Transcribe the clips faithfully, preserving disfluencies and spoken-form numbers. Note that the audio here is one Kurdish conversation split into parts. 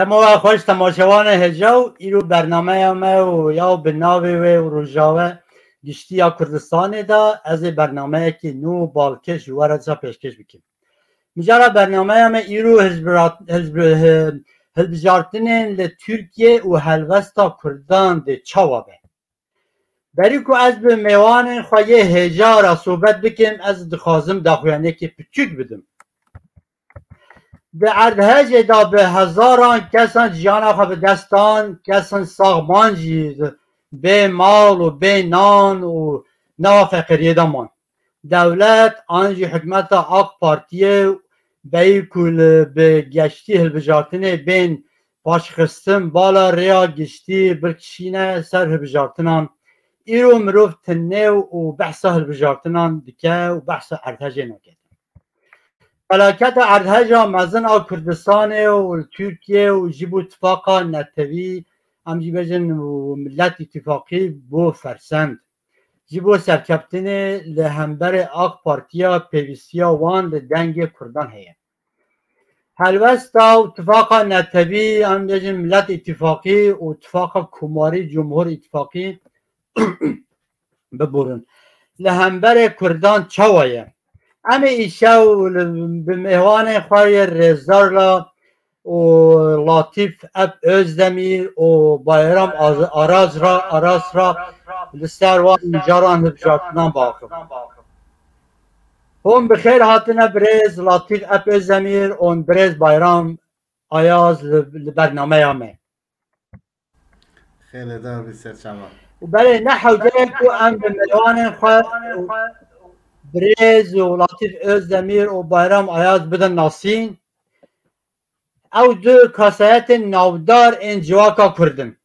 Dema we xweş temaşevanê hêja û îro bernameya me û ya bi navê wê û Rojave Giştî ya Kurdistanê de ez ê bernameyekî nû balkêş ji we re ca pêşkêş bikim. Mijara bernameya me îro hilbijart-, hilbi-, hi-, hilbijartinên li Tirkiye û helwesta Kurdan dê çawa be. Berî ku ez bi mêwanên xwe yê hêja re sohbet bikim, ez dixwazim daxuyaniyekê piçûk bidim. Di erdhejê de bi hezaran kesan jiyana xwe bi dest dan, kesan saxman jî bê mal û bê nan û nava feqîriyê de man. Dewlet an jî hikûmeta AK Partiyê beyî ku li bi geştî hilbijartinê bên paşxistin bala rêya giştî bikişîne ser hilbijartinan. Îro mirov tinê û behsa hilbijartinan dike û behsa erdhejê nake. Felaketa erdheja mezin a Kurdistanê û li Tirkiye û ji bo tifaqa netewî, em jî bêjin û Millet Îtîfaqî bo fersend. Ji bo serkeftinê li hemberê AK Partiya pêwîstiya wan li dengê Kurdan heye. Helwesta û tifaqa netewî, em bêjin Millet Îtîfaqî û tifaqa komarî Cumhur Îtîfaqî biborin. Li hemberê Kurdan çawa ye? Em ê îşew li, bi mêvanên xwe yê rêzdar la û Latîf Ep Özdemir û Bayram Az-, Araz ra, Aras ra li ser wan mijaran hilbijartinan biaxivin. Hûn bi xêr hatine birêz Latîf Ep Özdemir û birêz Bayram Ayaz li, li bernameya me. Xêr li dar bî ser çava. Û belê ne hewce ye ku em bi mêvanên xwe û birêz û Latîf Özdemir û Bayram Ayaz bidin nasîn. Ew du kasayetên navdar ên civaka Kurd in.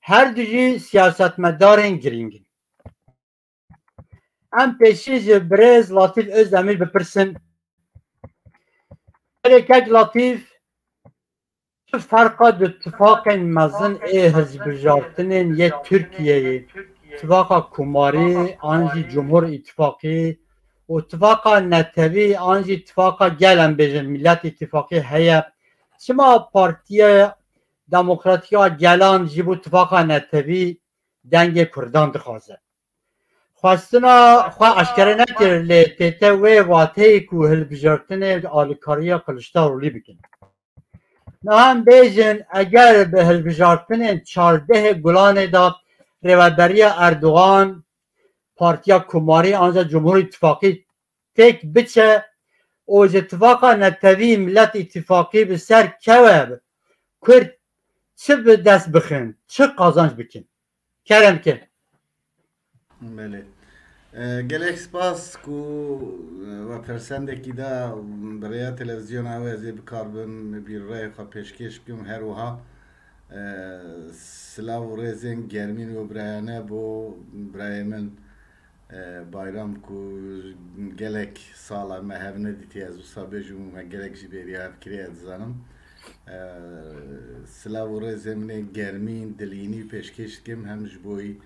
Her du jî siyasetmedarên girîng in. Em pêşî ji birêz Latîf Özdemir bipirsin. Belê kek Latîf, çi ferqa du tifaqên mezin ê hilbijartinên yê Tirkiyeyê, tifaqa komarî an jî Cumhur Îtîfaqî û tifaqa netewî an jî tifaqa gel, em bêjin Millet Îtîfaqî heye? Çima Partiya Demokratîk a Gelan ji bo tifaqa netewî dengê Kurdan dixwaze? Xwestina xwe eşkere nekir, lê tête wê wateyê ku hilbijartinê alîkariya Kiliçdarolî bikin. Niha em bêjin, eger bi hilbijartinên çardehê Gulanê de rêveberiya Erdogan, Partiya Komarî, anca Cumhur Îttifaqî têk biçe û ji tifaqa netewî Millet Îttifaqî bi ser kewe, Kurd çi bi dest bixin, çi qazanc bikin? Kerem ke. Belê. E, gelek spas ku, e, we persendekî da bi rêya televizyona we ez ê bi kar bim, bi rêya xwe pêşkêş bikim. Her wiha, e, silav û rêzên germîn û birayane bo birayê min, e, Bayram ku gelek sala me hev nedîtiye, ez wisa bêjim û me gelek jî bêriya hev kiriye, ez dizanim. E, silav û rêzê min ê germîn, dilînî pêşkêş dikim, hem ji bo wî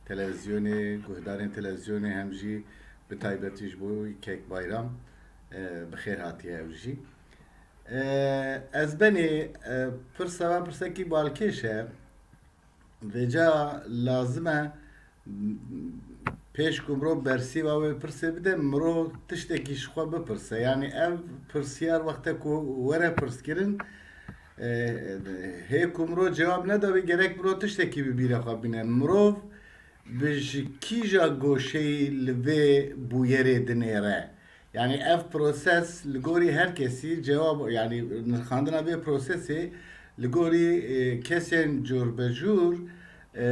televizyonê, guhdarên televizyonê, hem jî bi taybetî ji bo wî kek Bayram, e, bi xêr hatiye ew jî. E, ez benê, e, pirsa we pirsekî balkêş e. Vêca lazim e pêş ku mirov bersîva wê pirsê bide, mirov tiştekî ji xwe bipirse. Yanî ev pirsiyar wexte ku were pirskirin, e, hê ku mirov cewab neda wê, gerek mirov tiştekî bi bîra xwe bîne. Mirov bi ji kîja goşeyî li vê bûyerê dinêre? Yanî ev proses li gorî her kesî cewab, yanî nirxandina vê prosesê li gorî, e, kesên cûr be cûr, e,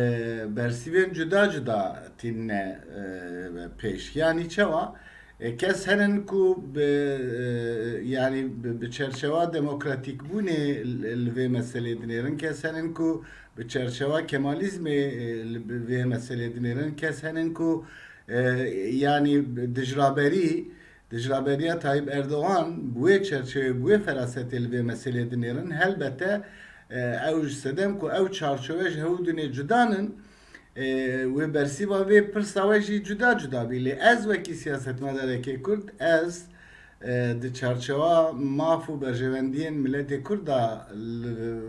bersîvên cuda cuda tînine, e, pêş. Yanî çawa? E, kes henin ku bi, e, yanî bi, bi çerçewa demokratîkbûnê li, li vê meselê dinêrin, kes henin ku bi çerçewa Kemalizmê, e, li bi vê meselê dinêrin, kes henin ku, e, yanî dijraberî, dijraberiya Tayyip Erdogan bi wê çerçevê, bi wê ferasetê li vê meselê dinêrin. Helbete, e, ew ji sedem ku ew çarçove ji hew dinê cuda nin, e, wê bersîva vê pirsa we jî cuda cuda bî. Lê ez wekî siyasetmedarekê Kurd, ez e, di çarçewa maf û berjewendiyên miletê Kurd de li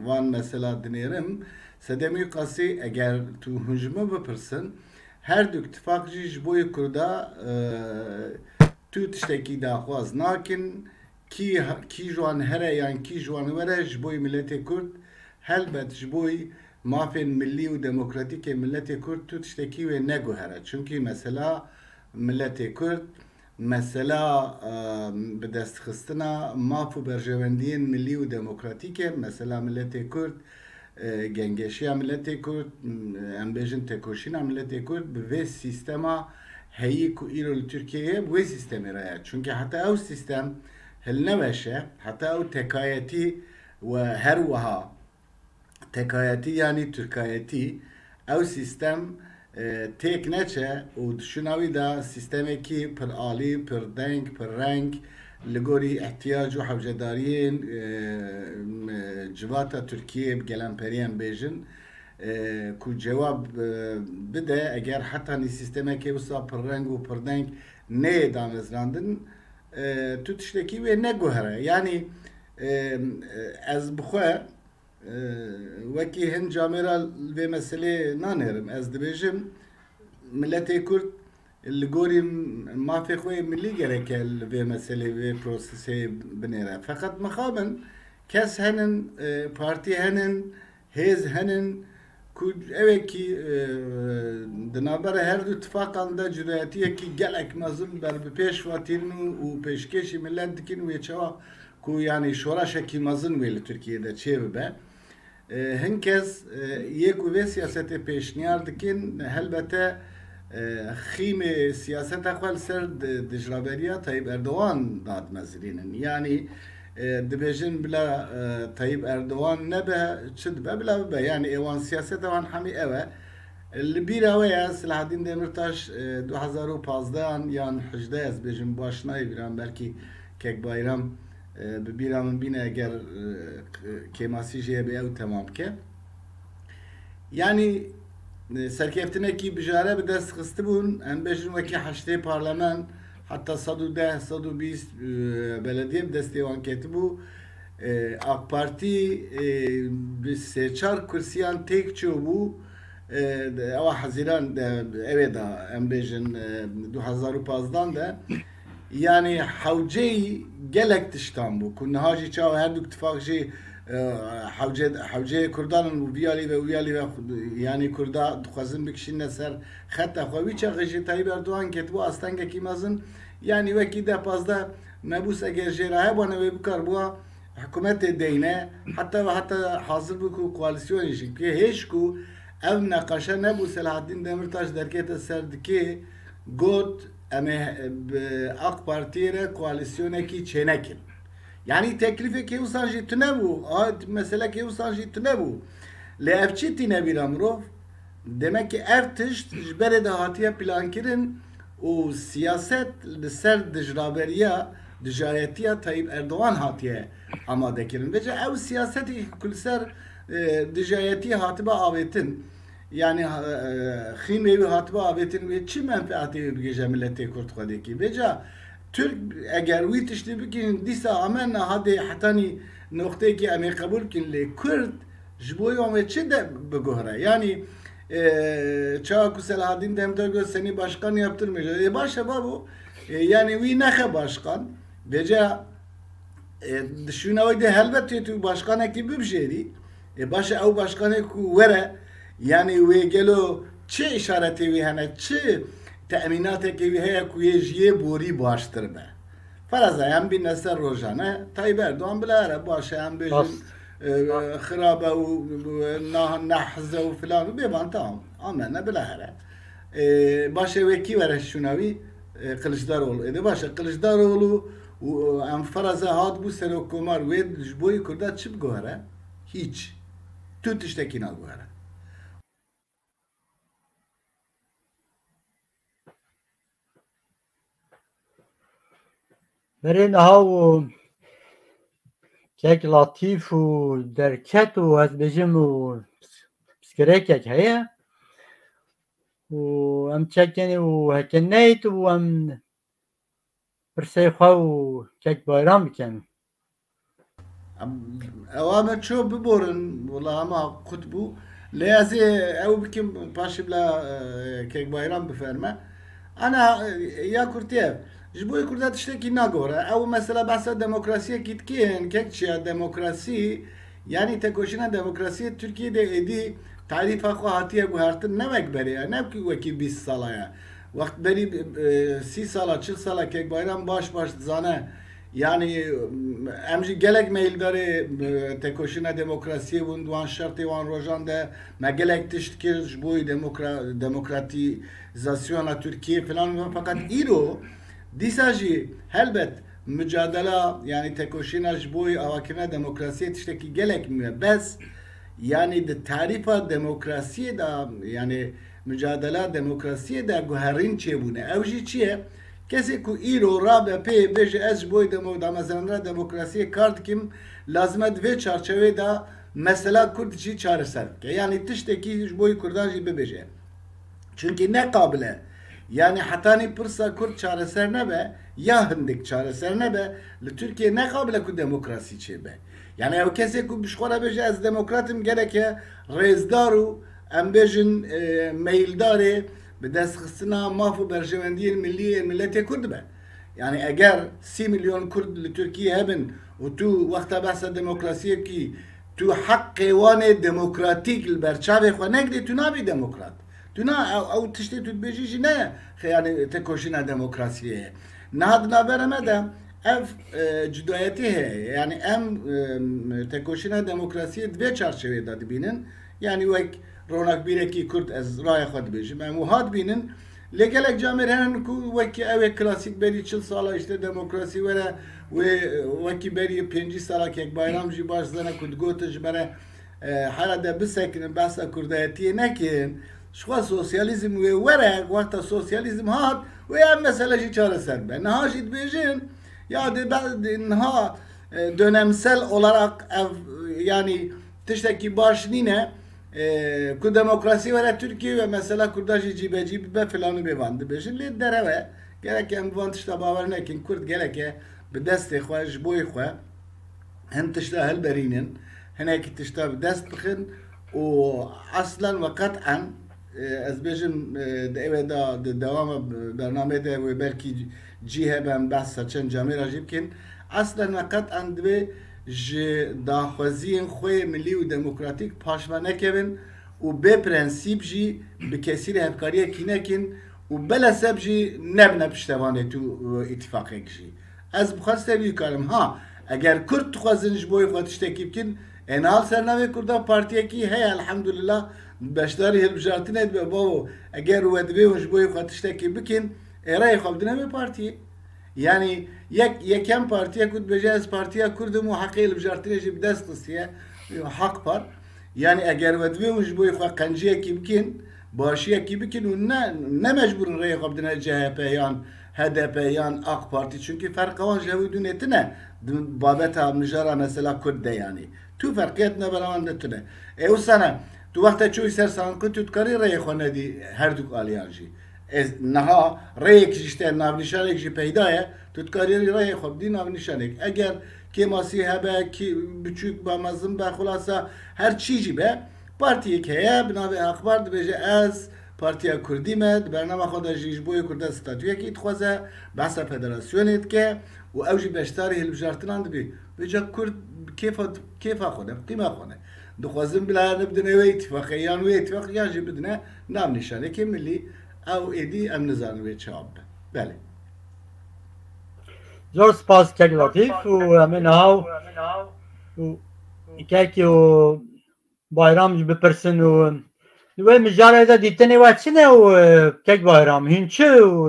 van mesela dinêrim. Sedemî qasî eger tu hûn ji min bipirsin, her du tifaq jî ji bo yê Kurda, e, tu tiştekî daxwaz nakin. Kî, kî ji wan here yan kî ji wan were ji bo yê miletê Kurd, helbet ji bo mafên millî û demokratîk ê miletê Kurd tu tiştekî wê neguhere. Çunkî mesela miletê Kurd, mesela, e, bidestxistina maf û berjewendiyên millî û demokratîk e, mesela miletê Kurd, e, gengeşiya miletê Kurd, m, em bêjin tekoşîna miletê Kurd bi vê sîstema heyî ku îro li Tirkiyeyê ye, bi wê sîstemê re ye. Çunkî heta ew sîstem hilneweşe, heta ew tekayetî we her wiha tekayetî yanî tirkayetî, ew sîstem, e, têk neçe û di şûna wî de sîstemekî pir alî, pir deng, pir reng, li gorî ihtiyac û hewcedariyên, e, m-, civata Tirkiyê bi gelemperiyên bêjin, e, ku cewab, e, bide, eger hetanî sîstemekê wisa pir reng û pir deng neyê damezrandin, e, tu tiştekî wê neguhere. Yanî, e, e, ez bi xwe, e, wekî hin camêra li vê meselê nanêrim. Ez dibêjim, miletê Kurd li gorî mafê xwe yê millî gereke li vê meselê, vê prosesê binêre. Feqet mixabin kes henin, e, partî henin, hêz henin ku ew ê kî, e, di navbera her du tifaqan de cudayetiyekî gelek mezin ber bi pêş ve tînin û, û pêşkêşî milet dikin wê çawa ku, yanî, şoreşekî mezin wê li Tirkiyê de çêbibe. E, hin kes, e, yê ku vê siyasetê pêşniyar dikin, helbete, e, xîmê siyaseta xwe li ser di-, dijraberiya Tayyip Erdogan dadimezirînin. Yanî, e, dibêjin bila, e, Tayyip Erdogan nebe, çi dibe bila bibe. Yanî ê wan siyaseta wan hemî ew e. Li bîra we ye, Selahaddin Demirtaş, e, du hezar û pazdeh an yan hejdeh, ez bêjim baş nayê bîran, belkî kek Bayram, e, bi bîra min bîne, eger, e, k-, kêmasî jê hebe ew temam bike. Yanî, e, serkeftinekî bijare bi dest xistibûn, em bêjin wekî heştê parlemen, heta sed û deh, sed û bîst, e, belediye bi destê wan ketibû. E, AK Partî, e, bi sê çar kursiyan têk çûbû. E, ewa Hezîran de, ew ê de, em bêjin, e, du hezar û pazdeh de. Yanî hewceyî gelek tiştan bû ku niha jî çawa her du tifaq jî, e, hewce-, hewceyê Kurdan in û vî alî ve wî alî ve, yanî Kurda dixwazin bikişîne ser xeta xwe. Wî çaxê jî Tayyip Erdogan ketibû astengekî mezin. Yanî wekî deh pazdeh mebûs eger jê re hebûna wê bikaribûa hikûmetê deyne, heta ve heta hazir bû ku koalîsyonê jî bike. Hêj ku ev neqaşe nebû, Selahaddin Demirtaş derkete ser dikê, got, em ê bi AK Partiyê re koalîsyonekî çênekin. Yanî teklîfekê wisa jî tune bû, a, meselekê wisa jî tune bû. Lê ev çi tîne bîra mirov? Demek ki ev tişt ji berê de hatiye plankirin û siyaset li ser dijraberiya, dijayetiya Tayyip Erdogan hatiye amade kirin. Vêca ew siyasetê ku li ser, e, dijayetiyê hatibe avêtin, yanî, e, xîmê wî hatibe avêtin, wê çi menfeatê wê bigihîje miletê Kurd Xwedê kî? Vêca Tirk eger wî tiştî bikin, dîsa ame niha dê hetanî noqteyekî em ê qebûl bikin, lê Kurd ji bo wan wê çi de biguhere? Yanî, e, çawa ku Selahaddin Demirtaş got, "Seni başkan yaptırmayacağız." E, baş e babo, e, yanî wî nexe başkan. Vêca, e, di şûna wê de helbet tê tu başkanekî bibijêrî. E, baş e ew başkanê ku were, yanî wê gelo çi îşaretê wî hene, çi temînatekê wî heye ku yê ji yê borî baştir be? Feraza em bîne ser rojane, Tayyip Erdogan bila here, baş e, em bêjin, Rast. e, xirabe û, e, nah-, nehze û filan û bêvan, tamam. Amene bila here. E, baş e, wê kî were şûna wî? E, Kılıçdaroğlu. Ê de baş e, Kılıçdaroğlu û, e, em feraza hat bû serokkomar, wê ji bo yê Kurda çi biguhere? Hîç. Tu tiştekî naguhere. Berê niha û kek Latîf û derket û ez bêjim û piskirêkek heye û em çekenê û heke neyt û em pirsê xwe û kek Bayram bikin. Ewa me ço biborin, wala hema qut bû. Lê ez ê ew bikim, paşê bila, e, kek Bayram biferme. Ana, e, ya kurtî ev. Ji bo yê Kurda tiştekî nagore. Ew mesela behsa demokrasiyekî dikin, kek çi ya demokrasî, yanî tekoşîna demokrasiyê Tirkiyê de êdî tarîfa xwe hatiye guhertin, ne wek berê ya, ne wekî bîst sala ya. Wext berî, e, sî sala, çil sala kek Bayram baş baş dizane. Yanî, em jî gelek meyildarê, e, tekoşîna demokrasiyê bûn, di wan şertê wan rojan de me gelek tişt kir ji bo demokra-, demokratîzasyona Tirkiyê filan, feqet îro dîsa jî helbet mücadela, yanî tekoşîna ji bo avakirina demokrasiyê tiştekî gelek mû ye. Bes, yanî di tarîfa demokrasiyê de, yanî mücadela demokrasiyê de guherîn çêbûne. Ew jî çi ye? Kesê ku îro rabe pê bêje, ez ji bo demo-, damezrandina demokrasiyê kar dikim, lazim e di vê çarçewê de mesela Kurd jî çareser bike. Yanî tiştekî ji bo Kurdan jî bibêje. Çunkî ne qabil e. Yanî hetanî pirsa Kurd çareser nebe, ya hindik çareser nebe, li Tirkiye ne qabil e ku demokrasî çêbe. Yanî ew kesê ku bi ji xwe re bêje, ez demokrat im, gereke rêzdar û, em bêjin, e, meyildarê bi destxistina maf û berjewendiyên millî yên miletê Kurd be. Yanî eger sî milyon Kurd li Tirkiyê hebin û tu wexta behsa demokrasiyekî, tu heqê wan ê demokratîk li ber çavê xwe negirî, tu nabî demokrat. Tu na, ew, ew tiştê tu dibêjî jî ne, yanî tekoşîna demokrasiyê ye. Niha di navbera me de ev, e, cudayetî heye. Yanî em, e, tekoşîna demokrasiyê di vê çarçevê de dibînin. Yanî wek ronakbîrekî Kurd ez raya xwe dibêjim. Em wiha dibînin. Lê gelek camêr hene ku wekî ew ê klasîk berî çil sala îşte demokrasî were wê, wekî berî pêncî sala kek Bayram jî baş zane ku digotin ji me re, e, herhalde bisekinin, behsa kurdayetiyê nekin. Ji xwe sosyalîzm wê were, wexta sosyalîzm hat, wê ev mesele jî çareser be. Niha jî dibêjin, ya dê be-, dê niha, e, dönemsel olarak ev, yanî tiştekî baş nîne, e, ku demokrasî were Tirkiye ve mesela Kurda jî cîbecî bibe filan û bêvan dibêjin. Lê derew e, gerek em bi van tişta bawer nekin. Kurd gereke bi destê xwe, ji boyê xwe hin tişta hilberînin, hinekî tişta bi dest bixin û eslen ve qet'en, e, ez bêjim, e, di ewê de, di dewama bernameyê de wê belkî cî hebe, em behsa çend camêra jî bikin. Eslen ve qet'en divê ji daxwaziyên xwe yê milî û demokratîk paşve nekevin û bê prensîp jî bi kesî re hevkariyekî nekin û beleseb jî nebine piştevanê tu, e, îtîfaqek jî. Ez bi xwe ser wî karim. Ha, eger Kurd dixwazin ji bo yê xwe tiştekî bikin, ê niha li ser navê Kurda partiyekî heye, elhamdulillah, beşdarî hilbijartinê dibe. Bavo, eger we divê hûn ji bo yê xwe tiştekî bikin, ê reyê xwe bidine vê partiyê. Yanî yek, yekem partiye ku dibêje, ez partiya Kurd im û heqê hilbijartinê jî bi dest xistiye, Haq Par. Yanî eger we divê hûn ji bo yê xwe qenciyekî bikin, başiyekî bikin û ne, ne mecbûr in reyê xwe bidine C H P yan H D P yan AK Partî. Çunkî ferqa wan ji hev û dûnê tune di babeta mijara mesela Kurd de yanî. Tu ferqiyet navbera wan de tune. Ê wisa ne, tu wexta çûyî ser sandiqê tu dikarî reyê xwe nedî her du aliyan jî. Ez niha rêyek jî, işte navnîşanek jî peyda ye, tu dikarî rêyê xwe bidî navnîşanek. Eger kêmasî hebe, kî biçûk be, mezin be, xulasa her çî jî be, partiyek heye, bi navê Haq Par dibêje, ez partiya Kurdî me, di bernama xwe de jî ji bo yê Kurda statuyekî dixwaze, behsa federasyonê dike û ew jî beşdarî hilbijartinan dibî. Vêca Kurd bi kêfa, kêfa xwe ne, bi qîma xwe ne. Dixwazin bila ya nebidine wê îtîfaqê, yan wê îtîfaqê, yan jî bidine navnîşanekê milî. Ew êdî em nizanin wê çawa bibe. Belê. Zor spas kek Letîf û em ê niha û kekî û Bayram jî bipirsin û li wê mijarê de dîtinê we çi ne û, e, kek Bayram, hîn çi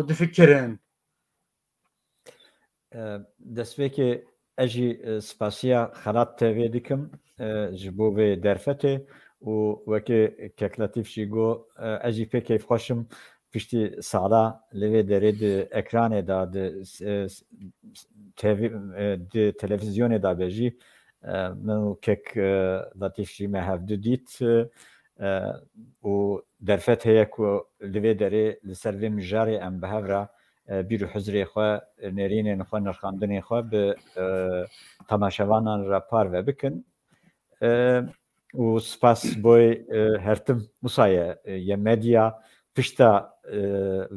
difikirin? E, destpêkê ez jî, e, spasiya Xelat T V dikim, e, ji bo vê derfetê û weke kek Letîf jî got, e, ez jî pê keyfxweş im piştî sala li vê derê di ekranê de, di, e, T V, e, di televîzyonê de be jî, e, min û kek, e, Letîf jî me hevdu dît, e, û derfet heye ku li vê derê li ser vê mijarê em bi hev re e, bîr û hizrê xwe, e, nêrînên xwe, nirxandinên xwe bi, e, temaşevanan re parve bikin. E, û spas boy, e, hertim wisa ye, e, ye medya pişta, e,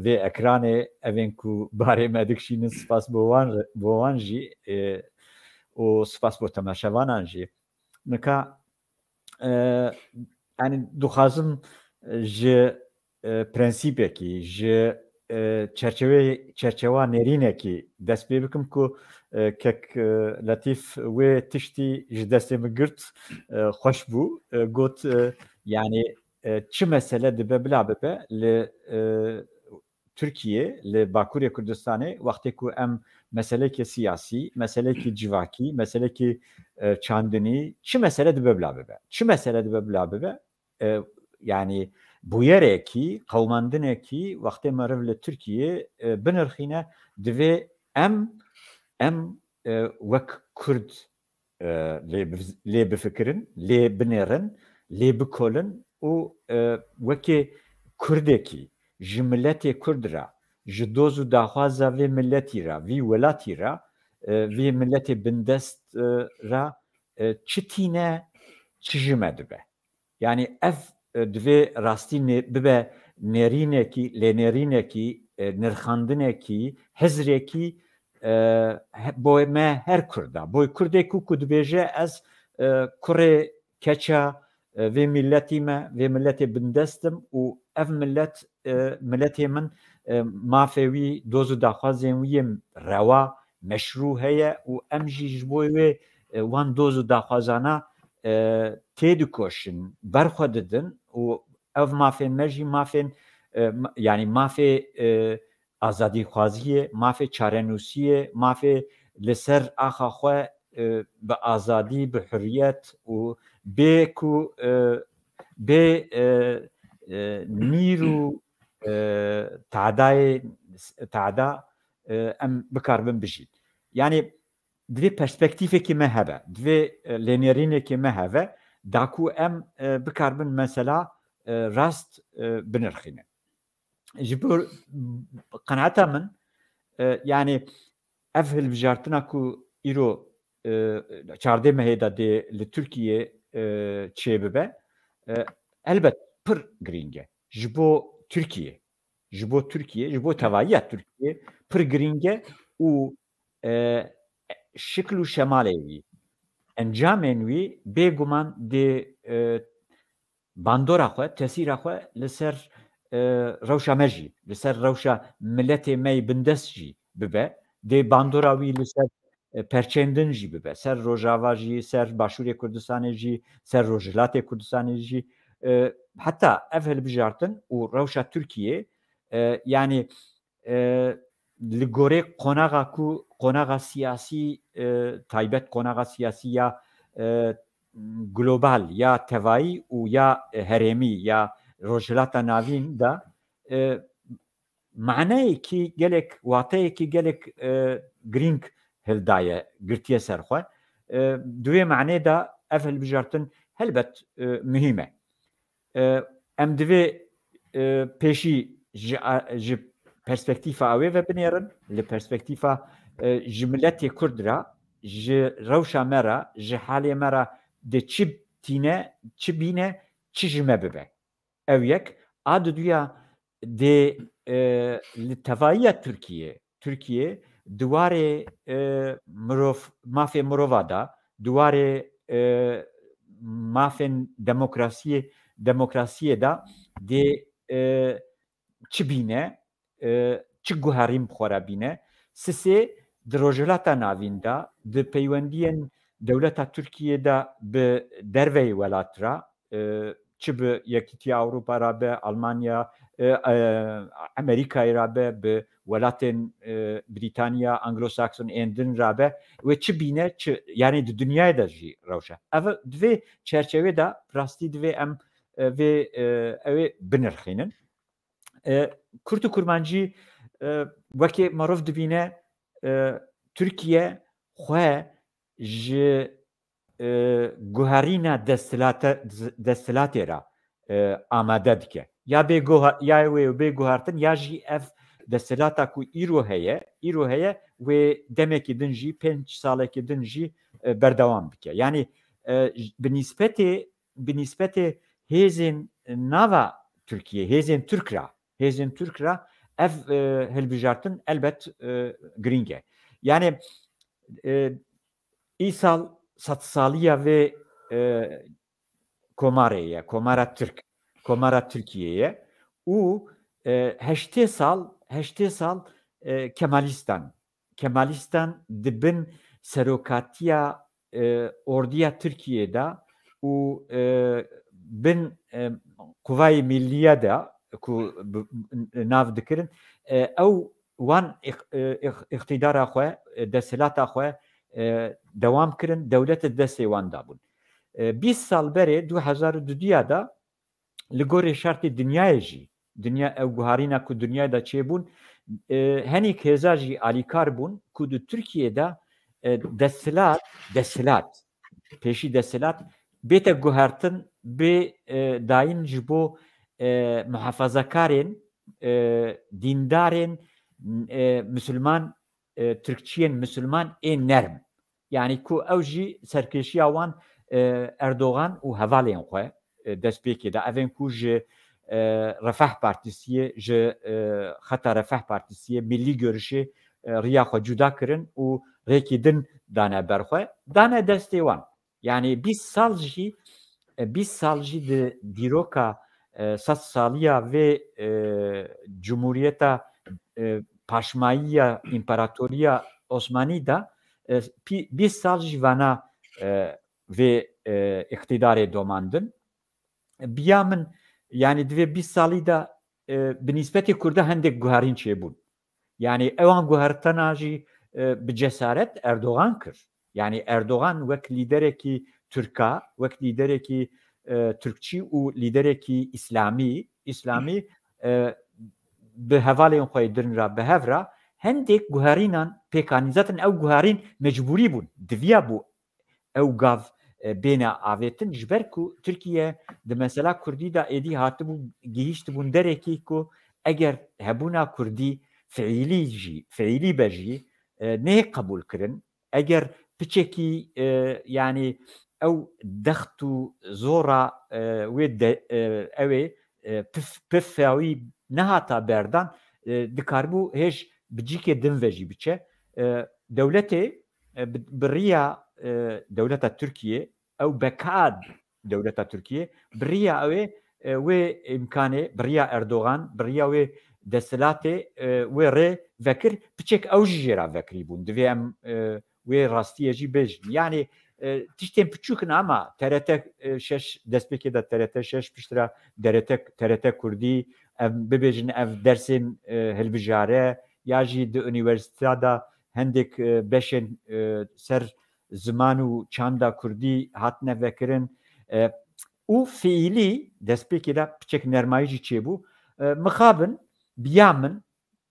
vê ekranê, evên ku barê me dikişînin, spas bo wan re, bo wan jî, e, û spas bo temaşevanan jî. Nika, e, yani dixwazim, e, ji, e, prensîpekî, ji, e, çerçeveyê, çerçewa nêrînekî dest pê bikim ku, e, kek, e, Letîf wê tiştî ji destê min girt, e, xweş bû. E, got, e, yani, e, çi mesele dibe bila bibe li, e, Tirkiye, li Bakurê Kurdistanê, wextê ku em meselekê siyasî, meselekî civakî, meselekî, e, çandinî, çi mesele dibe bila bibe? Çi mesele dibe bila bibe? E, yani bûyerekî, qewmandinekî, wextê meriv li Tirkiye, e, binirxîne, divê em, em, e, wek Kurd, e, lê bi-, lê bifikirin, lê binêrin, lê bikolin û, e, wekê Kurdekî ji miletê Kurd re, ji doz û daxwaza vê miletî re, vî welatî re, e, vê miletê bindest, e, re, e, çi tîne, çi ji me dibe. Yani ev, e, divê rastî nê-, bibe nêrînekî, lênêrînekî, e, nirxandinekî, hizrekî, e, he-, bo me her Kurda. Boy Kurdê ku, ku dibêje ez, e, kurê keça, e, vê miletî me, vê miletê bindest im û ev milet, e, miletê min, e, mafê wî, doz û daxwazên wî yên rewa, meşrû heye û em jî ji bo wê, e, wan doz û daxwazana, e, têdikoşin, berxwe didin û ev mafên me jî mafên, e, ma-, yani mafê, e, azadîxwaziyê, mafê çarenûsiyê, mafê li ser axa xwe, e, bi azadî, bi hurriyet û bê ku, e, bê, e, e, nîr û, e, tadayê, tada, e, em bikaribin bijîn. Yani divê perspektîfekî me hebe, divê, e, lênêrînekê me hebe, da ku em, e, bikaribin mesela, e, rast, e, binirxînin. Ji bo qenaeta min, e, yani ev hilbijartina ku îro, e, çardeh mehê de dê li Tirkiye, e, çêbibe, e, elbet pir girîng e. Ji bo Tirkiye, ji bo Tirkiye, ji bo tevahiya Tirkiye pir girîng e û, e, şikl û şemalê wî, encamên wî bêguman dê, e, bandora xwe, tesîra xwe li ser, e, rewşa me jî, li ser rewşa miletê me yê bindest jî bibe. Dê bandora wî li ser, e, perçên din jî bibe. Ser Rojava jî, ser Başûrê Kurdistanê jî, ser Rojhilatê Kurdistanê jî. E, heta ev hilbijartin û rewşa Tirkiye, e, yani, e, li gorê qonaxa ku, qonaxa siyasî, e, taybet qonaxa siyasî ya, e, global, ya tevayî û ya herêmî, ya Rojhilata Navîn de, e, maneyekî gelek, wateyekî gelek, e, girîng hildaye, girtiye ser xwe. E, di wê manê de ev hilbijartin helbet, e, muhîm e. E, em divê, e, pêşî ji a-, ji perspektîfa wê ve binêrin, li perspektîfa, e, ji miletê Kurd re, ji rewşa me re, ji halê me re dê çi tîne, çi bîne, çi ji me bibe. Ew yek, a diduya dê, e, li tevahiya Tirkiye, Tirkiye di warê, e, mirov, mafê mirova de, di warê, e, mafên demokrasiyê, demokrasiyê de dê, e, çi bîne, e, çi guherîn bi xwe re bîne. Sisê di Rojhilata Navîn de, di peywendiyên dewleta Tirkiye de bi derveyî welat re, e, çi bi Yekîtiya Ewropa re be, Almanya, e, e, Amerîkayê re be, bi welatên, e, Brîtanya, Anglo-Sakson ên din re be, wê çi bîne, çi, yani di dinyayê de jî rewşe. Ev, di vê çerçevê de rastî divê em, e, vê, e, ew ê binirxînin. E, kurt û kurmancî, e, wekî mirov dibîne, e, Tirkiye xwe ji, e, guherîna desthilate-, desthilatê re, e, amade dike. Ya bê guha-, ya wê bê guhertin, ya jî ev desthilata ku îro heye, îro heye, wê demekî din jî, pênc salekî din jî, e, berdewam bike. Yanî, e, j-, bi nîspetê, bi nîspetê hêzên nava Tirkiyê, hêzên Tirk ra, hêzên Tirk ra ev, e, hilbijartin elbet, e, girîng e. Yanî, e, îsal sedsaliya vê, e, komarê ye, komara Tirk, komara Tirkiyê ye û, e, heştê sal, heştê sal, e, Kemalîstan, Kemalîstan di bin serokatiya, e, ordiya Tirkiyê de û, e, bin, e, Quwayê Milliye de ku bi, nav dikirin, e, ew wan îq-, e, îq-, îqtîdara xwe, e, desthilata xwe, e, dewam kirin, dewlet di destê wan de bûn. E, bîst sal berê, du hezar û duduya de, li gorê şertê dinyayê jî, dinya, ew guharîna ku dinyayê de çêbûn, e, henîk hêza jî alîkar bûn ku di Tirkiyê de, e, desthilat, desthilat, pêşî desthilat bête guhertin, bê, e, dayîn ji bo, e, muhafazakarên, e, dîndarên, e, misilman, e, Tirkçiyên misilman ê nerm. Yanî ku ew jî serkêşiya wan, e, Erdogan û hevalên xwe, e, destpêkê de. Evên ku ji, e, Refah Partîsiyê, ji, e, xeta Refah Partîsiyê, Millî Görüşê, e, riya xwe cuda kirin û rêkî din dane ber xwe, dane destê wan. Yanî bîst sal jî, e, bîst sal jî di dîroka, e, sed saliya vê, e, cumhuriyeta, e, paşmayî ya împaratoriya Osmanî de, e, pî-, bîst sal jî vana, e, vê, e, îqtîdarê domandin. Biya min, yanî di vê bîst salî de, e, bi nîspetê Kurda hindek guherîn çêbûn. Yanî ewan guhertina jî, e, bi cesaret Erdogan kir. Yanî Erdogan wek lîderekî Tirka, wek lîderekî, e, Tirkçî û lîderekî Îslamî, Îslamî, e, bi hevalên xwe yê din re, bi hev re hindek guherînan pêk anîn. Zaten ew guherîn mecbûrî bûn. Diviya bû ew gav, e, bêne avêtin, ji ber ku Tirkiye di mesela Kurdî de êdî hatibû, gihîştibûn derekî ku eger hebûna Kurdî fiîlî jî, fiîlî be jî, e, nehê qebûl kirin. Eger piçekî, e, yanî ew dext û zora, e, wê de, e, ew ê, e, pif, pif fewî nehata berdan, e, dikaribû hêj bi cîkê din ve jî biçe. E, dewletê, e, bi, bi riya, e, dewleta Tirkiyê, ew bekad dewleta Tirkiyê, bi riya ew ê, e, wê îmkanê, bi riya Erdogan, bi riya wê desthilatê, e, wê rê vekir, piçek ew jî jê re vekirî bûn. Divê em, e, wê rastiyê jî bêjin. Yanî, e, tiştên piçûk in ama T R T, e, şeş, destpêkê de T R T şeş, piştre T R T, T R T Kurdî, em bibêjin ev dersên, e, hilbijare ya jî di unîversîteya de hindek, e, beşên, e, ser ziman û çanda Kurdî hatine vekirin. E, û fiîlî destpêkê de piçek nermayî jî çêbû. E, mixabin, biya min,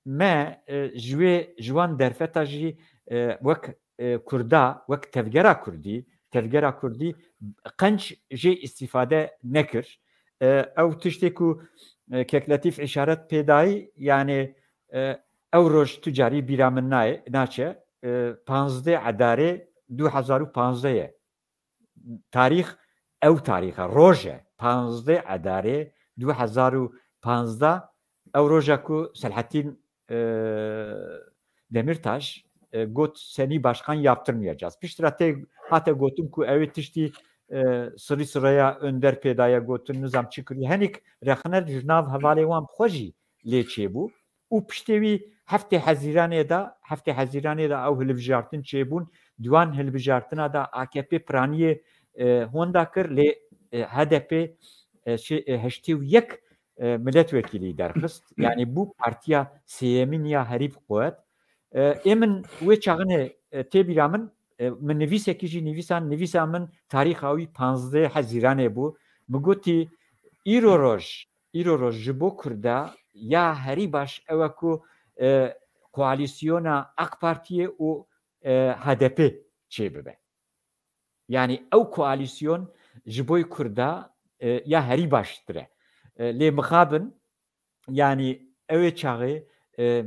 me, e, ji wê, ji wan derfeta jî, e, wek, e, Kurda, wek tevgera Kurdî, tevgera Kurdî qenc jê îstîfade nekir. E, ew tiştê ku, e, Kek Letîf îşaret pê dayî, yanî, e, ew roj tu carî bîra min nayê, naçe, e, panzdeh Edarê du hezar û panzdeh ye. Tarîx, ew tarîx e, roj e. Panzdeh Edarê du hezar û panzdeh, ew roja ku Selahattin, e, Demirtaş, e, got, "Seni başkan yaptırmayacağız." Piştre tê hate gotin ku ew ê tiştî, e, sirî siraya önder pê daye gotin, nizam çi kiriye. Henîk rexne ji nav hevalê wan bi xwe jî lê çêbû. Û piştê wî heftê Hezîranê de, heftê Hezîranê de ew hilbijartin çêbûn. Di wan hilbijartina de A K P piraniyê, e, honda kir, lê, e, H D P, e, şê-, e, heştê û yek, e, miletwekîlî derxist. Yanî bû partiya sêyemîn ya herî bi quwet. E, ê min wê çaxinê, e, tê bîra min, e, min nivîsekî jî nivîsan, nivîsa min tarîxa wî panzdeh Hezîranê bû. Min gotî, îro roj, îro roj ji bo Kurda ya herî baş ew e ku, e, koalîsyona A K Partiyê û, e, H D P çêbibe. Yanî ew koalîsyon ji bo Kurda, e, ya herî baştir e. E, lê mixabin, yanî ew ê çaxê, e,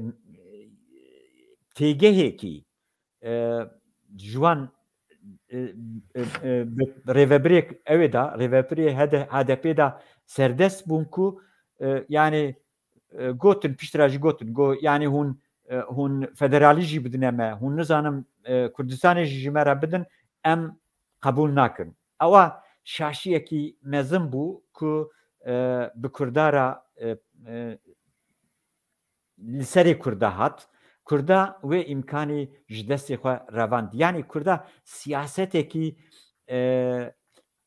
têgehekî, e, ji wan, e, e, e, bi rêvebirêk ew ê da, rêvebirê H D, H D P da serdest bûn ku, e, yani, e, gotin, piştre jî gotin, go, yani hûn, e, hûn federalî jî bidine me, hûn nizanim, e, Kurdistanê jî ji me re bidin, em qebûl nakin. Ewa şaşiyekî mezin bû ku, e, bi Kurda re, e, e, li serê Kurda hat. Kurda wê îmkanî ji destê xwe revand. Yani Kurda siyasetekî, e,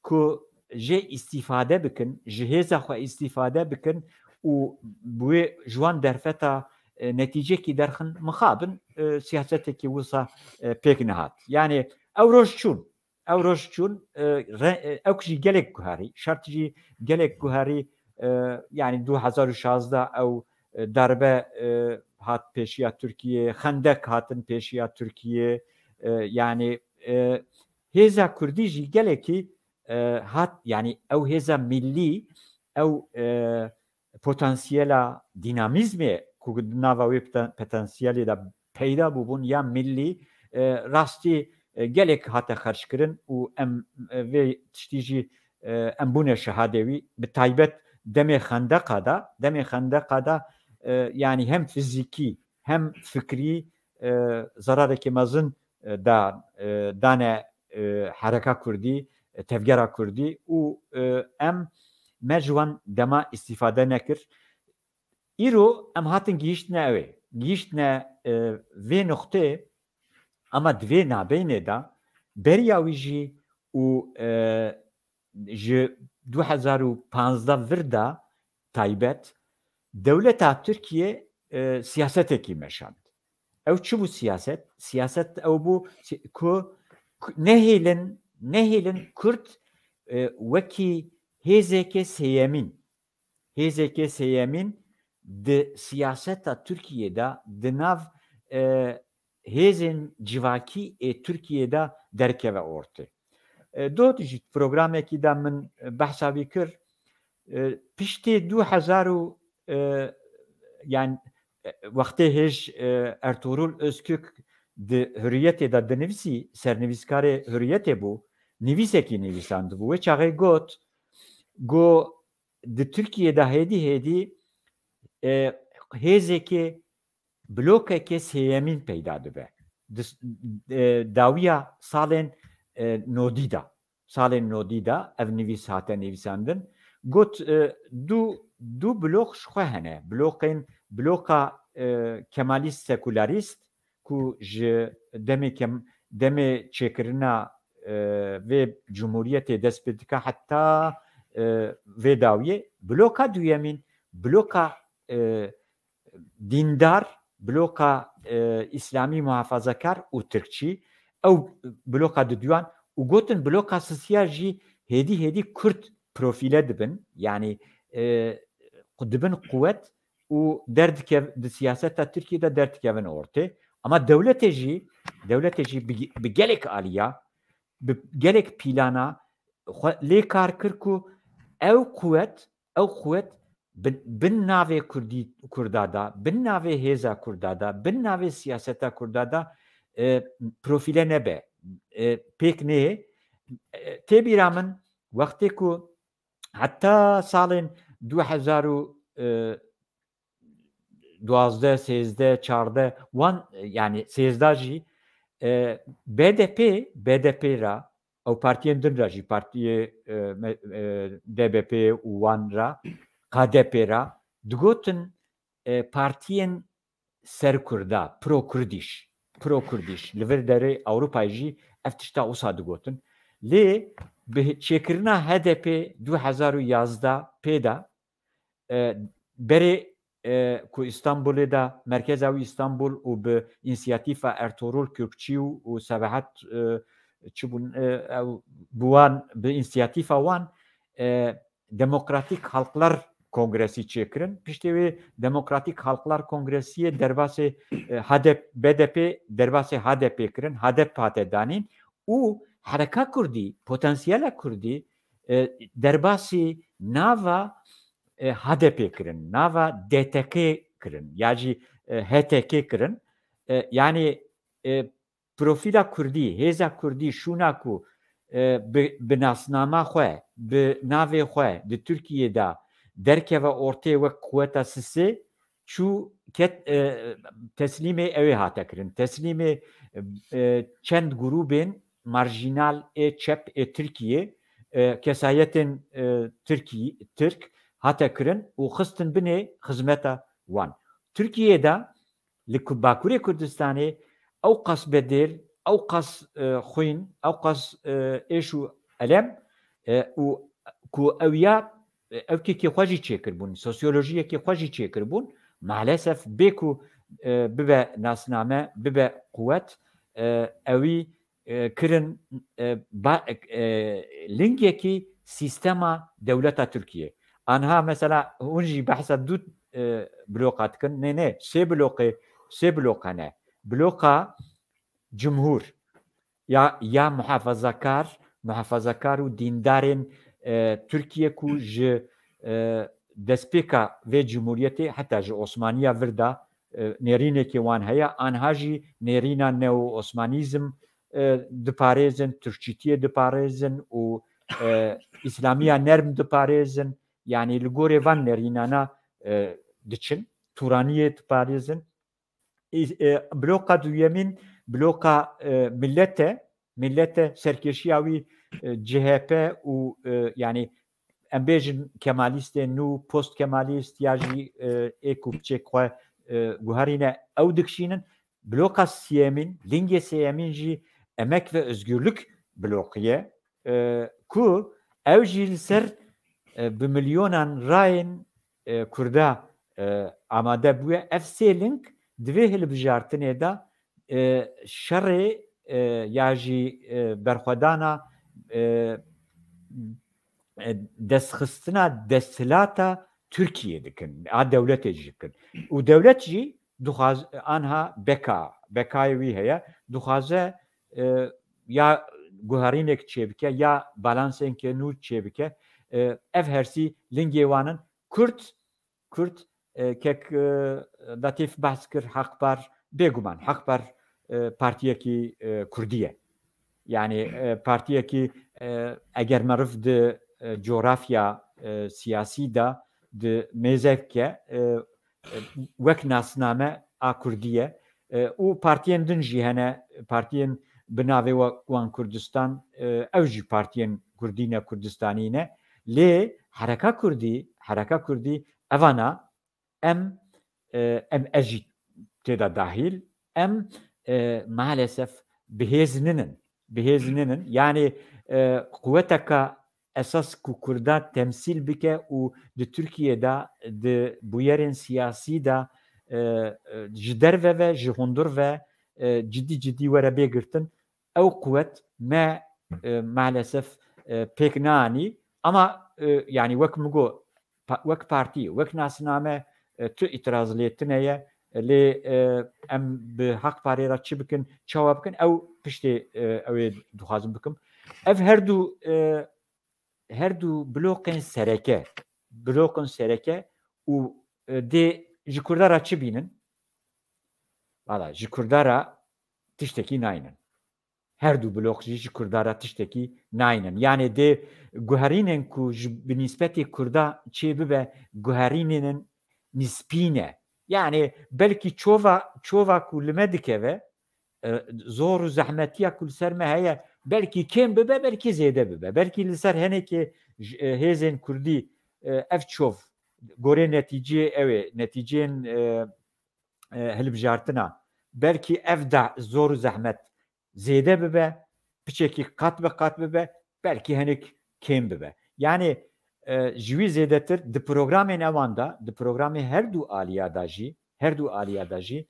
ku jê îstîfade bikin, ji hêza xwe îstîfade bikin û bi wê ji wan derfeta, e, netîcekî derxin, mixabin, e, siyasetekî wisa, e, pêk nehat. Yani ew roj çûn. Ew roj çûn, e, re-, e, ew jî gelek guherî, şert jî gelek guherî, e, yani du hezar û şazdeh ew, e, darbe, e, hat pêşiya Tirkiyê, xendek hatin pêşiya Tirkiyê, e, yani, e, hêza Kurdî jî gelekî, e, hat, yani ew hêza millî, ew, e, potansiyela dînamîzmê ku di nava wê poten-, potansiyelê de peyda bûbûn ya millî, e, rastî, e, gelek hate xerckirin û em, e, vê tiştî jî, e, em bûne şehadê wî. Bi taybet demê xendeqa de, demê xendeqa de, e, yani hem fizîkî hem fikrî, e, zerarekê mezin, e, da, e, dane, e, hereka Kurdî, e, tevgera Kurdî û, e, em me ji wan dema îstîfade nekir. Îro em hatin gihîştine ew ê. Gihîştine, e, vê nuqtê, ama di vê nabeynê de beriya wî jî û, e, ji du hezar û panzdeh vir de taybet dewleta Tirkiye, e, siyasetekî meşand. Ew çi bû siyaset? Siyaset ew bû si-, ku, ku nehêlin, nehêlin Kurd, e, wekî hêzeke sêyemîn, hêzeke sêyemîn di siyaseta Tirkiyê de, di nav, e, hêzên civakî ê Tirkiyê de derkeve ortê. E, dot jî programekî de min, e, behsa wî kir. E, piştî du hezar û, e, yani, e, wextê hêj, e, Ertuğrul Özkök di Hürriyetê de dinivîsî, sernivîskarê Hürriyetê bû, nivîsekî nivîsandibû. Wê çaxê got, go di Tirkiyê de hêdî hêdî, e, hêzekê, blokeke sêyemîn peyda dibe. Di s-, e, dawiya salên, e, nodî de, salên nodî de ev nivîs hate nivîsandin. Got, e, du, du blok ji xwe hene. Blokên, bloka, e, kemalîst sekularîst ku ji demê kem-, demê çêkirina, e, vê cumhuriyetê dest pê dike heta, e, vê dawiyê. Bloka duyemîn, bloka, e, dîndar, bloka, e, îslamî muhafazakar û tirkçî, ew bloka diduyan û gotin bloka sisiya jî hêdî hêdî Kurd profîle dibin, yanî, e, dibin quwet û derdikev-, di siyaseta Tirkiyê de derdikevin ortê. Ama dewletê jî, dewletê jî bi, bi gelek aliya, bi gelek pîlana xwe lê kar kir ku ew quwet, ew quwet bin, bin navê Kurdî, Kurda da, bin navê hêza Kurda da, bin navê siyaseta Kurda da, e, profîle nebe, e, pêk neyê. E, tê bîra min wextê ku heta salên du hezar û, e, duwazdeh, sêzdeh, çardeh, wan, yani sêzdeh jî, e, B D P, B D P ra, ew partiyên din ra jî, partiyê, e, me-, e, D B P û wan ra, K D P ra, digotin, e, partiyên ser Kurda, pro Kurdiş, pro Kurdiş, li vir derê Ewropayê jî ev tişta wisa digotin. Lê bi çêkirina H D P du hezar û yazdeh pê de, e, berê, e, ku Îstanbulê de, merkeza wî Îstanbul û bi însiyatîfa Ertuğrul Kürkçü û, û Sebahat, e, çi bûn, e, ew, bi wan, bi însiyatîfa wan, e, Demokratîk Halklar Kongresi çêkirin. Piştê wê Demokratîk Halklar Kongresiyê derbasê, e, H D P, B D P derbasê H D P kirin. H D P hate danîn û hereka Kurdî, potansiyela Kurdî, e, derbasî nava, e, H D P kirin, nava D T K kirin, ya jî, e, H T K kirin. E, yani e, profîla Kurdî, hêza Kurdî, şûna ku e, bi, bi nasnama xwe, bi navê xwe di Tirkiyê de derkeve ortê wek quweta sisê, çû ket, e, teslîmê ew ê hate kirin. Teslîmê e, çend grûbên marjînal ê çep ê Tirkiyê, e, kesayetên e, Tirkî, Tirk hate kirin û xistin binê xizmeta wan. Tirkiyê de li ku Bakurê Kurdistanê ew qas bedêl, ew qas e, xwîn, ew qas e, êş û elem e, û ku ew ya e, ew kekê xwe jî çêkiribûn, sosyolojiyekê xwe jî çêkiribûn, maalesef bê ku e, bibe nasname, bibe quwet, e, ewî e, kirin e, ba, e, lingekî sîstema dewleta Tirkiyê. Anha mesela hûn jî behsa du e, bloka dikin. Nê, nê, sê bloqê, sê bloka ne. Bloka cumhur ya, ya muhafazakar, muhafazakar û dîndarên e, Tirkiye ku ji e, destpêka vê cumhuriyetê heta ji Osmaniya vir de e, nêrînekê wan heye, anha jî nêrîna neo-osmanîzm e, diparêzin, Tirkçîtiyê diparêzin û e, Îslamiya nerm diparêzin. Yani li gorê van nêrînana e, diçin, Turaniyê diparêzin. Î- e, bloka duyemîn, bloka e, millet e, millet e, serkêşiya wî e, C H P û e, yani em bêjin Kemalîstên nû, post Kemalîst ya jî e, ê ku piçek xwe e, guherîne, ew dikişînin. Bloka siyemîn, lingê sêyemîn jî emek ve özgürlük blokiye e, ku ew jî li ser e, bi milyonan rayên e, Kurda e, amade bûye. Ev sê ling di vê hilbijartinê de e, şerê e, ya jî e, berxwedana e, e, desthilata Tirkiyê dikin, a dewletê jî dikin. Û dewlet jî dixwaz, anha beka, bekayê wî heye, dixwaze e, ya guherînek çêbike, ya balansênkê nû çêbike. E, ev hersî lingê wan in. Kurd, Kurd, e, kek e, Latîf behs kir, Haqpar, bêguman Haqpar e, partiyekî e, Kurdî ye. Yani e, partiyekî e, eger meriv di e, coğrafya e, siyasî de di mêze bike, e, e, wek nasname a Kurdî ye. E, û partiyên din jî hene, partiyên bi navê we wan Kurdistan, e, ew jî partiyên Kurdî ne, Kurdistanî ne. Lê Hereka Kurdî, Hereka Kurdî evana em, e, em ez jî tê de dahîl, em e, maalesef bi hêz ninin. Bi hêz ninin. Yani e, quweteka esas ku Kurda temsîl bike û di Tirkiyê de di bûyerên siyasî de e, e, ji derve ve, ji hundir ve e, cidî cidî were bê girtin, ew quwet me e, maalesef e, pêk neanî. Ama e, yani wek min got, pa- wek partî, wek nasname e, tu îtiraz lê tune ye. Lê e, em bi Haqparê re çi bikin, çawa bikin, ew piştê e, ew ê dixwazim bikim. Ev her du e, her du bloqên sereke, bloqên sereke û e, dê ji Kurda re çi bînin? Valla ji Kurda re tiştekî naynin. Her du blok jî ji Kurda re tiştekî naynin. Yani dê guherînên ku ji bi nîsbetê Kurda çê bibe, guherînên nispî ne. Yani belkî çova, çova ku li me dikeve, e, zor û zehmetiya ku li ser me heye, belkî kêm bibe, belkî zêde bibe. Belkî li ser henekê j- e, hêzên Kurdî e, ev çov gorê netîceyê ew ê, netîceyên e, e, hilbijartina, belkî ev da zor û zehmet zêde bibe, piçekî qat bi qat bibe, belkî hinek kêm bibe. Yani e, ji wî zêdetir di programên ewan de, di programê her du aliya de jî, her du aliya de jî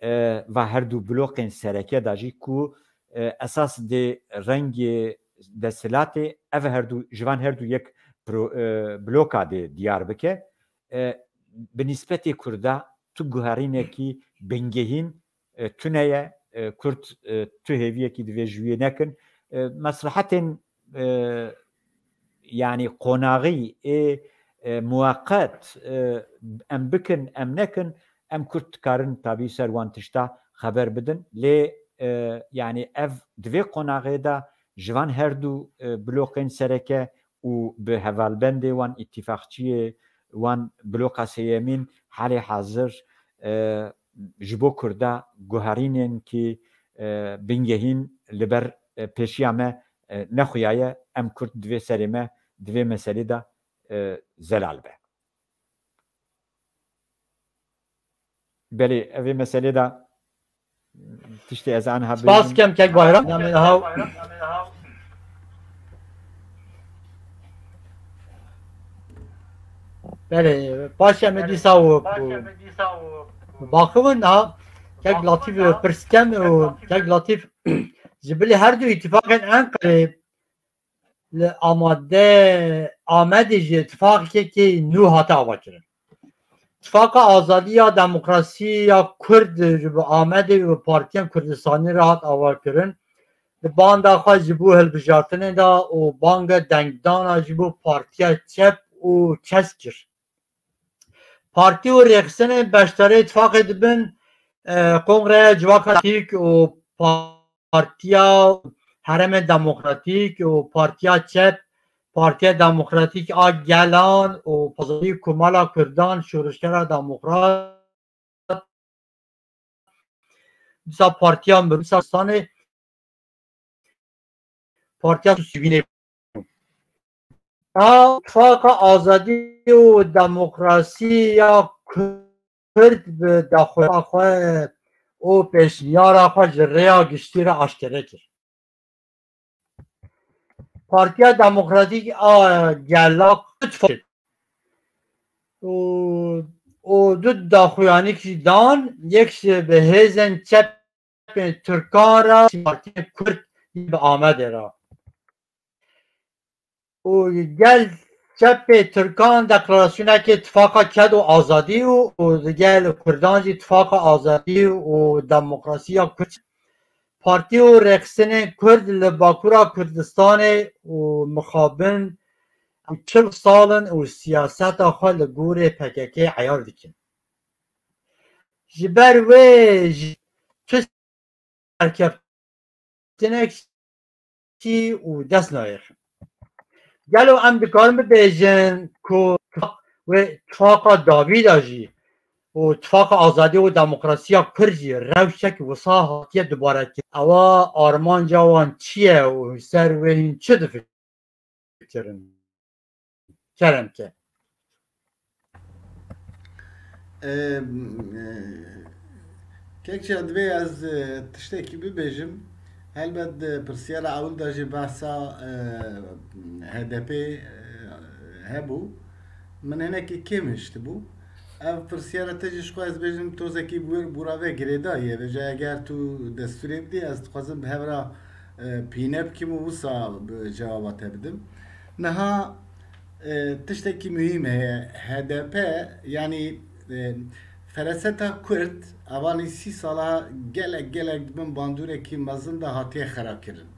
e, va her du bloqên sereke de jî ku e, esas dê rengê desthilatê ev her du, ji van her du yek pro, e, bloka dê diyar bike. E, bi nîsbetê Kurda tu guherînekî bingehîn e, tune ye. E, Kurd e, tu hêviyekî divê ji wî nekin. E, meslehetên e, yani qonaxî ê e, muweqet e, em bikin, em nekin, Em Kurd dikarin tabî ser wan tişta xeber bidin. Lê, e, yanî ev di vê qonaxê de ji van her du, e, bloqên sereke û bi hevalbendê wan, îtîfaqçiyê wan bloqa sêyemîn halê hazir, e, ji bo Kurda guherînên kî, e, bingehîn li ber, e, pêşiya me, e, nexuyaye. Em Kurd di vê serê me, di vê meselê de, e, zelal be. Belê, ev ê meselê de tiştê ez aniha Spas bêjim. Kem kek Bayram. Namê haw. Belê, paşê me dîsa û, û baxivin ha, kek Latîf pirs kem û kek Latîf ji bilî her du îtîfaqên Enqerê li Amade, Amedê jî tifaqekê nû hate avakirin. Tifaqa Azadî ya Demokrasî ya Kurd ji bo Amedê û partiyên Kurdistanî re hat avakirin. Di banda xwe ji bo hilbijartinê de û banga dengdana ji bo partiya çep û kesk kir. Partî û rêxistinên beşdarê tifaqê dibin, e, Kongreya Civaka Demokratîk û Partiya Herêmên Demokratîk û Partiya Çep, Partiya Demokratîk a Gelan û Pazarî Komala Kurdan, Şorişgera Demokrat, dîsa Partiya Mirûsa Stanê, Partiya Sivînê. Ew Tifaqa Azadî û Demokrasî ya Kurd bi daxuya xwe û pêşniyara xwe ji rêya giştî re aşkere kir. Partiya Demokratîk a Gela û, û du daxuyanîk jî dan, yek ji bi hêzên çepên Tirkan re, Partiyên Kurd bi Amedê re. Û gel çepê Tirkan deklarasyonekê Tifaqa Ked û Azadî û, û gel Kurdan jî Tifaqa Azadî û Demokrasiya Kurd. Partî û rêxistinên Kurd li Bakura Kurdistanê û mixabin û çil sal in û siyaseta xwe li gorî P K K eyar dikin. Ji ber wê jî tu serkeftinek çî û dest nayêxin. Gelo em dikarin bibêjin ku wê tifaqa dawî de jî û tifaqa azadî û demokrasiya Kurd jî rewşek wisa hatiye dubarekirin? Ewa armanca wan çi ye û ser wê hîn çi difikirin? Kerem ke. E, e, Kekçe, divê ez, e, tiştekî bibêjim. Helbet di pirsiyara ewil de jî behsa, e, H D P, e, hebû. Min hinekî kêm hiştibû. Ev pirsiyara te jî ji xwe ez bêjim tozekî bû-, bûra ve girêdayî ye. Vêca eger tu destûrê bidî, ez dixwazim bi hev re, e, pîne bikim û wisa bi cewaba te bidim. Niha, e, tiştekî muhîm heye. H D P, yanî, e, fereseta Kurd, evanî sî sala gelek, gelek di bin bandûrekî mezin de hatiye xera kirin.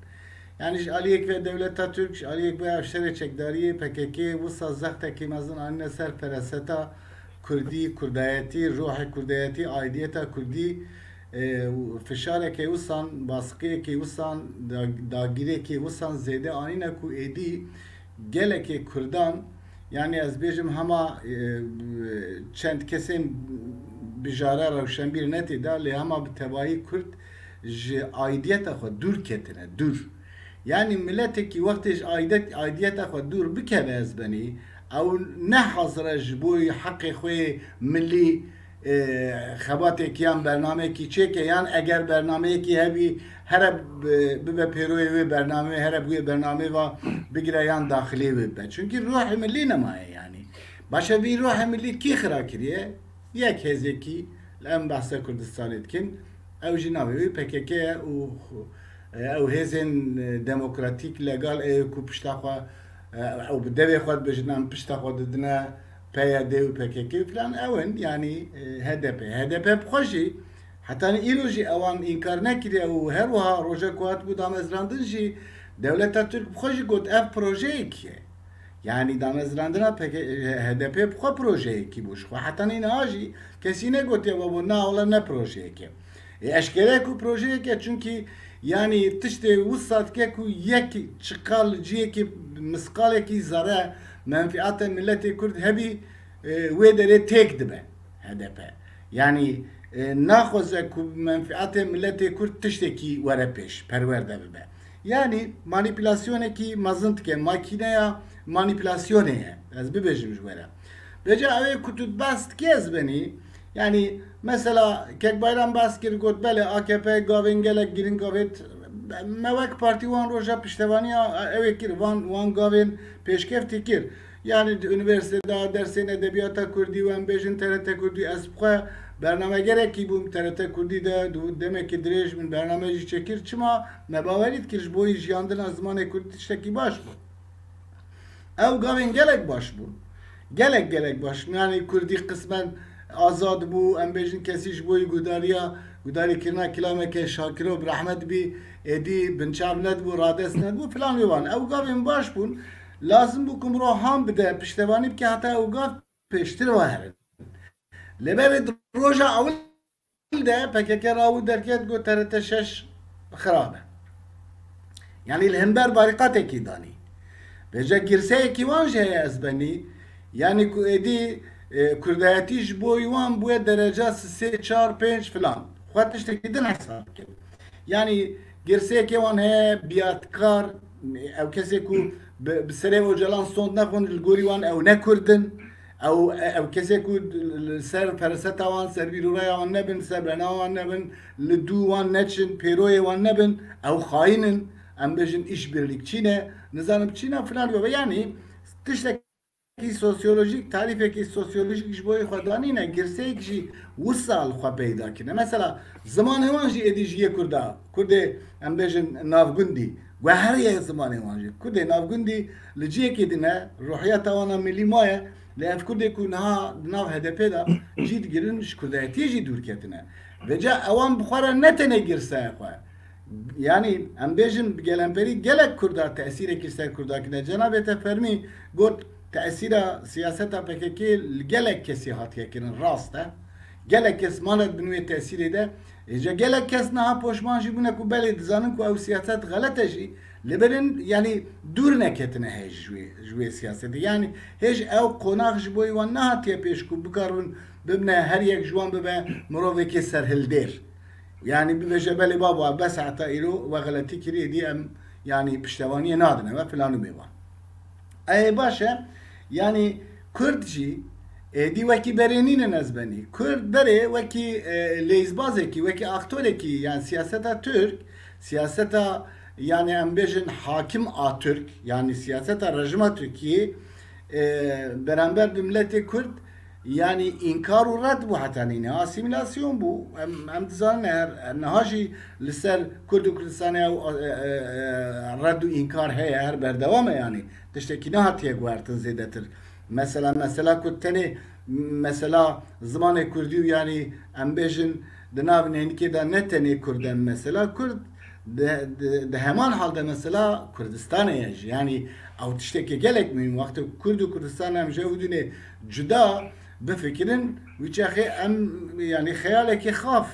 Yanî ji aliyek ve dewleta Tirk, ji aliyek ve ev şerê çekdariyê P K K wisa zextekî mezin anîne ser fereseta Kurdî, Kurdayetî, ruhê Kurdayetî, aidiyeta Kurdî, e, û fişarekê wisan, basiqiyekê wisan, da-, dagîrekê wisan zêde anîne ku êdî gelekê Kurdan, yanî ez bêjim hema, e, çend kesên bijare rewşenbîr ne tê de, lê hema bi tevayî Kurd ji aidiyeta xwe dûr ketine, dûr. Yanî miletekî wextê ji aidet-, aidiyeta xwe dûr bikeve ez benî, ew ne hazir e ji bo heqê xwe yê milî, e, xebatekî yan bernameyekî çêke, yan eger bernameyekî hebî here bi-, bibe pêroyê wê bernameyê, here bi wê bernameyê ve bigire yan daxilê wê bibe. Çunkî ruhê milî nemaye yanî. Baş e, vî ruhê milî kî xira kiriye? Yek hêzekî, em behsa Kurdistanê dikin, ew jî navê wî P K K ye û, e, ew hêzên, e, demokratîk, legal ê ku pişta xwe, e, ew bi devê xwe dibêjin, em pişta xwe didine P Y D û P K K û filan, ew in, yanî, e, H D P. H D P bi xwe jî, hetanî îro jî ewan înkar nekiriye û her wiha roja ku hatibû damezrandin jî, dewleta Tirk bi xwe jî got, ev projeyekî ye. Yanî damezrandina P K, H D P bi xwe projeyekî bû. Ji xwe heta nî niha jî kesî negotiye, babo, na wele ne projeyek e. Ê eşkere ku projeyek e, çunkî yanî tiştê wisa dike ku yek çiqal ciyekî misqalekî zere menfiata miletê Kurd hebî, e, wê derê têk dibe H D P. Yanî, e, naxwaze ku menfiatê miletê Kurd tiştekî were pêş, perwerde bibe. Yanî manîpulasyonekî mezin dike, makîneya manîpulasyonê ye. Ez bibêjim ji we re. Vêca ew ê ku tu behs dikî ez benî, yanî mesela Kek Bayram behs kir, got, belê, A K P gavên gelek giring avêt. Me wek partî wan roja piştevaniya ew ê kir, van, wan gavên pêşkeftî kir. Yanî di unîversîtê de dersên edebiyata kurdî û em bêjin T R T Kurdî, ez bi xwe bernamegerekî bûm T R T Kurdî de, di demekî dirêj min bername jî çêkir. Çima? Me bawerî dikir ji bo jiyandina zimanê kurdî tiştekî baş bû. Ew gavên gelek baş bûn. Gelek, gelek baş bûn. Yanî kurdî qismen azad bû, em bêjin kesî ji bo guhdariya, guhdarîkirina kilameke Şakiro bi rehmet bî, êdî binçav nedibû, radest nedibû, filan wê wan. Ew gavên baş bûn. Lazim bû ku mirov han bide, piştevanî bike heta ew gav pêştir ve herin. Lê berê di roja ewil de P K K rawu derket, got T R T şeş xirab e. Yanî li hember barîqatekî danî. Vêca girseyekî wan jî heye ez benî. Yanî ku êdî, e, kurdayetî ji bo wan bûye dereca sisê, çar, pênc filan. Xwe tiştekî din hesab dikin. Yanî girseyekê wan heye, biyatkar, ew kesê ku bi, bi serê Ocalan sond nexwin, li gorî wan ew ne kurd in. Ew, ew kesê ku li ser fereseta wan, ser bîroraya wan nebin, ser bernameya wan nebin, li dû wan neçin, pêroyê wan nebin, ew xayîn in, em bêjin îşbirlikçî ne, nizanim çî ne, filan ve. Yanî tiştekî sosyolojîk, tarîfekî sosyolojîk ji bo yê xwe danîne, girseyek jî wisa li xwe peyda kirine. Mesela zimanê wan jî êdî ji yê kurda, kurdê, em bêjin, navgundî, guheriye zimanê wan jî. Kurdê navgundî li cihekê din e, ruhiyeta wan a milî maye, lê ev kurdê ku niha di nav H D P de cî digirin, ji kurdayetiyê jî dûr ketine. Vêca ewan bi xwe re ne tenê girseyê xwe. Yanî em bêjin bi gelemperî gelek kurda tesîrekî ser kurda kirine. Cenabê te fermî got tesîra siyaseta P K K li gelek kesî hatiye kirin, rast e. Gelek kes mane bin wê tesîrê de. Êca gelek kes niha poşman jî bûne ku belê dizanin ku ew siyaset xelet e jî, li birin, yanî dûr neketine hêj ji wê, ji wê siyasetê. Yanî hêj ew qonax ji bo wan nehatiye pêş ku bikaribin bibine her yek ji wan bibe mirovekê serhildêr. Yanî bibêje belê babo, bes heta îro we xeletî kirî, êdî em, yanî piştevaniyê nadine we filan û bêvan. Ê baş e, yanî Kurd jî êdî wekî berê nînin ez benî. Kurd berê wekî, e, leyzbazekî, wekî aktorekî, yan siyaseta Tirk, siyaseta, yanî em bêjin hakim a Tirk, yanî siyaseta rejima Tirkiyê, e, beramber bi miletê Kurd, yanî înkar û red bû heta nîne. Asîmîlasyon bû. Em, em dizanin her, niha jî li ser Kurd û Kurdistanê ew, e, e, e, red û înkar heye, her berdewam e yanî. Tiştekî nehatiye guhertin zêdetir. Mesela, mesela ku tenê mesela zimanê kurdî û yanî em bêjin di nav neynikê de ne tenê kurd e mesela, kurd di, di, di heman hal de mesela Kurdistanê ye jî. Yanî ew tiştekê gelek muhîm. Wextê kurd û Kurdistan em ji ew dûnê cuda bifikirin, wî çaxê em, yanî xeyalekî xaf,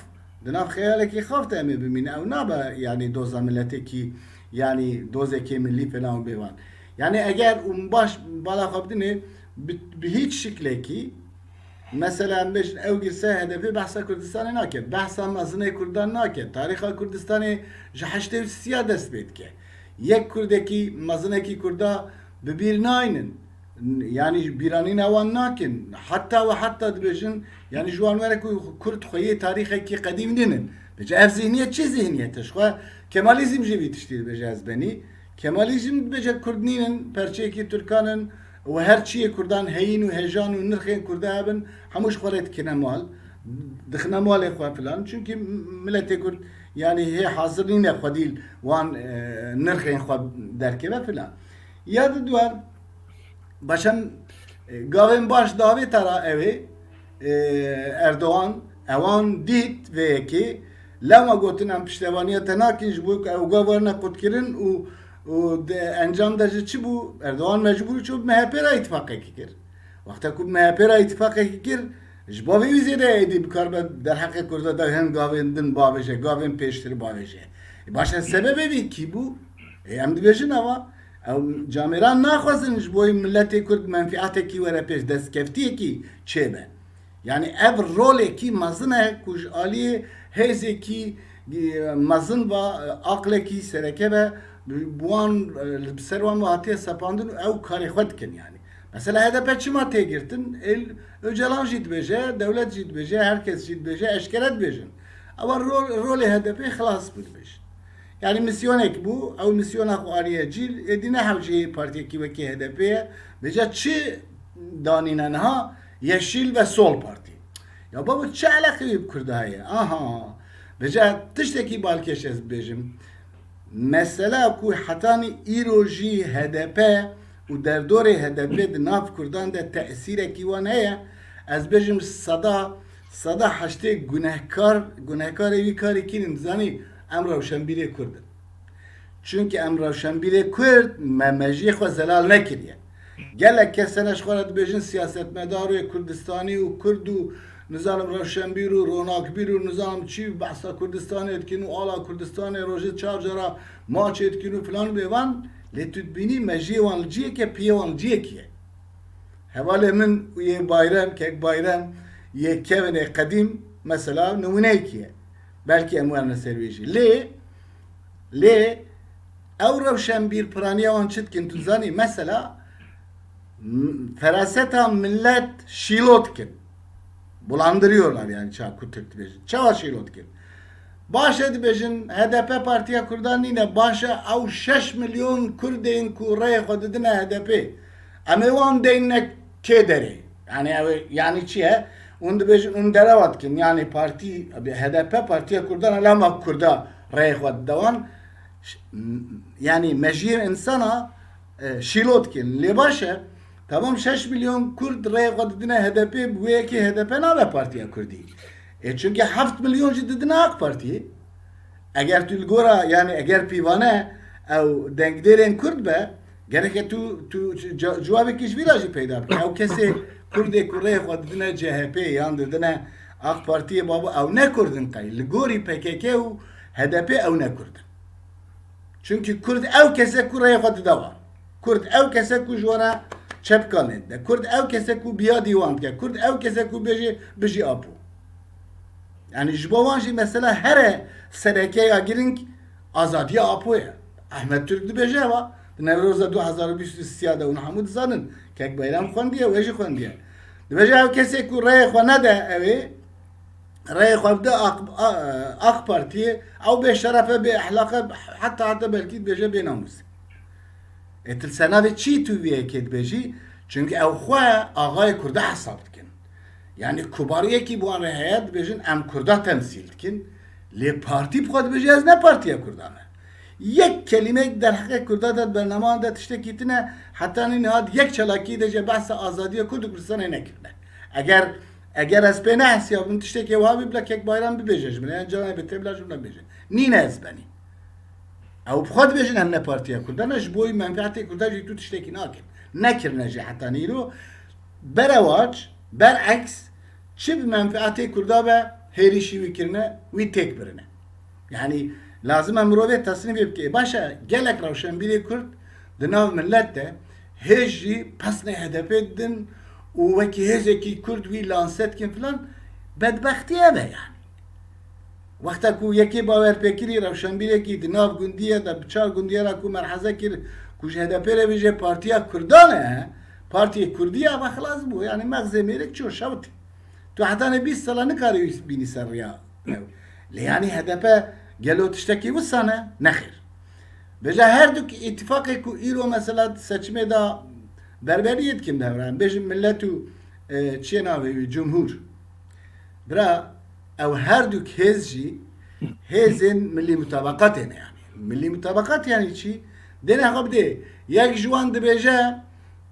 di nav xeyalekî xaf de em ê bimînin. Ew nabe, yanî doza miletekî, yanî dozekê milî filan û bêvan. Yanî eger û baş bala xwe bidinê, bi, bi hîç şiklekî, mesela em bêjin ew girse H D P behsa Kurdistanê nake, behsa mezinê Kurdan nake, tarîxa Kurdistanê ji heştê û sisiya dest pê dike. Yek kurdekî, mezinekî kurda bi bîr naynin. Yanî bîranîna wan nakin. Heta we heta dibêjin, yanî ji wan were ku kurd xweyê tarîxekî qedîm nînin. Bêje ev zihniyet çi zihniyet e? Ji xwe Kemalîzm jî vî tiştî dibêje ez benî. Kemalîzm dibêje kurd nînin, perçeyekî Tirkan in û her çiyê kurdan heyîn û hejan û nirxên kurda hebin, hemû ji xwe rê dikine mal. Dixine malê xwe filan. Çunkî miletê kurd yanî hê hazir nîne xwedî wan, e, nirxên xwe derkeve filan. Ya di duan, başem, e, gavên baş davê te ra ew ê, e, Erdogan, ewan dît vê yekê, lewma gotin em piştevaniya te nakin ji bo ku ew gav werine qutkirin û, û di encam de ji çi bû? Erdogan mecbûr çû bi M H P re îtifaqekî kir. Wexta ku bi M H P re îtifaqekî kir, ji bo vê wî zêde êdî bikaribe derheqê Kurda de hin gavên din bavêje, gavên pêştir bavêje. E, baş e, sebebê vî kî bû? E, em dibêjin ava, ew camêran naxwazin ji bo miletê Kurd menfîatekî were pêş, destkeftiyekî çêbe. Yani ev rolekî mezin e ku ji aliyê hêzekî, e, mezin ve, e, aqlekî sereke ve bi wan, e, li ser wan ve hatiye sepandin û ew karê xwe dikin yani. Mesela H D P çima tê girtin? El Öcalan jî dibêje, dewlet jî dibêje, herkes jî dibêje, eşkere dibêjin. Ewa rol, rolê H D P xilas bû dibêjin. Yani misyonek bû, ew misyona xwe aniye cîl, êdî ne hewceyê partiyekî wekî H D P ye. Bêje çi danîne niha? Yeşil ve Sol Partî. Ya babo, çi eleqe wî bi Kurda heye? Aha. Bêje tiştekî balkêş ez bibêjim. Mesela ku hetanî îro jî H D P û derdorê H D P di nav Kurdan de tesîrekî wan heye, ez bêjim seda, seda heştê gunehkar, gunehkarê wî karê kî ne, dizanî, em rewşenbîrê Kurd in. Çunke em rewşenbîrê Kurd me mejiyê xwe zelal nekiriye. Gelek kes hene ji xwe re dibêjin siyasetmedarê Kurdistanî û Kurd û nizanim rewşenbîr û ronakbîr û nizanim çi behsa Kurdistanê dikin û ala Kurdistanê rojê çar cara maçê dikin û filan bêvan, lê tu dibînî mejiyê wan li ciyekê, piyê wan li ciyekî ye. Hevalê min û yê Bayrem, kek Bayrem, yê kevinê qedîm, mesela nimûneyekî ye. Belkî em werine ser wê jî. Lê, lê ew rewşenbîr piraniya wan çi dikin, tu zanî? Mesela, m-, feraseta millet şîlo dikin. Bulandırıyorlar yani, ça ku Tirk dibêjin. Çawa şîlo dikin? Baş e dibêjin, H D P partiya Kurdan nîne, baş e ew şeş milyon Kurdên ku reyê xwe didine H D P. Em ê wan deyne kê derê? Yani ew, yani çi ye? Hûn dibêjin, hûn derewa dikin. Yani partî, H D P partiya Kurdan e, lema Kurda reyê xwe dide wan. Ş-, m-, yani mejiyê insana, e, şîlo dikin. Lê baş e, tamam, şeş milyon Kurd reyê xwe didine H D P, bi wê yekê H D P nabe partiya Kurdî. E, çunke heft milyon jî didine AK Partiyê. Eger tu li gora, yani eger pîvane ew dengdêrên Kurd be, gereke tu, tu ca-, cewabekî ji vî re jî peyda bike. Ew kesê Kurdê ku rê xwe didine C H P yan didine AK Partiyê, babo, ew ne Kurd in qey. Li gorî P K K û H D P ew ne Kurd in. Çunke Kurd ew kese ku rê xwe dide wan. Kurd ew kese ku ji wana çepkanê dide. Kurd ew kese ku biya dîwan dike. Kurd ew kese ku bêje bijî Apo. Yani ji bo wan jî mesela here sereke ya girîng azadiya Apo ye. Ahmet Türk dibêje eva, di Newroza du hezar û bîst û sê de hûn hemû dizanin, kek Bayram xwendiye, wê jî xwendiye. Dibêje ew kesê ku reyê xwe nede ew ê, reyê xwe bide AK, A-, AK Partiyê, ew bê şeref e, bê ehlaq e, heta heta belkî dibêje bê namûs e. Ê tu li ser navê çi tu vê yekê dibêjî? Çunke ew xwe axayê Kurda hesab dikin. Yani kubariyekî bi wan re heye, dibêjin em Kurda temsîl dikin. Lê partî bi xwe dibêje ez ne partiya Kurda me. Yek kelîmek derheqê Kurda de di bernameyan de tiştekî tune, heta nî niha di yek çalakî de jî behsa azadiya Kurd û Kurdistanê nekirine. Eger, eger ez pê nehesiyabim, tiştekê wiha bî, bila kek Bayram bibêje ji min, yan canê bi tê bila ji min re bêje. Nîne ez benî. Ew bi xwe dibêjin em ne partiya Kurda ne, ji bo menfeetê Kurda jî tu tiştekî nakin. Nekirine jî heta nîro. Berewac, bereks, çi bi menfeetê Kurda be, hêrişî wî kirine, wî têk birine. Yani lazim e mirov vê tesnîfê bike. Baş e, gelek rewşenbîrê Kurd di nav milet de hêj jî pesnê H D P didin û wekî hêzekî Kurd wî lanse dikin filan, bedbextî ev e yani. Wexta ku yekê bawerpêkirî rewşenbîrekî di nav gundiyê de bi çar gundiye re ku merheze kir ku ji H D P re bêje partiya Kurdan e, partiyê Kurdî ya, ve xilas bû. Yani mexzê mêrik çû şewitî. Tu heta ne bîst sala nikarî wî bînî ser riya ew. Lê yani H D P gelo tiştekî wisa ne? Nexêr. Bêje her du îtifaqê ku îro mesela seçimê de berberiyê dikin devran. Bêjin millet û, e, çiyê navê wî, cumhur. Bira, ew her du hêz jî hêzên milî mutabaqatê ne yani. Milî mutabaqat yani çi? Dêne xwe bidê. Yek ji wan dibêje,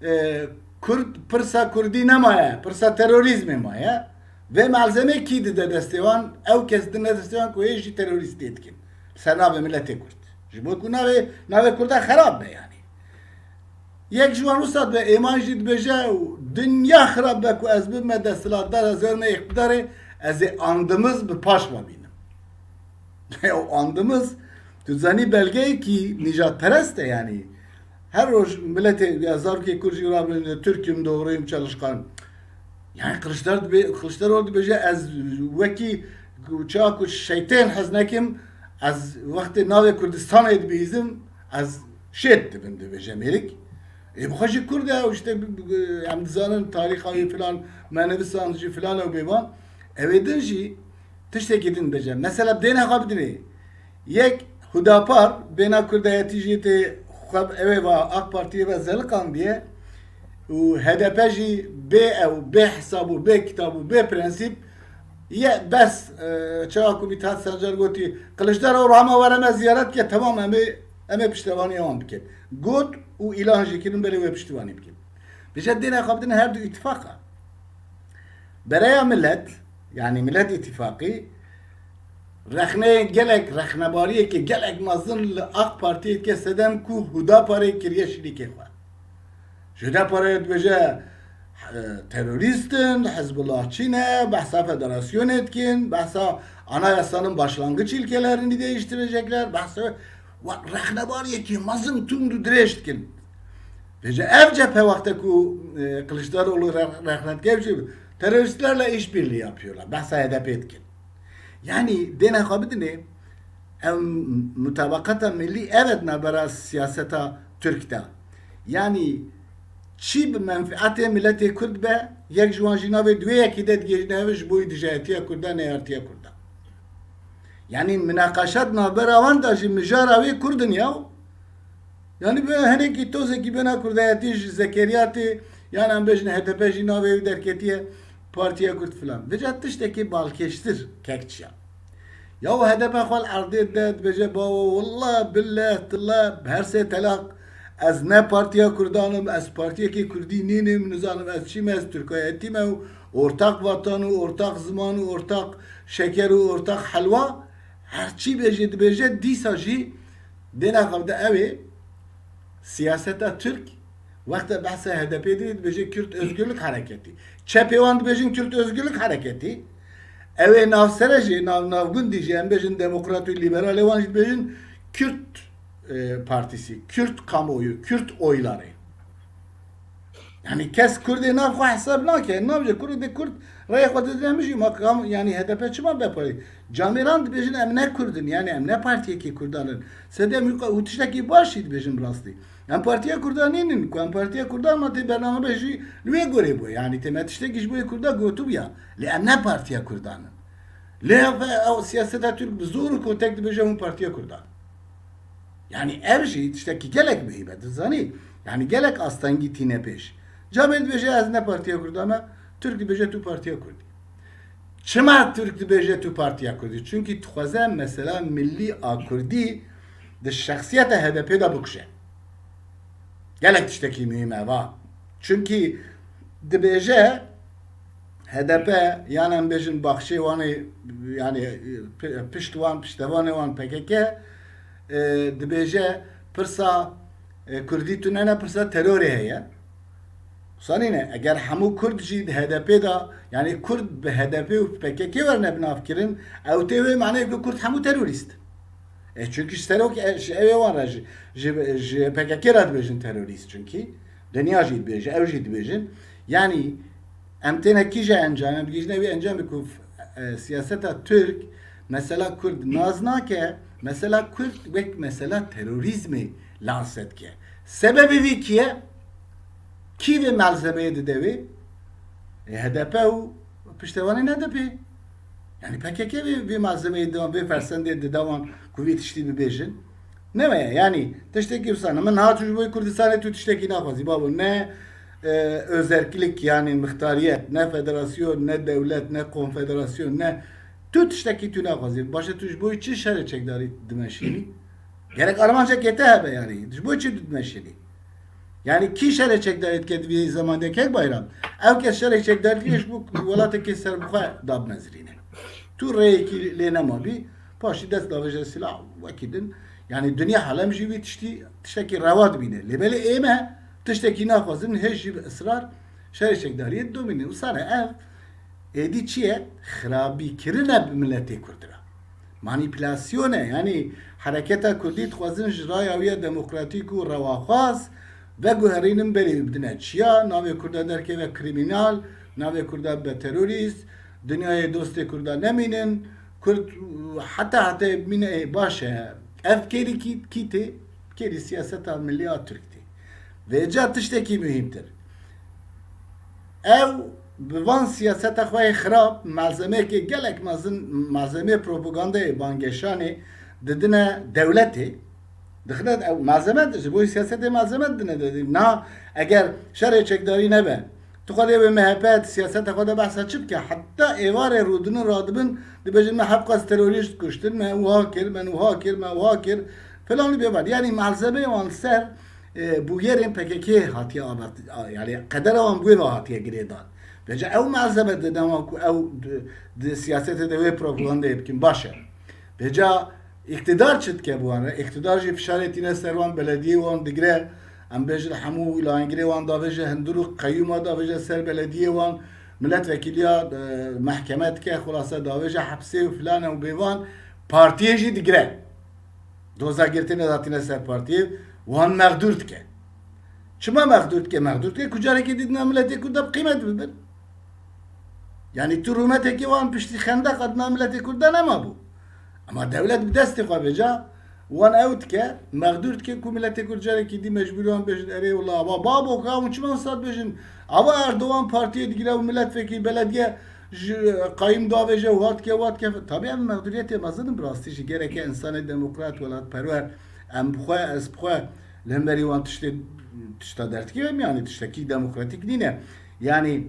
e, Kurd, pirsa Kurdî nemaye, pirsa terorîzmê maye. Vê malzemê kî dide destê wan? Ew kes dine destê wan ku hêj jî terorîstiyê dikin. Ser navê miletê Kurd. Ji bo ku navê, navê Kurda xerab be yanî. Yek ji wan wisa dibe, Êman jî dibêje, dinya xirab be ku ez bibime desthilatdar, ez wêrime îqtidarê, ez ê andimiz bi paş ve bînim. Ew andimiz, tu zanî belgeyekî nîjadperest e yanî. Her roj miletê, ya zarokê Kurd jî rabin, Türk'üm, doğruyum, çalışkan. Yani Kılıçdar dibe-, Kılıçdaroğlu dibêje, ez wekî çawa ku şeytên hez nekim, ez wextê navê Kurdistanê dibihîzim, ez şêt dibim, dibêje mêrik. Ê, bi xwe jî Kurd e, û işte, bi, bi, em dizanin tarîxa wî filan, me nivisan jî filan ew bêvan. Ew ê din jî tiştekî din bêje. Mesela dêne xwe bidinê. Yek Hudapar, bêna Kurdayetî jî tê xwe ew ê va AK Partiyê ve zeliqandiye û H D P jî bê ew, bê hesab û bê kitab û bê prensîp ye bes, e, çawa ku Mithat Sancar gotî, Kılıçdaroğlu hema were me ziyaret ke, temam em ê, em ê piştevaniya wan bikin. Got û îlan jî kirin belê wê piştvanî bikin. Vêca dêne xwe bidin her du îtifaqa. Bereya millet, yani Millet İttifakı, rexneyê gelek, rexnebariyeke gelek mezin li AK Partiyê dike sedem ku Hudaparê kiriye şirîkê xwe. Ji Hudaparê dibêje, e, terorîst in, Hizbullahçî ne, behsa federasyonê dikin, behsa anayasanın başlangıç ilkelerini değiştirecekler, behsa wa-, rexnebariyekî mezin tund û dirêj dikin. Vêca ev cephe wexte ku, e, Kılıçdaroğlu re-, rexne dike, teröristlerle işbirliği yapıyorlar. Behsa H D P dikin. Yani dêne xwe bidinê, ev mutabaqata millî evet navbera siyaseta Türk de. Yani çi bi menfiatê miletê Kurd be, yek ji wan jî navê duê yekî de digihîjne ev ji bo dijayetiya Kurda, neyartiya Kurda. Yani minaqeşat navbera wan de jî mijara wê Kurd in ya. Yani bi hinekî tozekî bêna Kurdayetî ji Zekeriya tê, yan em bêjin H D P jî navê wî derketiye, Partiya Kurd filan. Vêca tiştekî balkêştir kekçiya. Ya H D P xwe li erdê de dibêje, bawo, wallah, billah, tillah, her sê telaq, ez ne Partiya Kurdan im, ez partiyekî Kurdî nînim, nizanim ez çi me, ez Tirkayetî me û ortak vatan û ortak ziman û ortak şeker û ortak helwa, her çi bêje dibêje, dîsa jî dêna xev de ew ê siyaseta Tirk, wexta behsa H D P dibê, dibêje Kürt Özgürlük Hareketi. Çepê wan dibêjin Kürt Özgürlük Hareketi. Ew ê navsere jî, nav-, navgundî jî, em bêjin demokrat û liberalê wan jî dibêjin Kürt, e, Partisi, Kürt kamuoyu, Kürt oyları. Yani kes Kurdê nav xwe hesab nake. Navce Kurdê Kurd rêyê xwe didine min jî makam, yani H D P çima be parê? Camêran dibêjin em ne Kurd in, yani em ne partiyekî Kurdan in. Sedem û tiştekî baş jî dibêjin bi rastî. Em partiya Kurdan nînin ku em partiya Kurdan ma tê bername be jî li wê gorê bûye. Yani tê me tiştekî ji bo yê Kurda gotibûya. Lê em ne partiya Kurdan in. Lê ev, ew siyaseta Türk bi zor û kotek dibêje hûn partiya Kurdan. Yani ev jî tiştekî gelek muhîm e, dizanî. Yani gelek astengî tîne pêş. Camêr dibêje ez ne partiya Kurda me, Türk dibêje tu partiya Kurdî. Çima Türk dibêje tu partiya Kurdî? Çünkü dixwaze mesela millî a Kurdî di şexsiyeta H D P de bikuje. Gelek tiştekî muhîm e va. Çünkü dibêje H D P, yan em bêjin baxçê wan ê, yani, pi-, pişt wan, piştevanê wan P K K, e, dibêje pirsa, e, Kurdî tune ne, pirsa terorê heye. Sanîne, eger hemû Kurd jî di H D P de, yani Kurd bi H D P û P K K werne binavkirin, ew tê wê maneyê ku Kurd hemû terorîst. E, çünkü ji serok, e, ji ew ê wan re, ji, ji, ji P K K re dibêjin terorîst çünkü. Dinya jî dibêje, ew jî dibêjin. Yani em têne kîje encam, em digihîjine wî encamê ku, e, siyaseta Türk mesela Kurd nas nake, mesela Kurd wek mesela terorîzmê lanse dike. Sebebê vî kî ye? Kî vê malzemeyê dide wê? E, H D P û piştevanên H D P. Yani P K K vê, vê malzemeyê dide wan, vê fersendê dide wan ku vê tiştî bibêjin. Ne me ye, yani tiştekî wisa ne. Min niha tu ji bo Kurdistanê tu tiştekî naxwazî, babo, ne, e, özerklik, yani mixtariyet, ne federasyon, ne dewlet, ne konfederasyon, ne, tu tiştekî tu naxwazî. Başe tu ji bo çi şerê çekdarî dimeşînî? Gerek armancekê te hebe yani. Ji bo çi tu dimeşînî? Yani kî şerê çekdarê dike di vî zemanê de, Kek Bayram? Ew kes şerê çekdarê dike ji bo welatekê serbixwe dabmezirîne. Tu rêyekî lê nemabî, paşî dest davêje silah, wekî din. Yani dinya alem jî wî tiştî, tiştekî rewa dibîne. Lê belê ême tiştekî naxwazin, hêj jî bi israr şerê çekdariyê didomînin. Wisa ne ev êdî çi ye? Xirabîkirin e bi miletê Kurd re. Manîpülasyon e. Yani hereketa Kurdî dixwazin ji raya wî ya demokratîk û rewaxwaz veguherînin, belê wî bidine çiya, navê Kurda derkeve krîmînal, navê Kurda be terorîst, dinyayê dostê Kurda nemînin, Kurd heta heta bimîne, ê, baş e. Ev kêrî kî, kî tê? Kêrî siyaseta milî a Tirk tê. Vêca tiştekî muhîmtir. Ew bi van siyaseta xwe yê xirab, malzemeyekê gelek mezin, malzemeyê propagandayê, bangêşanê didine dewletê. Dixine ew malzeme, ji bo siyasetê malzeme didine de. Na, eger şerê çekdarî nebe, tu xwe dê wê M H P di siyaseta xwe de behsa çi bike? Heta êvarê rûdinin radibin, dibêjin me hevqas terorîst kuştin, me wiha kir, me wiha kir, me wiha kir, filan û bêvan. Yani malzemeyê wan li ser, e, bûyerên P K K hatiye avert, a, yani qedera wan bi wê ve hatiye girêdan. Vêca ew malzeme didine wan ku ew di, di siyasetê de wê propagandayê bikin. Baş e. Vêca îktidar çi dike bi wan re? Îktidar jî fişarê tîne ser wan, belediyê wan digire. Em bêjin hemû layengirê wan davêje hundir û qeyûma davêje ser belediyê wan. Miletvekiliya, e, mehkeme dike, xulase davêje hepsê û filan û bêvan. Partiyê jî digire. Doza girtinê datîne ser partiyê, wan mexdûr dike. Çima mexdûr dike? Mexdûr dike ku carekê dî di nav miletê Kurd de bi qîmet bibin. Yani tu rûmetekê wan piştî xendeqa di nav miletê Kurd de nemabû. Ema dewlet bi destê xwe vêca wan ew dike, mexdûr dike ku miletê Kurd carekî dî mecbûrî wan bêjin, erê wela ava babo ka hûn çima wisa dibêjin? Ava Erdogan partiyê digire û miletvekî, belediye ji qayîm davêje û hat ke, wat ke. Tabî ev mexdûriyetê mezin in, bi rastî jî gereke însanê demokrat, welatperwer, em bi xwe, ez bi xwe li hemberî wan tiştê, tişta dertî bim, yani tiştekî demokratîk nîne. Yani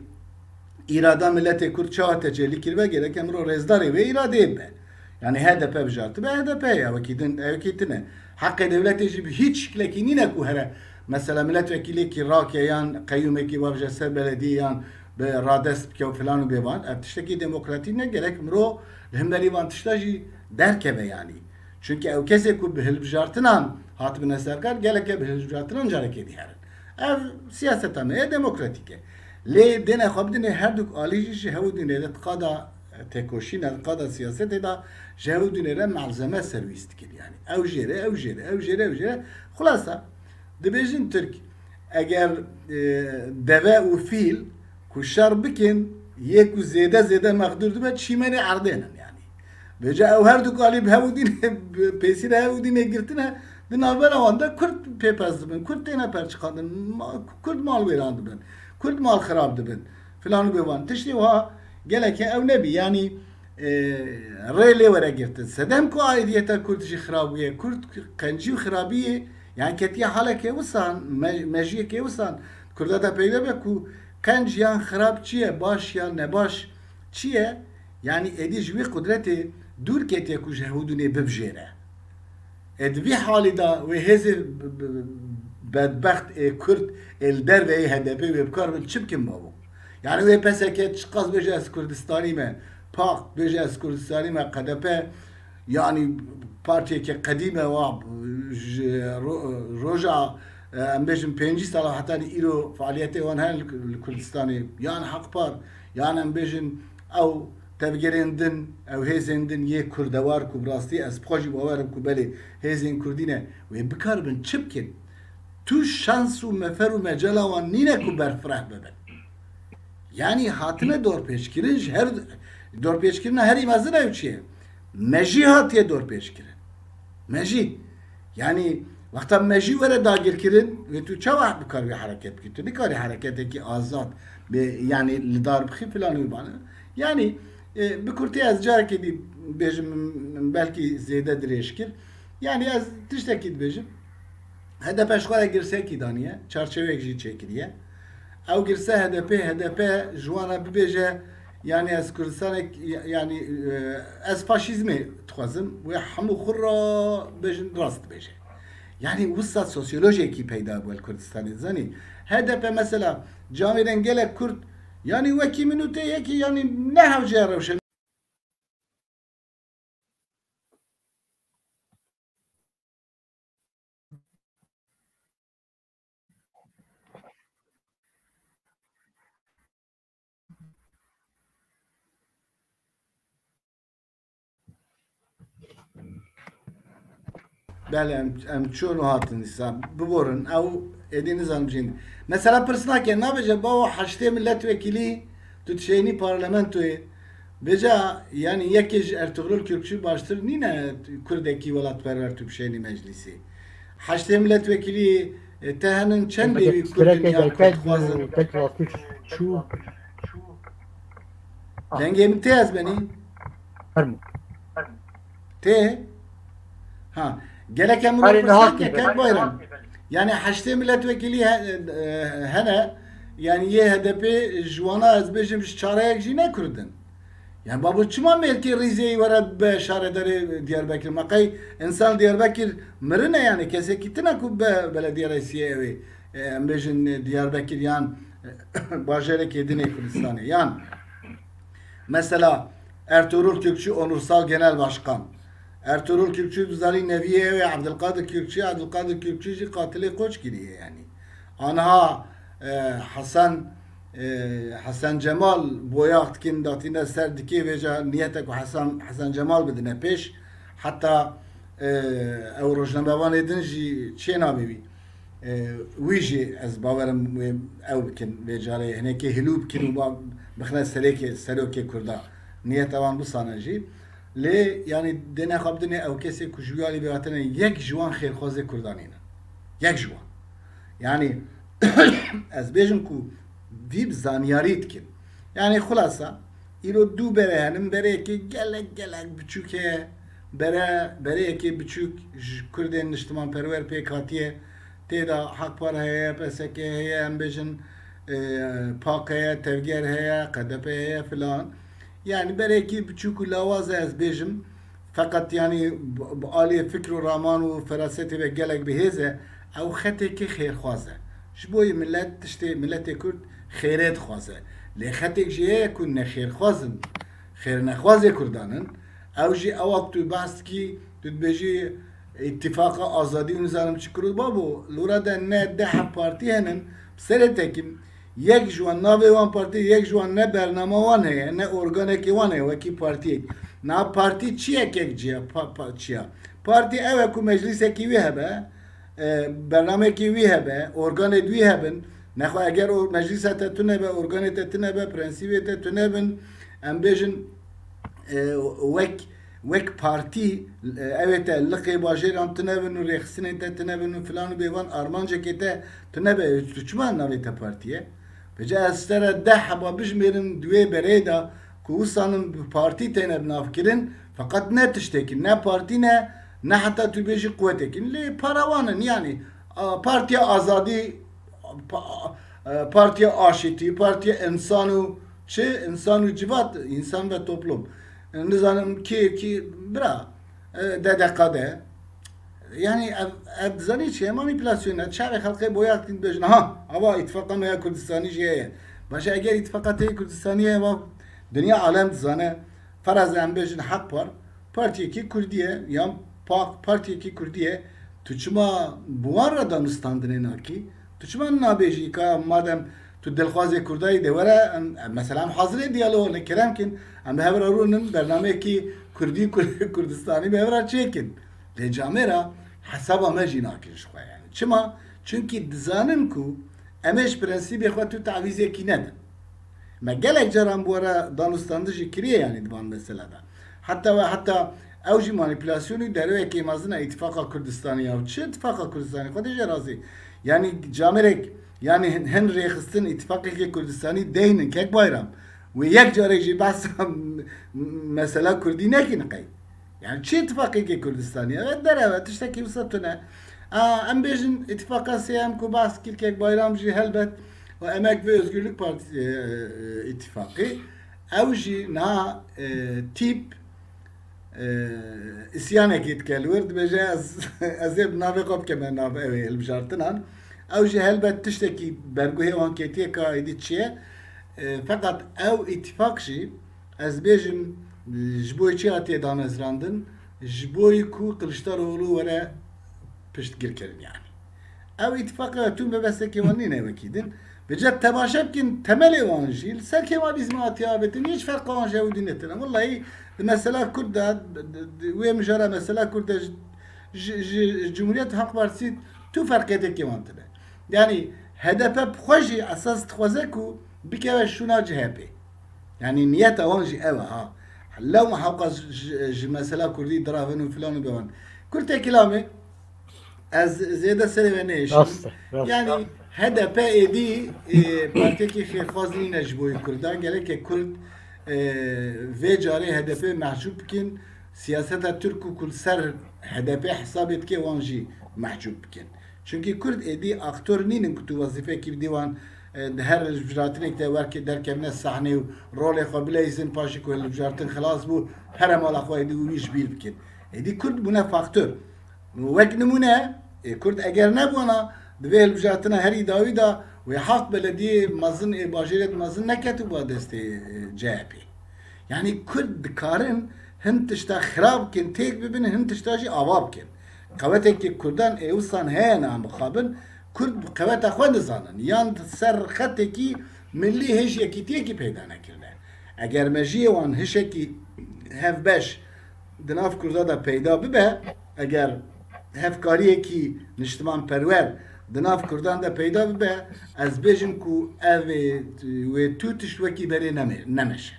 îrada miletê Kurd çawa tecellî kiribe, gerek em ro rêzdarê wê îradeyê be. Yani H D P bijartibe, H D P ye, wekî din, wekî tine. Heqê dewletê jî bi hîç şiklekî nîne ku here, mesela miletvekîlekî rake yan qeyûmekî wabje ser belediyê yan bi radest bike û filan û bêvan. Ev tiştekî demokratîk ne, gerek miro li hemberî van tişta jî derkeve yanî. Çunke ew kesê ku bi hilbijartinan hatibine serkar, geleke bi hilbijartinan carekê dî herin. Ev siyaseta me ye, demokratîk e. Lê dêne xwe bidinê her duk alî jî ji hevû dînê de di qada têkoşîna, di qada siyasetê de ji hevû dînê re malzeme serwîs dikir. Yani ew jê re, ew jê re, ew jê re, ew jê re. Xulasa, dibêjin Tirk, eger, e, deve û fîl ku şer bikin, yê ku zêde zêde mexdûr dibe, çîmenê erdê ne yani. Vêca ew her du kalî bi hevû dînê, bi pêsîra hevû dînê girtine, di navbera wan de Kurd pêpez dibin, Kurd têne perçiqandin, ma-, Kurd mal wêran dibin, Kurd mal xirab dibin, filan û bêvan. Tiştê wiha gelek heye, ew nebî, yanî, e, rê lê were girtin. Sedem ku aidiyeta Kurd jî xirab bûye, Kurd qencî û xirabiyê, yani ketiye haleke wisan, me-, mejiyekê wisan. Kurda de peyda be ku qenc yan xirab çi ye, baş yan nebaş çi ye? Yani êdî ji wî qudretê dûr ketiye ku ji hevûdûnê bibijêre. Ê di vî halî de wê hêzê b-, b-, bedbext ê Kurd ê li derveyê H D P wê bi kar bin çi bikin babo? Yani wê P S K çiqas bêje ez Kurdistanî me, pak bêje ez Kurdistanî me, K D P yani partiyeke qedîm e, wa ji ro-, roja, e, em bêjin pêncî sala heta îro faaliyetê wan hene li, li Kurdistanê, yan Haqpar, yan em bêjin ew tevgerên din, ew hêzên din yê kurdewar ku bi rastî ez bi xwe jî bawer im ku belê hêzên kurdî ne, wê bikaribin çi bikin? Tu şans û mefer û mecala wan nîne ku berfireh bibin. Yanî hatine dorpêçkirin ji her, dorpêçkirina herî mezin ew çi ye? Mejî hatiye dorpêçkirin. Mejî. Yanî wexta mejî were dagirkirin, wê tu çawa bikarî wê hereket bikî? Tu nikarî hereketekî azad bê, yanî li dar bixî filan û bana. Yanî, e, bi kurtî ez carekê dî bêjim, belkî zêde dirêj kir. Yanî ez tiştekî dibêjim. H D P ji xwe re girsekî daniye, çarçeveyek jî çêkiriye. Ew girse H D P, H D P ji wan re bibêje, yanî ez Kurdistanek, ya-, yanî, e, ez faşîzmê dixwazim, wê hemû xwe ra bêjin rast dibêje. Yanî wisa sosyolojiyekî peyda bû li Kurdistanê, dizanî. H D P mesela camêrên gelek Kurd, yanî wekî min û te yekî, yanî ne hewce rewşen Belê, em, em çûn û hatin dîsa. Biborin, ew êdî nizanim jî. Mesela pirs nake, nabêje, bawo heştê milletvekîlî tu dişênî parlamentoyê. Vêca, yanî yekê ji Ertugrul Kürkçü baştir nîne kurdekî welatperwer tu bişênî meclîsê. Heştê milletvekîlî, e, te henin çend bêvî kurdin ya kurd dixwazin. Tek rastî çû. Dengê min tê ez benî? Fermo. Tê? Ha. Gelek em Erê, niha pirsan ke tê kek belê. Bayram. Yani heştê milletvekilî he-, e, hene, yani yê H D P ji wana ez bêjim ji çareyek jî ne Kurd in. Yani babo çima mêrkê Rîzeyî were be şaredarê Diyarbekir? Ma qey insan Diyarbekir mirine yani kesekî tine ku be belediye reîsiyê ew ê. E, em bêjin Diyarbekir yan bajêrekê din ê Kurdistanê. Yan mesela Ertuğrul Kürkçü Onursal Genel Başkan. Ertuğrul Kürkçü dizanî neviyê ew ê Abdülkadir Kürkçü, Abdülkadir Kürkçü jî qatilê Koçgirî ye yani. Anha, e, Hasan, e, Hasan Cemal boyax dikin datîne ser dikê vêca niyete ku Hasan, Hasan Cemal bidine pêş. Heta, e, ew rojnamevanê din jî çê nabê wî. E, wî jî ez bawerim wê ew bikin, vê carê hinekê hilû bikin û ba-, bixine serêkê, serokê Kurda. Niyeta wan bisanin jî. Lê, yanî, dêne xwe bidinê ew kesê ku ji wî alî vê hatine, yek ji wan xêrxwazê Kurda nîne. Yek ji wan. Yanî, ez bêjim ku vî bi zanyarî dikin. Yanî, xulasa, îro du bere henin, bereyekê gelek, gelek biçûk heye. Bere, bereyekê biçûk ji Kurdên niştimanperwer pêk hatiye. Tê de Hakpar heye, P S K heye, em bêjin, e, PAK heye, Tevger heye, K D P heye filan. Yani berekî biçûk û lawaz e ez bêjim. Feqet yani bi, bi aliyê fikr û raman û ferasetê ve gelek bi hêz e. Ew xetêkê xêrxwaz e. Ji bo yê millet tiştê, milletê Kurd xêrê dixwaze. Lê xetêk jî heye ku ne xêrxwaz in, xêrnexwazê Kurdan in. Ew jî ew wek tu behs dikî, tu dibêjî îtîfaqa azadî û nizanim çi kir û babo, li wira de ne deh heb partî henin, bi serê tekin, yek ji wan navê wan partî, yek ji wan ne bernama wan heye, ne organekê wan heye wekî partiyek. Niha partî çi ye kek çi ye, pa, pa, çi ye? Partî ew e ku meclîsekî wî hebe, e, bernamekî wî hebe, organê wî hebin. Nexwe eger o meclîsa te tune be, organê te tune be, prensîbê te tune bin, em bêjin, e, wek, wek partî, e, ew ê te liqê bajêran tune bin û rêxistinên te tune bin û filan û bêvan armancekê te tune be, tu çima navê te partî ye? Vêca ez ji te re deh heba bijmêrim di wê berê de ku wisanin bi partî têne binavkirin, feqet ne tiştekî, ne partî ne, ne heta tu bêjî quwetekî. Lê para wan in, yanî, a, Partiya Azadî, pa-, e, Partiya Aşîtî, Partiya Însan û çi? Însan û Civat, Însan ve Toplum. E, nizanim kê, kê, bira, e, D D K D. Yani ev, ev dizanî çi ye? Manîpülasyon e. Çavê xelkê boyax dikin dibêjin, ha, ava îtifaqa me ya Kurdistanî jî heye. Baş e, eger îtifaqa te yê Kurdistanî heye, va dinya alem dizane. Feraz em bêjin Hak Par, partiyekî Kurdî ye, yan PAK partiyekî Kurdî ye. Tu çima bi wan re danûstandinê nakî? Tu çima nabêjî ka madem tu dilxwazê Kurda yî de were, em, em, mesela em hazirê diyaloga ne kerem kin, em bi hev re rûnin bernameyekî Kurdî, Kur-, Kurdistanî bi hev re çêkin. Lê camêra hesaba me jî nakin ji xwe yani. Çima? Çunkî dizanin ku em ê ji prensîbê xwe tu tavîzekî nedin. Me gelek caran bi we re danûstandin jî kiriye yani di van mesele de. Heta we heta ew jî manîpulasyonî derewekê mezin e îtifaqa Kurdistanî ya. Çi îtifaqa Kurdistanî? Xwedê jê razî. Yani camêrek yani hin, hin rêxistin îtifaqekê Kurdistanî deynin kek Bayram. Wê yek carek jî behsa mesela Kurdî nekin qey. Yani çi îtifaqekê Kurdistanî? Evet, derew e, tiştekî wisa tune. A, em bêjin îtifaqa sêyem ku behs kir kek Bayram jî helbet û Emek ve Özgürlük Partisi, e, e, îtifaqî. Ew jî niha, e, tîp, e, îsyanekî dike li wir, dibêje ez, ez ê bi navê xwe bikeme nav ew ê hilbijartinan. Ew jî helbet tiştekî berguhê wan ketiye ka êdî çi ye. E, feqet ew îtifaq jî Ez bêjim, ji bo çi hatiye damezrandin? Ji bo ku Kiliçdaroglu were piştgirkirin yani. Ew îtifaqa tûn bebesekê wan nîne wekî din. Vêca temaşe bikin, temelê wan jî li ser Kemalîzmê hatiye avêtin, hiç ferqa wan ji ew dî netine. Wellahî di mesela Kurd de, di, di, wê mijara mesela Kurd de ji Ji, ji, ji Cumhuriyet Halk Partisi tu ferqê têkê wan tine. Yani H D P bi xwe jî esas dixwaze ku bikeve şûna C H P. Yani niyeta wan jî ew e ha. Lewma hewqa ji, ji, ji mesela Kurdî diravin û filan û bewan. Kurtê kilamê ez zêde serê ve nêşim. Rast e, rast e. Yani H D P êdî, e, partiyekî xêrxwaz nîne ji bo Kurdan. Gereke Kurd, e, vê carê H D P mehcûb bikin. Siyaseta Tirk û ku li ser H D P hesabê dike wan jî mehcûb bikin. Çunkî Kurd êdî aktor nînin ku tu wezîfekî bidî wan, e, di her hilbijartinekî de werkê derkevine sahneyê û rolê xwe bileyzin, paşê ku hilbijartin xilas bû, here mala xwe êdî û wî ji bîr bikin. Êdî Kurd bûne faktor. Wek nimûne, ê, Kurd eger nebûna, di vê hilbijartina herî dawî de wê heft belediyê mezin ê bajêrê mezin neketibû destê, e, C H P. Yani Kurd dikarin hin tişta xirab bikin, têk bibin, hin tişta jî ava bikin. Qewetekî Kurdan ê wisan heye niha mixabin, Kurd bi qeweta xwe dizanin. Yan di ser xetekî milî hêj yekîtiyekî peyda nekirine. Eger mejiyê wan hişekî hevbeş di nav Kurda de peyda bibe, eger hevkariyekî niştimanperwer di nav Kurdan de peyda bibe, ez bêjim ku ev ê, wê tu tişt wekî berê neme-, nemeşe.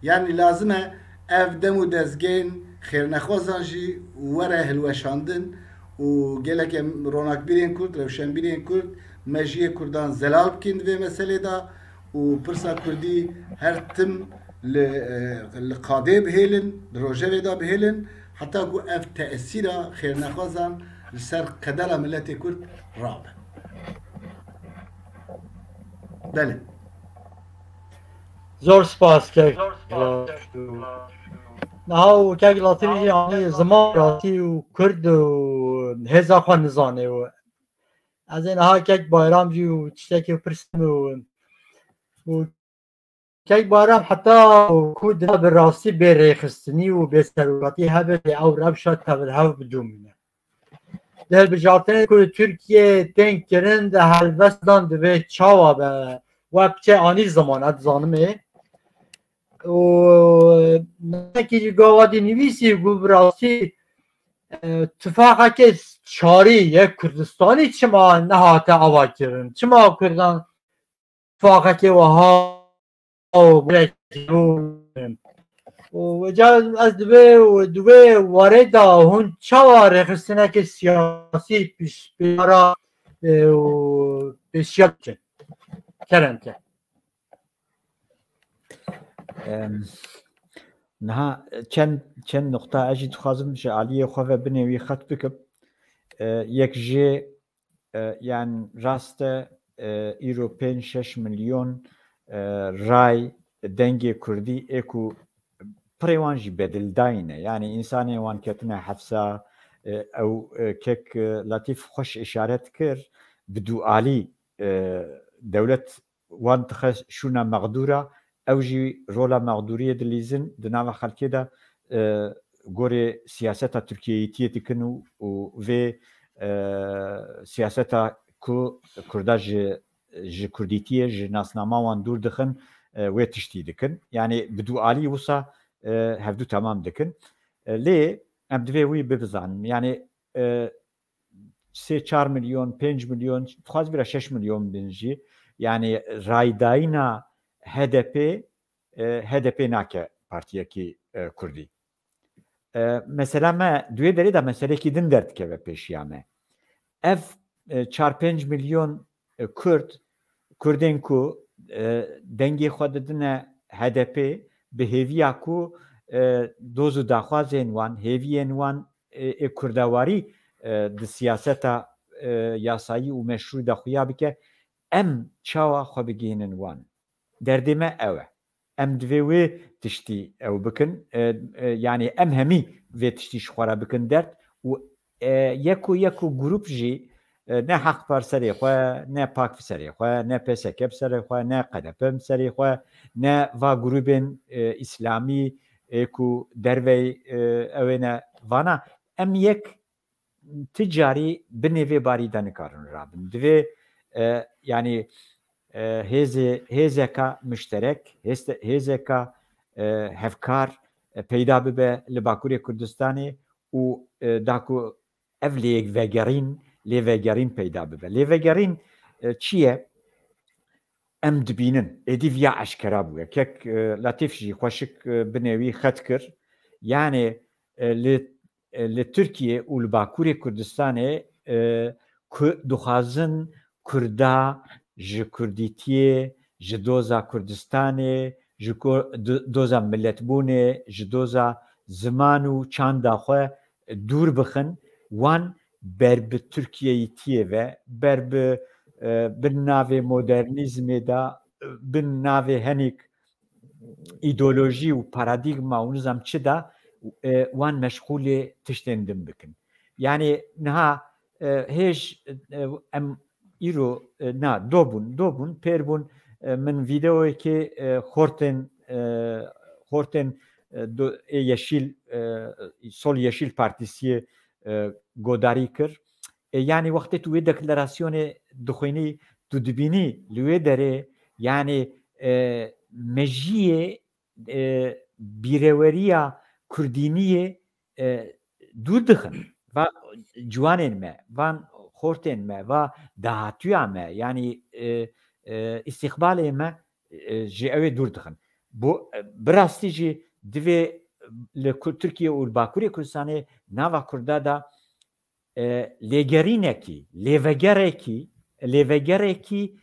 Yani lazim e ev dem û dezgehên xêrnexwazan jî were hilweşandin û gelek em ronakbîrên Kurd, rewşenbîrên Kurd mejiyê Kurdan zelal bikin di vê meselê de û pirsa Kurdî her tim li, e, li qadê bihêlin, di rojevê de bihêlin, heta ku ev tesîra xêrnexwazan li ser qedera miletê Kurd rabe. Belê. Zor spas kek. Niha û kek Latîf jî anî ziman rastî û Kurd û hêza xwe nizane û ez ê niha kek Bayram jî û tiştekî pirsim û, û kek Bayram heta ku dina bi rastî bê rêxistinî û bê serokatî hebe lê ew rewşa tevlihev bi dû mîne. Di hilbijartinê ku li Tirkiyeyê tên kirin, di helbestdan divê çawa be, we piçe anî ziman, ez dizanim ê. Û navekî ji gava dî nivîsî ku bi rastî, e, tifaqekê çarî yek Kurdistanî çima nehate avakirin? Çima Kurdan tifaqekê wiha û û ca ez divê û di wê warê de hûn çawa rêxistineke siyasî pêş-, pêşara, e, û pêşiya bikin? Kerem ke. Em, niha çend, çend nuqta ez jî dixwazim ji aliyê xwe ve binê wî xet bikim. E, yek jê, e, yan rast e, e, îro pênc şeş milyon, e, ray dengê Kurdî ê ku pirê wan jî bedildayî ne. Yani însanên wan ketine hefsa, e, ew, e, kek, e, Latîf xweş îşaret kir, bi dualî, e, dewlet wan dixe şûna mexdûra, ew jî rola mexdûriyê dilîzin di nava xelkê de, e, gorê siyaseta Tirkiyeyîtiyê dikin û, û vê, e, siyaseta ku Kurda ji, ji Kurdîtiyê, ji nasnama wan dûr dixin, e, wê tiştî dikin. Yani bi dualî wisa, e, hevdû temam dikin. E, lê em divê wî bibizanin. Yani, e, sê çar milyon, pênc milyon, dixwaz bira şeş milyon bin jî. Yani raydayîna H D P, e, H D P nake partiyekî, e, Kurdî. E, mesela me di wê derê de meselekî din derdikeve pêşiya me. Ev, e, çar pênc milyon, e, Kurd, Kurdên ku, e, dengê xwe didine H D P, bi hêviya ku, e, doz û daxwazên wan, hêviyên wan, e, ê kurdewarî, e, di siyaseta, e, yasayî û meşrû de xuya bike, em çawa xwe bigihînin wan? Derdê me ew e. Em divê wê tiştî ew bikin. E, e, yani em hemî vê tiştî ji xwe re bikin derd û, e, yek û yek û grûp jî, e, ne Haq Par serê xwe, ne pak bi serê xwe, ne P S K bi serê xwe, ne K D P bi serê xwe, ne va grûbên, e, îslamî, ê ku dervey, e, ew ê ne vana. Em yek ti carî binê vê barî de nikarin rabin. Divê, e, yani, e, hêzê, hêzeka muşterek, hêste-, hêzeka, e, hevkar, e, peyda bibe li Bakurê Kurdistanê û, e, da ku ev lêvegerîn, lêvegerîn peyda bibe. Lêvegerîn e, çi ye? Em dibînin, êdî viya eşkera bûye. Kek e, Letîf jî xweşik e, binê wî xet kir. Yani e, li, e, li Tirkiye û li Bakurê Kurdistanê e, ku dixwazin Kurda ji Kurdîtiyê, ji doza Kurdistanê, ji ko- do- doza miletbûnê, ji doza ziman û çanda xwe dûr bixin, wan ber bi Tirkiyeyîtiyê ve, ber bi e, bin navê modernîzmê de, bin navê henîk îdeolojî û paradîgma û nizam çi de e, wan meşxûlê tiştên din bikin. Yani niha e, hêj e, em îro e, na dobûn, dobûn, pêr bûn e, min vîdeoyekê e, xortên e, xortên e, do- ê yeşîl e, Sol Yeşil Partîsiyê e, godarî kir. E, yani wextê tu wê deklarasyonê dixwînî, tu dibînî li wê derê yani e, mejiyê e, bîreweriya kurdîniyê e, dûr dixin. Va ciwanên me, van xortên me, va dahatûya me, yani e, e, îstîqbalê me e, ji ew ê dûr dixin. Bu e, bi rastî jî divê li Kur- Tirkiye û li Bakurê Kurdistanê nava Kurda de e, lêgerînekî, lêvegerekî, lêvegerekî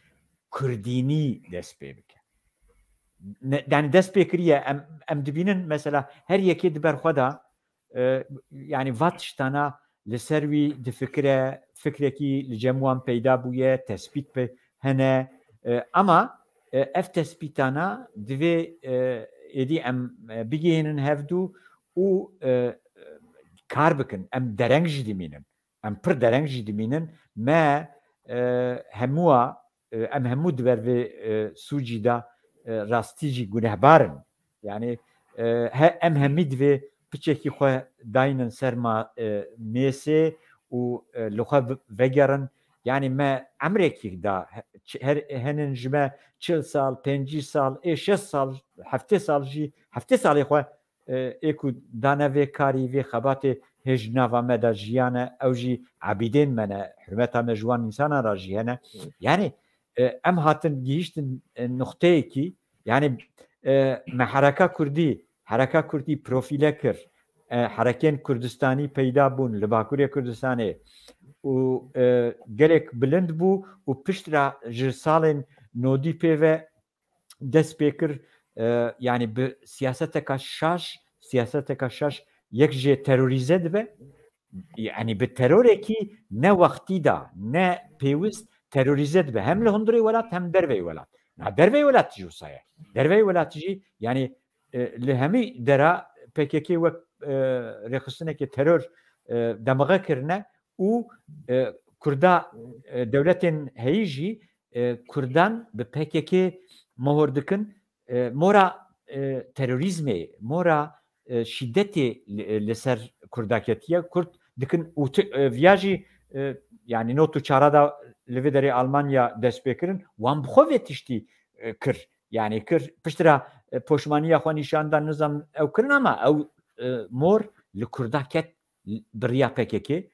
kurdînî dest pê bike. Ne- Yani dest pê kiriye, em, em dibînin mesela her yekê di ber xwe de e, yani va tiştana li ser wî difikire, fikrekî li cem wan peyda bûye, tespît pe hene. E, ama e, ev tespîtana divê e, êdî em e, bigihînin hevdû û e, kar bikin. Em dereng jî dimînin. Em pir dereng jî dimînin. Me e, hemûa e, em hemû di ber vê e, sûcî de e, rastî jî gunehbar in. Yani e, he, em hemî divê piçekî xwe daynin ser ma e, mêsê û e, li xwe ve- vegerin. Yani me emrekî da he- ç- her henin ji me çil sal, pêncî sal, ê şêst sal, heftê sal jî, heftê salê xwe e, ê ku dane vê karî, vê xebatê hêj nava me de jiyane, ew jî ebîdên me ne, hurmeta me ji wan însanan re jî hene. Yani e, em hatin gihîştin e, nuqteyekî, yani e, me hereka kurdî, hereka kurdî profîle kir, e, herekên Kurdistanî peyda bûn li Bakurê Kurdistanê û e, gelek bilind bû û piştre ji salên nodî pê ve dest pê kir, e, yani bi siyaseteka şaş, siyaseteka şaş yek jê terorîze dibe. Yani bi terorekî ne wextî de, ne pêwist terorîze dibe. Hem li hundirê welat hem derveyî welat. Na derveyî welat jî wisa ye. Derveyî welat jî yani e, li hemî dera P K K wek e, rêxistineke teror e, demaxe kirine û e, Kurda e, dewletên heyî jî e, Kurdan bi P K K mohor dikin. E, mora e, terorîzmê, mora e, şîdetê li, li ser Kurda ketiye. Kurd dikin û ti- e, viya jî e, yani not û çara da li vê derê Almanya dest pê kirin. Wan bi xwe vê tiştî e, kir. Yani kir, piştre e, poşmaniya xwe nîşan da, nizam ew kirin ama ew e, mor li Kurda ket bi riya P K K.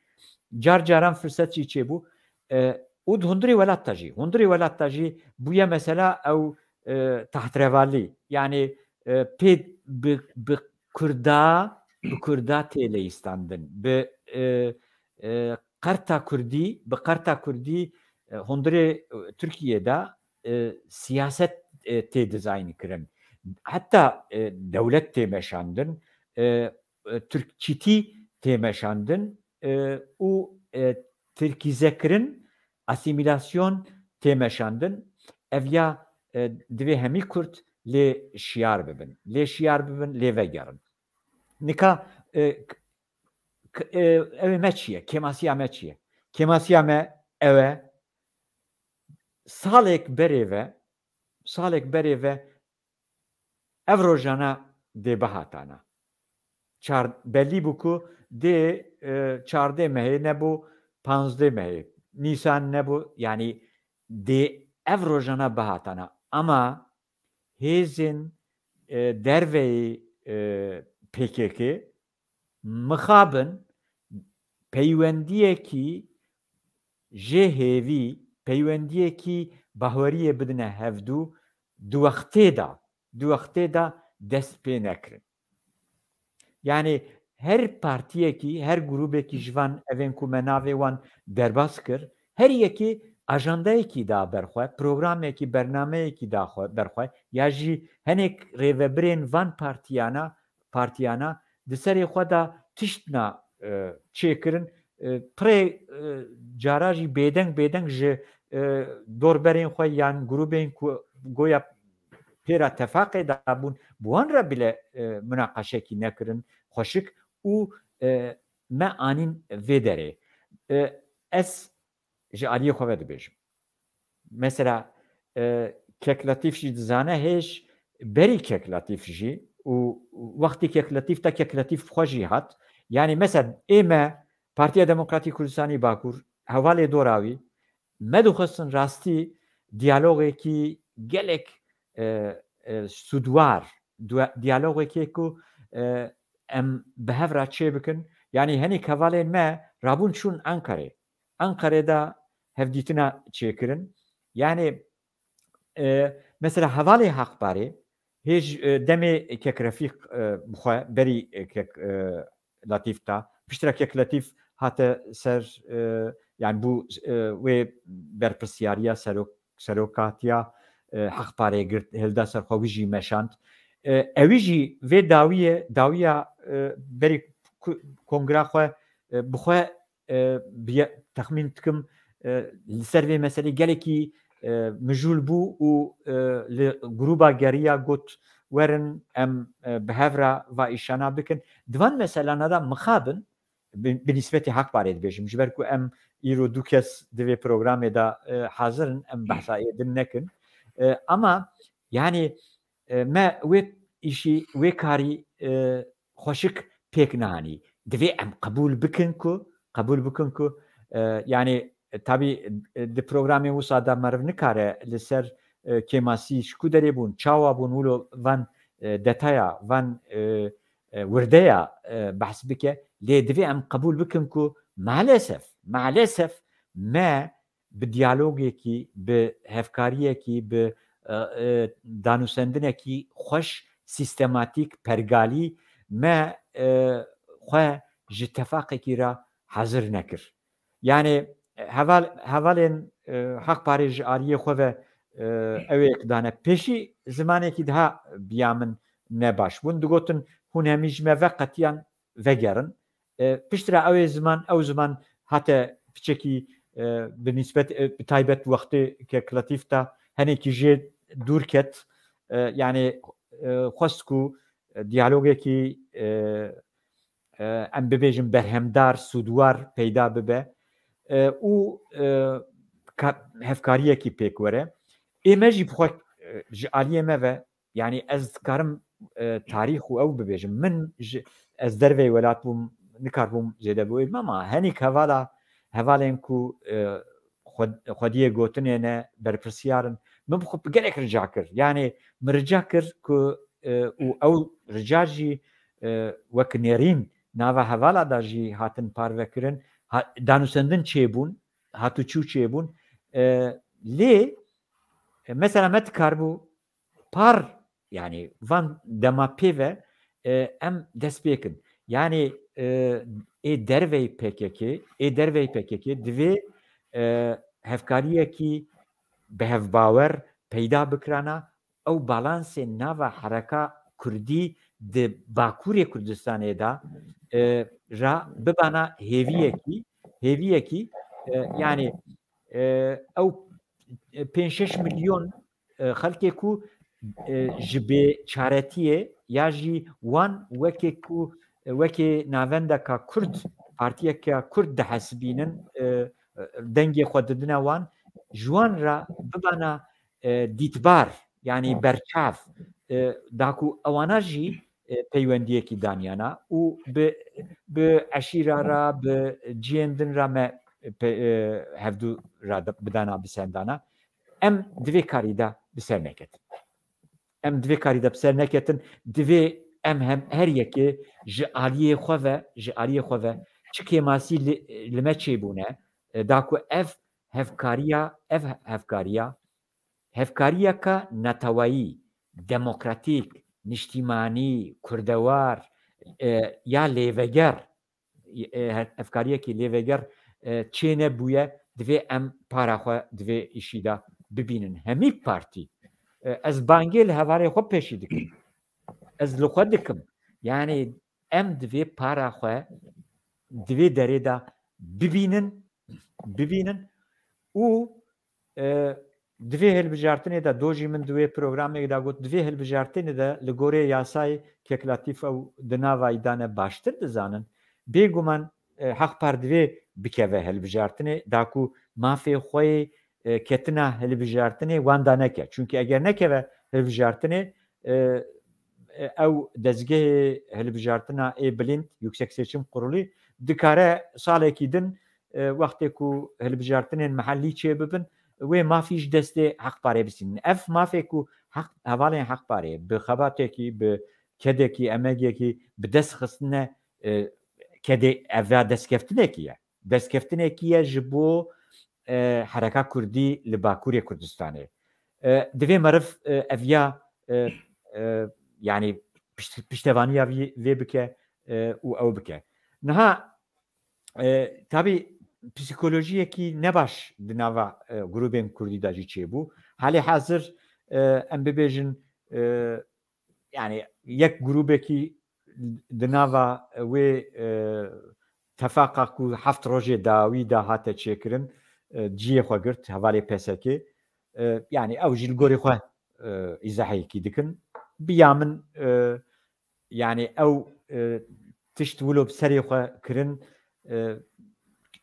Car caran firset jî çêbû. E, û di hundirê welat de jî, hundirê welat de jî bûye mesela ew e, tahtrevalî. Yani e, pê bi, bi Kurda, bi Kurda tê leyîstandin. Bi e, e, qerta Kurdî, bi qerta Kurdî e, hundirê e, Tirkiye de e, siyaset e, tê dizayn kirin. Heta e, dewlet tê meşandin, e, e, Tirkçîtî tê meşandin e, û e, Tirkîzekirin, asîmîlasyon tê meşandin. Ev ya e, divê hemî Kurd lê şiyar bibin. Lê şiyar bibin, lê vegerin. Nika e, k- k- e, ew ê me çi ye? Kêmasiya me çi ye? Kêmasiya me ew e. Salek berê ve, salek berê ve ev rojana dê bihatana. Çar, belî bû ku dê e, çardeh mehê nebû, panzdeh mehê, Nîsan nebû, yani dê ev rojana bihatana. Ama hêzên e, derveyî e, P K K mixabin peywendiyekî jê hêvî, peywendiyekî baweriyê bidine hevdû, di wextê de, di wextê de dest pê nekirin. Yani her partiyekî, her grûbekî ji van evên ku me navê wan derbas kir, her yekî ajandayekî da berxwe, programekî, bernameyekî da xwe, berxwe, ya jî henek rêvebirên van partiyana, partiyana di serê xwe de tiştna, e, çêkirin, e, pirê, e, cara jî bêdeng bêdeng ji, e, dorberên xwe yan grûbên ku goya pêra tefaqê de bûn, bi wan re bile, e, munaqeşekî nekirin xweşik û, e, me anîn vê derê. E, ez ji aliyê xwe ve dibêjim. Mesela, e, Kek Letîf jî dizane hêj berî Kek Letîf jî û wextî Kek Letîf te Kek Letîf xwe jî hat. Yani mesela ê me Partiya Demokratîk Kurdistanî Bakur, hevalê dora wî, me dixwestin rastî diyalogekî gelek, e, e, sûdwar, dua-, diyalogekê ku, e, em bi hev re çê bikin. Yani henî hevalên me rabûn çûn Enqerê. Enqerê de hevdîtina çêkirin. Yani, e, mesela hevalê Haqparê, hêj, e, demê Kek Refîq, e, bi xwe berî, e, Kek, e, Letîf ta. Piştre Kek Letîf hate ser, e, yani bû, e, wê berpirsiyariya serok-, serokatiya, e, Haqparê girt, hilda ser xwe, wî jî meşand. E, ewî jî vê dawiyê, dawiya, e, berî ku-, kongra xwe, e, bi xwe, e, biye-, texmîn dikim, e, li ser vê meselê gelekî, e, mijûl bû û, e, li grûba geriya got, werin em, e, bi hev re va îşana bikin. Di van meselana de mixabin, bi, bi nîsbetî Haqparê dibêjim, ji ber ku em îro du kes di vê programê de, e, hazir in, em behsa ê din nekin. E, ama, yani, e, me wê îşî, wê karî, e, xweşik pêk nehanî. Divê em qebûl bikin ku, qebûl bikin ku, e, yani, e, tabî, e, di programê wisa de meriv nikare li ser, e, kêmasî ji ku derê bûn, çawa bûn, wilo van, e, detaya, van, e, e, wirdeya, e, behs bike. Lê divê em qebûl bikin ku maalesef, maalesef me bi diyalogekî, bi hevkariyekî, bi, e, e, danûsendinekî xweş, sîstematîk, pergalî me, e, xwe ji tefaqekî re hazir nekir. Yani heval-, hevalên, e, Haqparê ji aliyê xwe ve, e, ew ê dane. Pêşî zimanekî daha biya min ne baş bûn. Digotin, hûn hemî ji me veqetiyan, vegerin. E, piştre ew ê ziman, ew ziman hate piçekî, e, bi nîsbet, e, bi taybet wextê Kek Letîf de henekî jê dûr ket. E, yani, e, xwest ku, e, diyalogekî, e, e, em bibêjin berhemdar, sûdwar peyda bibe, e, û, e, ka-, hevkariyekî pêk were. Ê me jî bi xwe, e, ji aliyê me ve, yani ez dikarim, e, tarîx û ew bibêjim. Min ji, ez derveyî welat bûm, nikarbûm zêde biwêjim, ama henîk hevala, hevalên ku, e, xwe-, xwediyê gotinê ne, berpirsiyar in, min bi xwe gelek rica kir. Yani min rica kir ku, e, û ew rica jî, e, wek nêrîn nava hevala da jî hatin parvekirin, ha-, danûsendin çêbûn, hatûçû çêbûn. E, lê, e, mesela me dikaribû par, yani van dema pê ve, e, em dest pê kin. Yani, e, ê derveyî P K K, ê derveyî P K K divê, e, hevkariyekî bi hevbawer peyda bikirana, ew balansê nava hereka kurdî di Bakurê Kurdistanê de, e, ra bibana hêviyekî, hêviyekî, e, yani, e, ew pênc şeş milyon, e, xelkê ku, e, ji bêçaretiyê ya jî wan wekê ku, e, wekê navendeka Kurd, partiyeke Kurd dihesibînin, e, dengê xwe didine wan, ji wan re bibana, e, dîtbar, yani berçav, e, da ku ewana jî, e, peywendiyekî daniyana û bi, bi eşîra re, bi cihên din re me pe-, e, hevdû re de-, bidana bisendana. Em di vê karî de bi ser neketin. Em di vê karî de bi ser neketin. Divê em hem her yekê ji aliyê xwe ve, ji aliyê xwe ve çi kêmasî li, li me çêbûne, e, da ku ev hevkariya, ev hevkariya, hevkariyeke neteweyî, demokratîk, niştîmanî, kurdewar, e, ya lêveger, e, he-, hevkariyekî lêveger, e, çênebûye, divê em para xwe divê îşî de bibînin. Hemî partî, e, ez bangê li hevalê xwe pêşî dikim. Ez li xwe dikim. Yani em divê para xwe divê derê de bibînin, bibînin û, e, divê hilbijartinê de, do jî min di wê programê de got, divê hilbijartinê de li gorê yasayê keklatîf ew di navayî de ne baştir dizanin. Bêguman, e, Haqpar divê bikeve hilbijartinê, da ku mafê xwe yê, e, ketina hilbijartinê wenda neke. Çunke eger nekeve hilbijartinê, e, e, ew dezgehê hilbijartina ê bilind, Yüksek Seçim Kurulu, dikare salekî din, e, wextê ku hilbijartinên mehellî çêbibin, wê mafî ji destê Haqparê bisînin. Ev mafê ku Haq-, hevalên Haqparê bi xebatekî, bi kedekî, emegekî bi dest xistine, e, kedê, ev ya destkeftinekî ye. Destkeftinekî ye ji bo, e, hereka kurdî li Bakurê Kurdistanê. E, divê meriv, e, ev ya, e, e, yani pişt-, piştevaniya vî-, vê bike, e, û ew bike. Niha, e, tabî psîkolojiyekî nebaş di nava, e, grûbên kurdî de jî çêbû. Halê hazir, e, em bibêjin, e, yani yek grûbekî di nava wê, e, tefaqa ku heft rojê dawî de hate çêkirin, e, cihê xwe girt, hevalê P S K. E, yani ew jî li gorî xwe, e, îzahekî dikin. Bi ya min, e, yani ew, e, tişt wilo bi serê xwe kirin, e,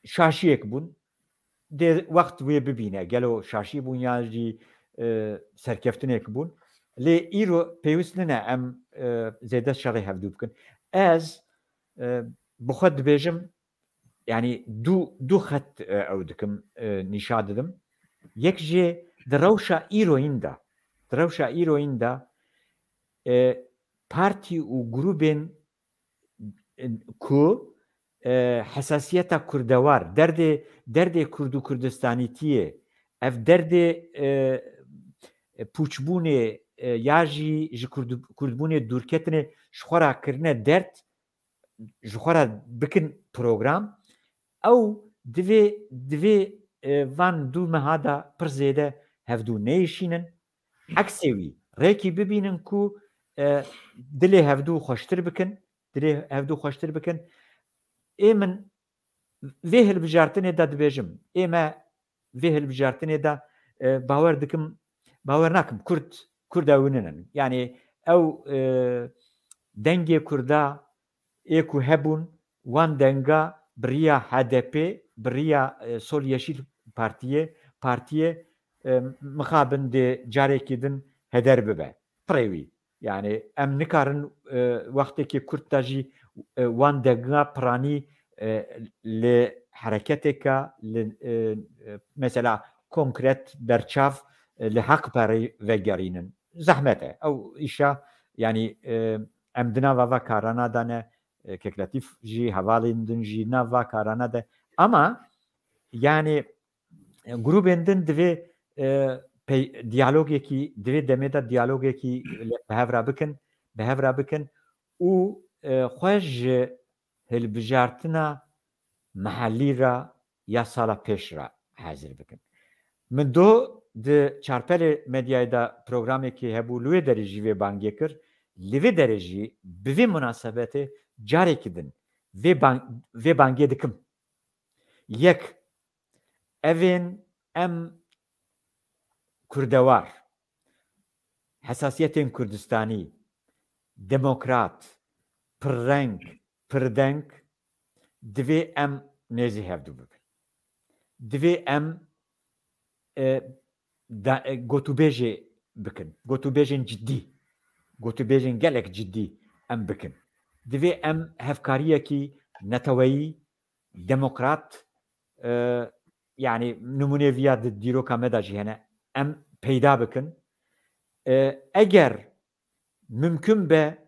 şaşiyek bûn. Dê wext wê bibîne. Gelo şaşî bûn ya jî, e, serkeftinek bûn. Lê îro pêwîst nine em, e, zêde şerê hevdû bikin. Ez, e, bi xwe dibêjim, yani du, du xet, e, ew dikim, e, nîşa didim. Yek jê di rewşa îroyîn de, di rewşa îroyîn de, e, partî û grûbên, e, ku, e, hesasiyeta kurdewar, derdê, derdê Kurd û Kurdistanîtiyê, ev derdê, e, e, pûçbûnê, e, ya jî ji Kurd-, Kurdbûnê dûrketinê ji xwe re kirine derd, ji xwe re bikin program, ew divê, divê, e, van du meha de pir zêde hevdû neyişînin. Eksê wî, rêkî bibînin ku, e, dilê hevdû xweştir bikin, dilê hevdû xweştir bikin. Ê min vê hilbijartinê de dibêjim, ê me vê hilbijartinê de, e, bawer dikim, bawer nakim, Kurd, Kurd ew ninin. Yani ew, e, dengê Kurda ê ku hebûn, wan denga bi riya H D P, bi riya, e, Sol Yeşil Partiye, partiye, e, mixabin dê carekî din heder bibe. Pirê wî. Yani em nikarin, e, wextekî kurt de jî, e, wan denga piranî, e, li hereketeke, li, e, e, mesela konkret berçav, e, li Haqparê vegerînin. Zehmet e. Ew îşa, yani, e, em di nava va karana de ne, e, Keklatîf jî, hevalên din jî nav va karana de. Ama, yani, e, grûbên din divê, e, pey-, diyalogekî, divê demê de diyalogekî li, bi hev re bikin, bi hev re bikin û, e, xwe ji hilbijartina mehellî re ya sala pêş re hazir bikin. Min do di Çarpelê Medyayê de programekê hebû, li wê derê jî vê bangê kir. Li vê derê jî bi vê munasebetê carekî din vê bang-, vê bangê dikim. Yek, evên em kurdewar, hesasiyetên Kurdistanî, demokrat, pirreng, pirdeng, divê em nêzî hevdû bibin. Divê em, e, da-, e, gotûbêjê bikin. Gotûbêjên cidî. Gotûbêjên gelek cidî em bikin. Divê em hevkariyekî neteweyî, demokrat, e, yani nimûnê viya di dîroka me de jî hene, em peyda bikin. E, eger mimkun be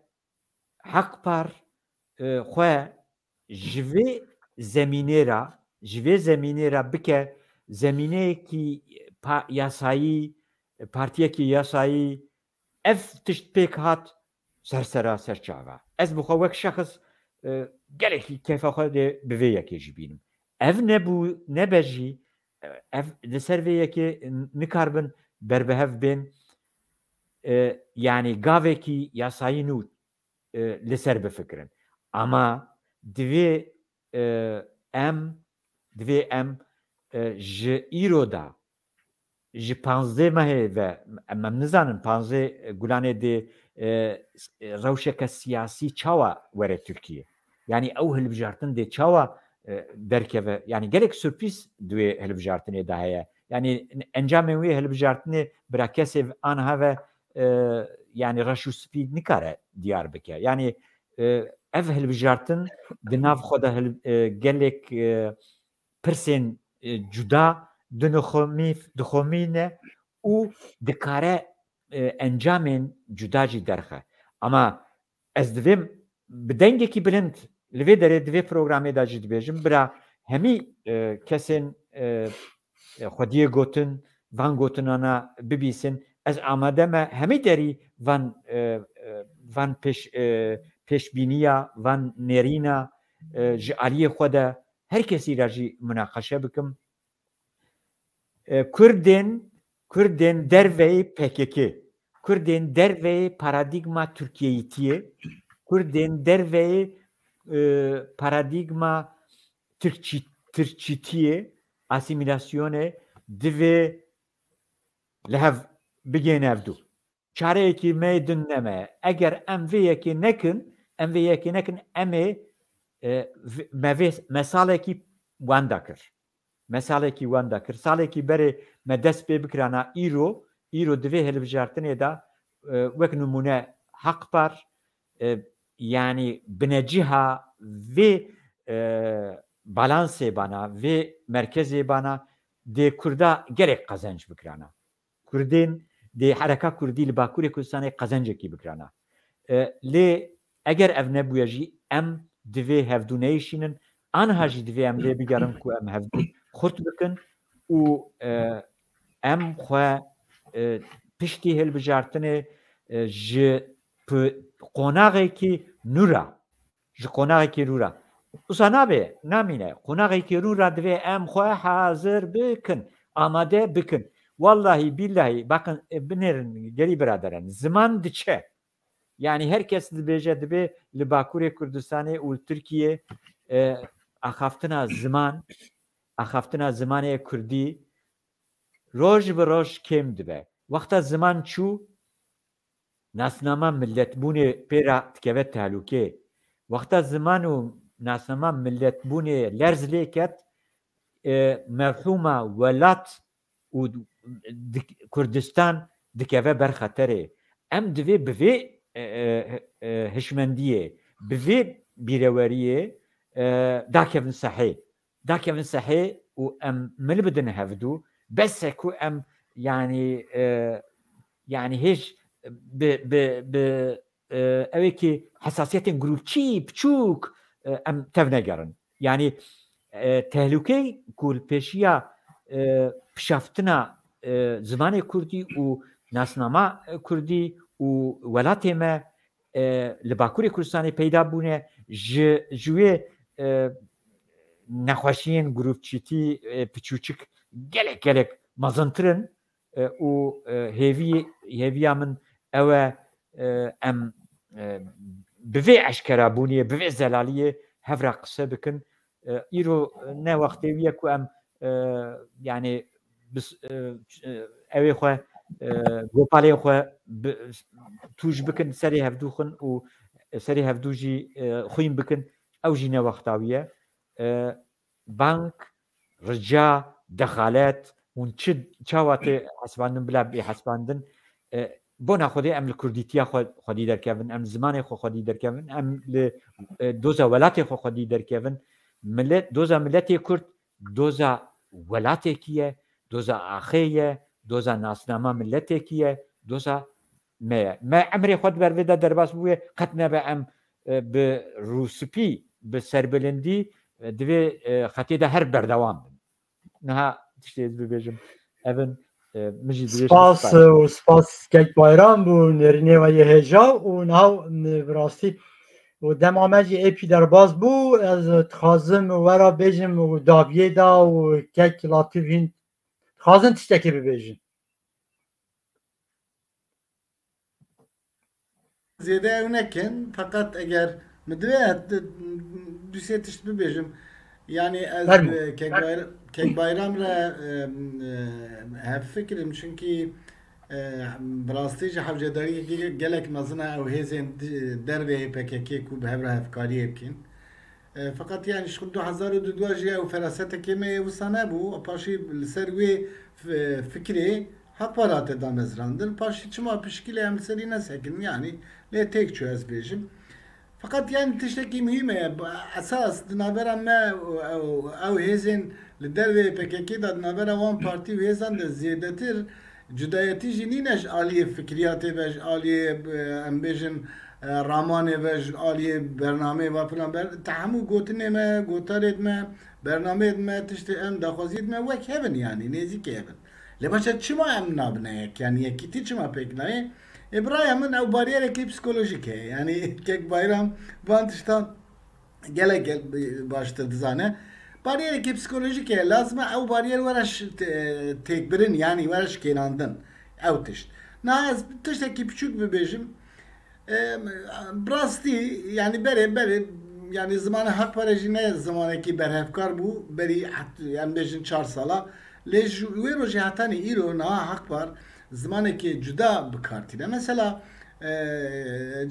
Haqpar, e, xwe ji vê zemînê re, ji vê zemînê re bike zemîneyekî pa-, yasayî, partiyekî yasayî, ev tişt pêk hat ser sera ser çava. Ez bi xwe wek şexs, e, gelekî keyfa xwe dê bi vê yekê jî bînim. Ev nebû, nebe jî, e, ev li ser vê yekê nikaribin berbihev bên, e, yanî gavekî yasayî nû, e, li ser bifikirin. Ama divê, e, em, divê em, e, ji îro da, ji panzdeh mehê ve, em, em nizanin, panzdeh gulanê dê, e, s-, e, rewşeke siyasî çawa were Tirkiye? Yanî ew hilbijartin dê çawa, e, derkeve? Yanî gelek surprîz di wê hilbijartinê de heye. Yanî encamên wê hilbijartinê bira kesê aniha ve, e, yanî reş û spî nikare diyar bike. Yanî, e, ev hilbijartin di nav xwe de hil-, e, gelek, e, pirsên, e, cuda dinixomî-, dixomîne û dikare, e, encamên cuda jî derxe. Ama ez divêm bi dengekî bilind li vê derê di vê programê de jî dibêjim, bira hemî, e, kesên, e, e, xwediyê gotin, van gotinana bibîsin. Ez amade me hemî derî van, e, e, van pêş-, e, pêşbîniya, van nêrîna, e, ji aliyê xwe de her kesî re jî munaqeşe bikim. E, Kurdên, Kurdên derveyê P K K, Kurdên derveyê paradîgma Tirkiyeyîtiyê, Kurdên derveyê, e, paradîgma Tirkçî-, Tirkçîtiyê, asîmîlasyonê divê li hev bigihên hevdû. Çareyekî me yê din neme. Eger em vê yekê nekin, em vê yekê nekin, em ê, e, v-, me vê, me salekî wenda kir. Me salekî wenda kir. Salekî berê me dest pê bikirana îro, îro di vê hilbijartinê de, e, wek nimûne Haqpar, e, yanî bineciha vê, e, balansê bana, vê merkezê bana dê Kurda gelek qezenc bikirana. Kurdên dê hereka Kurdî li Bakurê Kurdistanê qezencekî bikirana. E, lê eger ev nebûye jî em divê hevdû neyişînin, aniha jî divê em lê bigerin ku em hevdû xurt bikin û, e, em xwe, e, piştî hilbijartinê, e, ji pi-, qonaxekî nû re, ji qonaxekî nû re. Wisa nabe, namîne. Qonaxekî nû re divê em xwe hazir bikin, amade bikin. Wallahî, bîllahî, bakın, e, binêrin, gelî biraderan. Ziman diçe. Yanî her kes dibêje, dibê li Bakurê Kurdistanê û li Tirkiyê, e, axaftina ziman, axaftina zimanê Kurdî roj bi roj kêm dibe. Wexta ziman çû, nasnama milletbûnê pê re dikeve tehlûkê. Wexta ziman û nasnama milletbûnê lerz lê ket, e, mefhûma welat û dik-, Kurdistan dikeve ber xeterê. Em divê bi vê, e, e, e, hişmendiyê, bi vê bîreweriyê, e, dakevin sehê. Dakevin sehê û em mil bidin hevdû. Bes e ku em, yanî, e, yanî hêj bi, bi, bi, e, ew ê ki hesasiyetên grûpçî, piçûk, e, em tevnegerin. Yanî, e, tehlûkeyê ku li pêşiya, e, pişaftina, e, zimanê kurdî û nasnama, e, kurdî û welatê me, e, li Bakurê Kurdistanê peyda bûne, ji, ji wê, e, nexweşiyên grûpçîtî, e, piçûçik gelek, gelek mezintir in, e, û, e, hêvî-, hêviya min ew e, e, em, e, bi vê eşkerabûnê, bi vê zelaliyê hev re qise bikin. E, îro ne wextê wî ye ku em, e, yanî bis-, e, ç-, e, ewê xwe, e, gopalê xwe bi-, tûj bikin, serê hevdû xin û serê hevdû jî, e, xwîn bikin. Ew jî ne wexta wî ye. E, bang, rica, dexalet, hûn çi, çawa tê hesibandin bila bê hesibandin? E, bona Xwedê em li kurdîtiya xwe, xwedî derkevin, em li zimanê xwe xwedî derkevin, em li, e, doza welatê xwe xwedî derkevin. Milet, doza miletê Kurd, doza welatekî ye, doza axê ye, doza nasnama miletekî ye, doza me ye. Me emrê xwe di ber vê de derbas bûye, qet nebe em, e, bi rûspî, bi serbilindî, e, divê, e, xetê de her berdewam bin. Niha tiştê ez bibêjim, ev in, e, min jî divê Spas û spas kek Bayram bû nêrînê we yê hêja û niha, e, bi rastî û dema me jî êpî derbas bû, ez dixwazim we re bêjim û dawiyê da û kek Latîf hîn dixwazin tiştekê bibêjin. Zêde ew nekin, feqet eger min divê du sê tişt bibêjim. Yanî ez, Fermo. e, Kek Bayra-, Kek Bayram re, e, e, hevfikir im, çunkî, e, bi rastî jî hewcedariyekî gelek mezin e ew hêzên di-, dervê P K K ku bi hev re hevkariyê bikin. E, feqet yanî ji xwe du hezar û du jî ew ferasetekê me yê wisa nebû. Paşî li ser wê f-, fikrê Hak Parê hate damezrandin. Paşî çima pişkîlê em li serî nesekin, yanî lê têk çû ez bêjim. Feqet yanî tiştekî muhîm e. Esas di navbera me û ew, ew hêzên li dervê P K K de di navbera wan partî û hêzan de zêdetir cudayetî jî nîne ji aliyê fikriyatê ve, ji aliyê, e, em bêjin, e, ramanê ve, ji aliyê bernameyê ve filan. Ber-, te hemû gotinê me, gotarê me, bernameyê me, tiştê em daxwaziyê me wek hev in, yanî nêzîkê hev in. Lê başa çima em nabine yek? Yanî yekîtî çima pêk nayê? Ê, bi raya min ew baryerekî psîkolojîk heye. Yanî Kek Bayram van tiştan gelek gel-, baştir dizane. Baryerekî psîkolojîk heye. Lazim e ew baryer were ş-, te-, têkbirin, yanî were şikênandin. Ew tişt. Na ez tiştekî piçûk bibêjim. Em, bi rastî, yanî berê, berê, yanî zimanê Hak Parê jî ne zimanekî berhevkar bû, berî het-, em bêjin çar sala. Lê ji wê rojê hetanî îro niha Hak Par zimanekî cuda bi kar tîne. Mesela, e,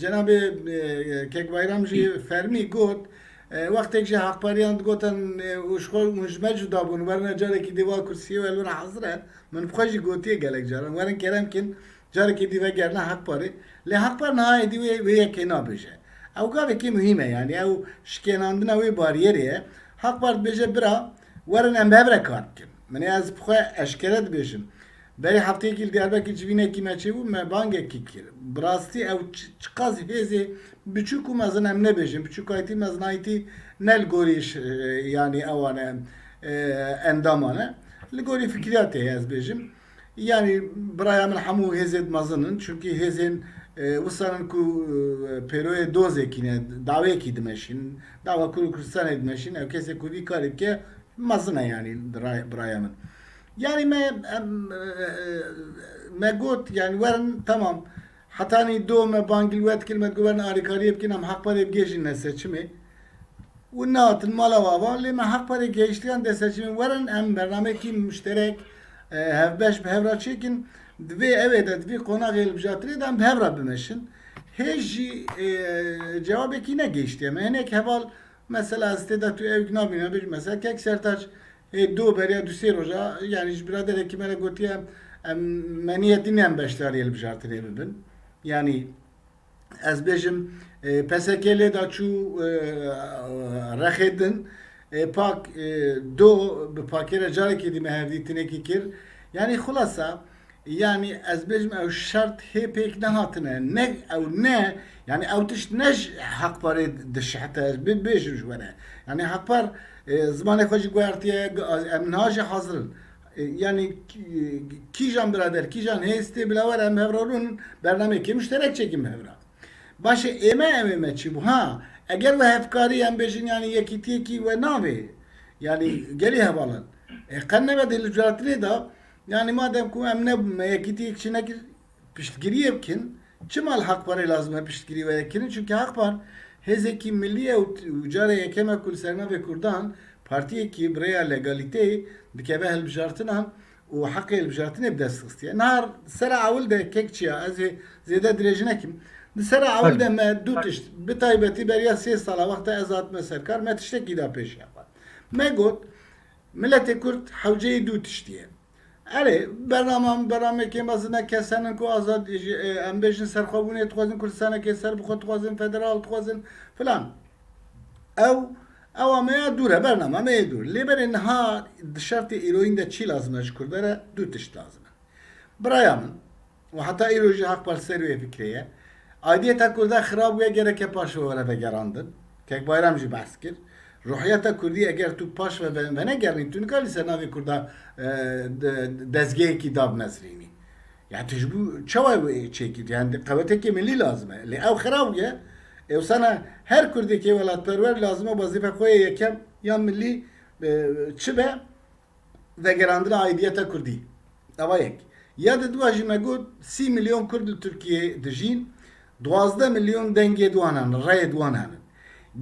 cenabê, e, Kek Bayram jî fermî got, e, wextêk jî Hak Pariyan digotin, e, û ji xwe hûn ji me cuda bûn, werine carekî dî va kursiyê we li wir hazir e. Min bi xwe jî gotiye gelek caran, werin kerem kin, carekê dî vegerine Hak Parê. Lê Hak Par niha êdî wê, wê yekê nabêje. Ew gavekî muhîm e, yanî ew şikênandina wê bariyerê ye. Hak Par dibêje, bira, werin em bi hev re kar bikin. Min ê ez bi xwe eşkere dibêjim. Berê hefteyekî li Diyarbekir civînekî me çêbû, me bangekî kir. Bi rastî ew çi-, çiqas hêzê biçûk û mezin em nebêjin. Biçûkayîtî, mezinayîtî ne li gorî ş-, yanî ewan e, e, endaman e. Li gorî fikriyatê ez bêjim. Yanî biraya min hemû hêzê mezin in. Çunkî hêzên, e, wisan in ku, e, pêroyê dozekî ne, daweyekî dimeşîn, dawa Kur û Kurdistanê dimeşîn. Ew kesê ku vî karê bike mezin e yanî ray-, biraya min. Yanî me, em, e, e, me got, yanî werin, temam. Hetanî do me bangî li we dikir, me digot werin alîkariyê bikin, em Hak Parê bigihêjin ne seçimê. Û nehatin mala we ava, lê me Hak Parê gihiştiyan de seçimê, werin em bernameyekî muşterek, e, hevbeş bi hev re çêkin. Di vê evê de, di vê qonaxê hilbijartinê de em bi hev re bimeşin. Hê jî, e, cewabekî negihiştiye me. Hinek heval, mesela ez tê de tu ew nabînim, bêjim mesela Kek Sertaç, ê do beriya du sê roja, yanî ji biraderekî me re gotiye, em, me niyetî ne em beşdarî hilbijartinê bibin. Yanî ez bêjim, e, P S K lê da çû, e, rexê din, e, pak, e, do bi pakê re carekê dî me hevdîtinekî kir. Yanî xulasa, yanî ez bêjim ew şert hê pêk nehatine. Ne, ew ne, yanî ew tişt ne ji Hak Parê dişihte, ez bê-, bêjim ji we re. Yanî Hak Par, e, zimanê xwe jî guhertiye, g-, em niha jî hazir in. E, yanî kî-, kîjan birader, kîjan hêz tê bila were em hev re rûn, bernameyekê muşterek çêkin bi hev re. Baş e, ê me, em ê me çi bû? Ha, eger we hevkarî em bêjin, yanî yekîtiyekî we navê, yanî gelî hevalan. E, qe nebe di hilbijartinê de, yanî madem ku em ne, me yekîtiyek çi nekir, piştgiriyê bikin. Çima li Hak Parê lazim e piştgirî were kirin? Çunkî Hak Par hêzekî milî ye û, û cara yekem e ku li ser navê Kurdan partiyekî bi rêya legalîteyê dikeve hilbijartinan û heqê hilbijartinê bi dest xistiye. Niha sera ewil de kek çiya, ez ê zêde dirêj nekim. Di sera ewil de me du tişt, bi taybetî beriya sê sala wexta ez hatime ser kar, me tiştekî da pêşiya xwe. Me got, miletê Kurd hewceyî du tiştî ye. Erê, bernama min bernameyekê mezin e, kes henin ku azad, e, em bêjin serxwebûnê dixwazin, Kurdistanekê serbixwe dixwazin, federal dixwazin filan. Ew, ewa me ya dûr e, bernama me yê dûr. Lê berê niha di şertê îroyîn de çi lazim e ji Kurda re? Du tişt lazim e. Biraya min, û heta îro jî Hak Parti ser wê fikrê ye. Aidiyeta Kurda xirab bûye, gereke paşve were vegerandin. Kek Bayram jî behs kir. Ruhiyeta Kurdî eger tu paş ve ve-, venegernî, tu nikarî ser navê Kurda, e, de-, dezgehekî dabmezrînî. Ya tu ji bo çawa wê çêkî? Yani qewetekê milî lazim e. Lê ew xira bûye. Ewsana her Kurdekê welatperwer lazim e wezîfe xwe yê yekem ya milî, e, çi be? Vegerandina aidiyeta Kurdî. Eva yek. Ya di dua jî me got sî milyon Kurd li Tirkiyeyê dijîn, duwazdeh milyon dengê di wan henin, reyê di wan henin.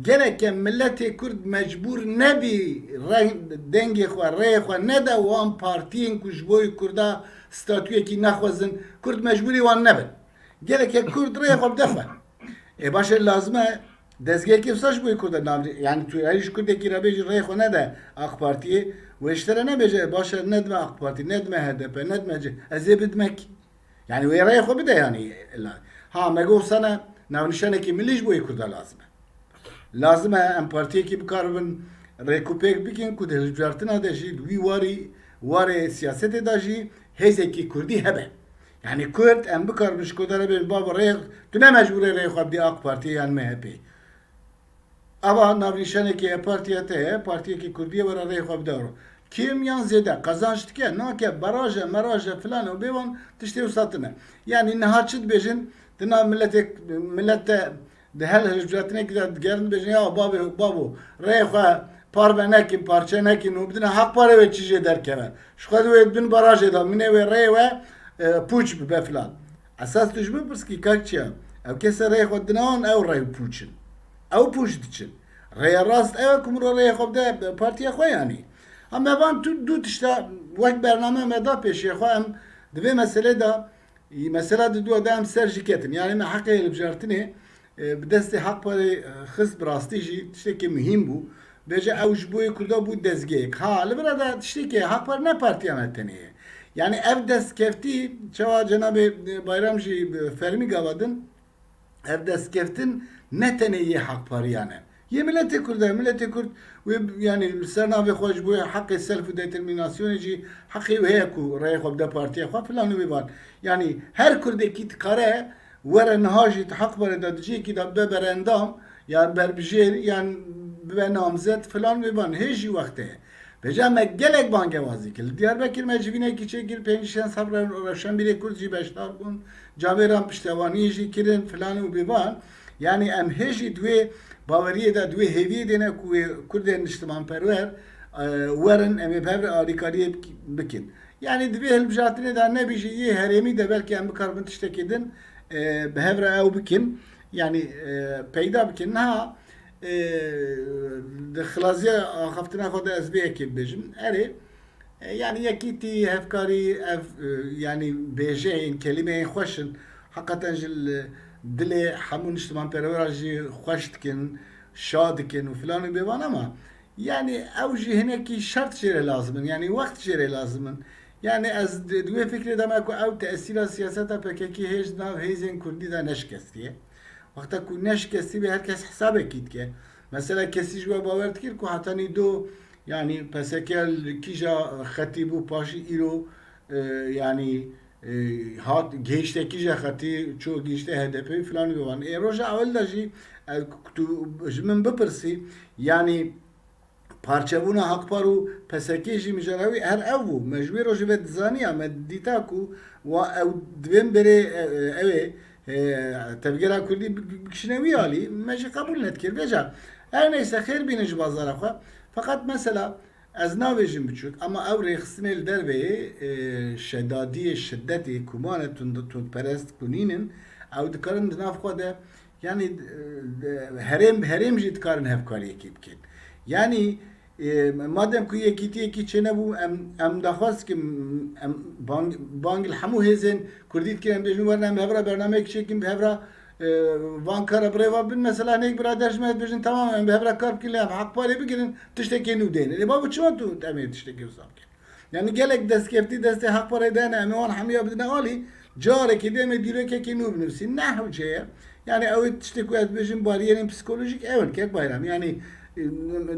Gereke miletê Kurd mecbûr nebî re-, dengê xwe, reyê xwe nede wan partiyên ku ji bo Kurda statuyekî naxwazin, Kurd mecbûrî wan nebin. Gereke Kurd reyê xwe bide xwe. Ê baş e, lazim e dezgehekî wisa ji bo Kurda navdî. Yani tu her ji Kurdekî re bêjî reyê xwe nede AK Partiyê, wê ji te re nebêje, "E, baş e, nedime AK Partî, nedime H D P, nedime C-, ez ê bidime kî?" Yani wê reyê xwe bide yani illa. Ha, me got sana navnîşanekî milî ji bo Kurda lazim e. Lazim e em partiyekî bikaribin rêkûpêk bikin ku di hilbijartina de jî, di wî warî, warê siyasetê de jî hêzekî Kurdî hebe. Yani Kurd em bikaribin ji Kurda re bêjin, "Babo rê, tu ne mecbûr î rê xwe bidî AK Partiyê yan M H P'ê." Ava navnîşanekî ye, partiya te ye, partiyekî Kurdî ye, were rê xwe bide ro. Kêm yan zêde qezanç dike, nake, baraje, meraje, filan û bêvan tiştê wisa tune. Yani niha çi dibêjin, di nav miletê, milet de di hel hilbijartinekî de digerin dibêjin, "Ya babê, babo, reyê xwe parve nekin, parçe nekin û bidine Haq Parê wê çi jê derkeve. Ji xwe di wê bin barajê de, min ê wê reyê we, e, pûç bibe filan." Esas tu ji min pirs kî kak çi ye? Ew kesê reyê xwe dine wan, ew rey pûç in. Ew pûç diçin. Rêya rast ew e ku mirov reyê xwe bide partiya xwe yanî. Ha me van tu du tişta wek bername me da pêşiya xwe, em di vê meselê de, mesela di dua de em ser jî ketin. Yani me heqê hilbijartinê, e, bi destê Haq Parê, e, xist, bi rastî jî tiştekî muhîm bû. Bêje ew ji bo yê Kurda bû dezgehek. Ha, li vira de tiştekê Haq Parê ne partiya me tenê ye. Yani ev destkeftî, çawa cenabê, e, Bayram jî, e, fermî gava din, ev destkeftin ne tenê yê Haq Pariyan e. Yê miletê Kurd e. Miletê Kurd wê, yani li ser navê xwe ji bo heqê self û determinasyonê jî heqê wê heye ku reyê xwe bide partiya xwe filan û bêvan. Yani her Kurdekî dikare were niha jî di Haq Parê de di cihekî de bibe berendam, yan berbijêr, yan bibe namzet filan û bêvan. Hê jî wextê ye. Vêca me gelek bangewazî kir. Li Diyarbekir me civînekî çêkir, pêncî şeş sed re-, rewşenbîrê Kurd jî beşdar bûn. Camêran piştevaniyê jî kirin filan û bêvan. Yani em hê jî di wê baweriyê de, di wê hêviyê de ne ku wê Kurdên niştimanperwer, e, werin, em ê bi hev re alîkariyê bik-, bikin. Yani di vê hilbijartinê de nebî jî yê herêmî de belkî em bikaribin tiştekê din, e, bi hev re ew bikin. Yani, e, peyda bikin. Niha, e, di xilaziya axaftina xwe de ez vê yekê bibêjim. Erê, e, yani yekîtî, hevkarî, ev, e, yani bêjeyên, kelîmeyên xweş in. Heqeten ji li dilê hemû niştimanperwera jî xweş dikin, şa dikin û filan û bêvan ama yani ew jî hinekî şert jê re lazim in, yani wext jê re lazim in. Yani ez di, di wê fikrê de me ku ew tesîra siyaseta P K K hêj di nav hêzên Kurdî de neşikestiye. Wexta ku neşikestî be her kes hesabekî dike. Mesela kesî ji we bawer dikir ku heta nî do, yani P S K li kîja xetî bû paşî îro, e, yani, e, hat gihişte kîja xetî, ço gihişte H D P filan û bêvan. Ê roja ewil de jî, e, tu ji min bipirsî, yani parçebûna Hak Par û P S K jî mijara wî her ew bû. Me ji wê rojê ve dizaniya, me dîta ku wa ew divên berê, e, e, ew ê, e, tevgera Kurdî bi-, bi-, bikişîne wî alî, me jî qebûl nedikir. Vêca, her neyse, xêr bînin ji bazara xwe. Feqet mesela, ez nabêjim biçûk, ama ew rêxistinê li derveyê, e, şedadiyê, şidetê, ku mane tund-, tundperest ku nînin, ew dikarin di nav xwe de, yani, e, de, herêm, herêm jî dikarin hevkariyekê bikin. Yani, e, madem ku yekîtiyekî çênebû, em, em daxwaz dikin, em bang, bang li hemû hêzên Kurdî dikin, em bêjin, werin em bi hev re bernameyek çêkin, bi hev re, e, van kara bi rê ve bin. Mesela hinêk birader ji me dibêjin, tamam, em bi hev re kar bikin, lê em Hak Parê bigirin, tiştekê nû deynin. Ê babo, çima tu em ê tiştekê wisa bikin? Yani gelek destkeftî destê Hak Parê de ne, em ê wan hemiya bidine alî, carekê dê em ê dîrokekê nû binivîsîn. Nehewce ye. Yani ew ê tiştê ku ez dibêjim bariyerên psîkolojîk ew in, kek Bayram. Yani, e,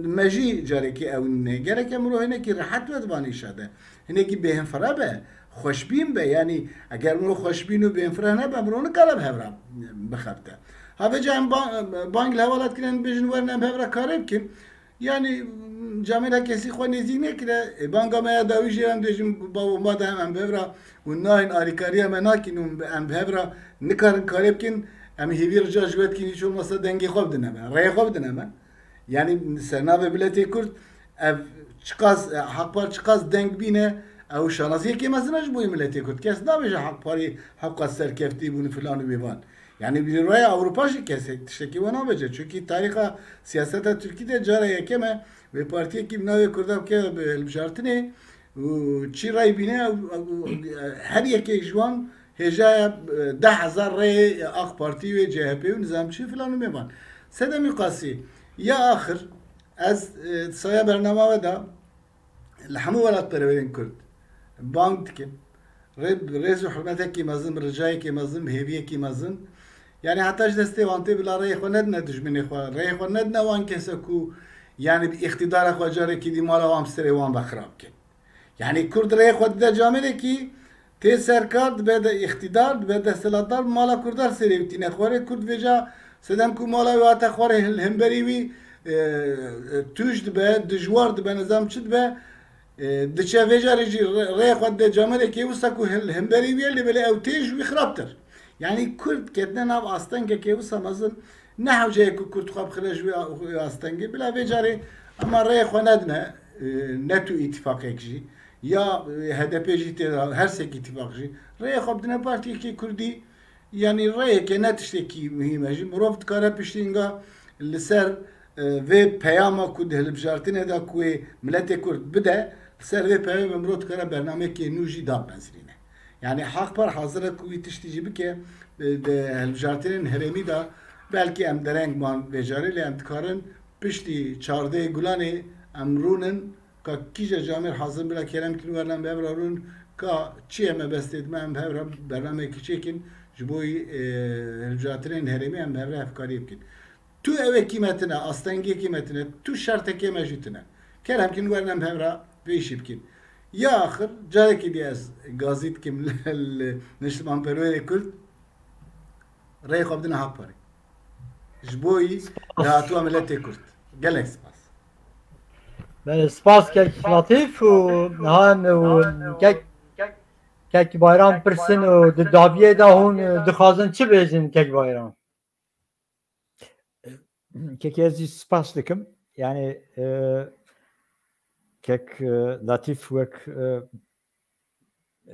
me jî carekê ew ne. Gerek e mirov hinekî rehet be di van îşa de. Hinekî bêhinfire be, xweşbîn be. Yani eger mirov xweşbîn û bêhinfire nebe, mirov nikare bi hev re bixebite. Ha vêca em ba-, bang li hevala dikin, em dibêjin werin em bi hev re karê bikin. Yani, camêra kesî xwe nêzîk nekire. E, banga me ya dawî jê em dibêjin, bavo, ma de em, em bi hev re û nayên alîkariya me nakin û em bi hev re nikarin karê bikin, em hêvî rica ji we dikin, hiç olmazsa dengê xwe bidine me, rêyê xwe bidine me. Yani, sernavê miletê Kurd, ev çiqas, e, Hakpar çiqas deng bîne, ew şanasiyekê mezin e ji bo miletê Kurd. Kes nabêje Hakparî hewqas serkeftî bûn filan û bêvan. Yani, bi raya Ewropa jî kes tiştekî we nabêje. Çunkî tarîxa siyaseta Tirkî de cara yekem e, wê partiyekî bi navê Kurda bike bi hilbijartinê û çi ray bîne, ew, ew, her yekê ji wan hêjaya, e, deh hezar rêyê AK Partî wê, C H P û nizam çi filan û bêvan. Sedemî qasî, ya axir, ez, e, saya bernama we de li hemû welatperwerên Kurd bang dikim. Rê-, rêz û hurmetekî mezin, bi ricayekî mezin, bi hêviyekî mezin. Yani heta ji destê wan tê bila rêyê xwe nedine dijminê xwe, rêyê xwe nedine wan kese ku, yani bi îqtîdara xwe carekî dî mala wan bi serê wan ve xirab kin. Yani Kurd rêyê xwe dide camêrekî, tê ser kar, dibe de îqtîdar, dibe desthilatdar, mala Kurda serê wî tîne xwarê. Kurd vêca sedem ku mala wî hate xwarê, hil-, hemberî wî, e, e, tûj dibe, dijwar dibe, nizam çi dibe, e, diçe vêca rê jî rê-, rê xwe dide camêrekê wisa ku hil-, hemberî wî ye, lê belê ew tê ji wî xirabtir. Yani Kurd ketine nav astengekê wisa mezin, ne hewce ye ku Kurd xwe bixile ji wî a-, wî astengê. Bila vê carê ema rêyê xwe nedine, e, ne tu îtîfaqek jî, ya, e, H D P jî tê de, her sek îtîfaq jî, rêyê xwe bidine partiyekê Kurdî, yanî rêyeke ne tiştekî muhîm e jî. Mirov dikare piştî hinga li ser, e, vê peyama ku di hilbijartinê de ku wê miletê Kurd bide, li ser vê peyamê mirov dikare bernameyekê nû jî damezirîne. Yanî Hakpar hazir e ku wî tiştî jî bike, e, di hilbijartinên herêmî de belkî em dereng man vê carê, lê em dikarin piştî çardeh Gulanê em rûnin, ka kîja camêr hazir bila kerem kin werna em bi hev re rûn, ka çi ye mebestê dime em bi hev re bernameyekî çêkin, ji bo, e, hilbijartinên herêmî em bi hev re hevkariyê bikin. Tu ewekî me tine, astengiyekî me tine, tu şertekê me jî tine. Kerem kin werna em bi hev re vê îşî bikin. Ya axir, carekî dî ez gazî dikim li, li niştimanperwerê Kurd, rêyê xwe bidine Hakparê. Ji bo yî dahatuya miletê Kurd. Gelek spas. Belê, spas kek Latîf û niha û kek, kek Bayram pirsin û di dawiyê de hûn dixwazin çi bêjin kek Bayram? Kekê ez jî spas dikim. Yani, e, kek, e, Latîf wek, e,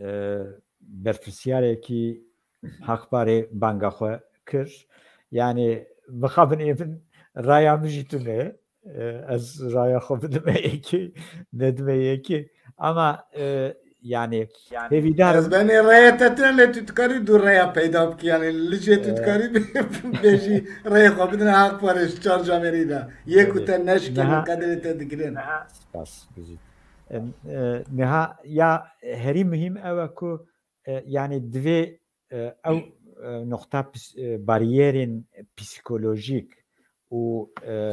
e, berpirsiyarekî Hakparê banga xwe kir. Yani, mixabin ê min raya min jî tune. E, ez raya xwe bidime yekê, nedime yekê. Ama, e, yani, hêvîdar Ez im. benê raya te tine, lê tu dikarî du raya peyda bikî. Yani, licê tu E, dikarî bê-, bêjî raya xwe bidine Hakparê ji çar camêrî de. Yê ku Belê. te neşkênin, Niha qedrê te digirin. Spas, bijî. E, e, niha ya herî muhîm ew e ku, e, yani divê, e, ew, e, noqta pis-, e, bariyerên psîkolojîk û, e,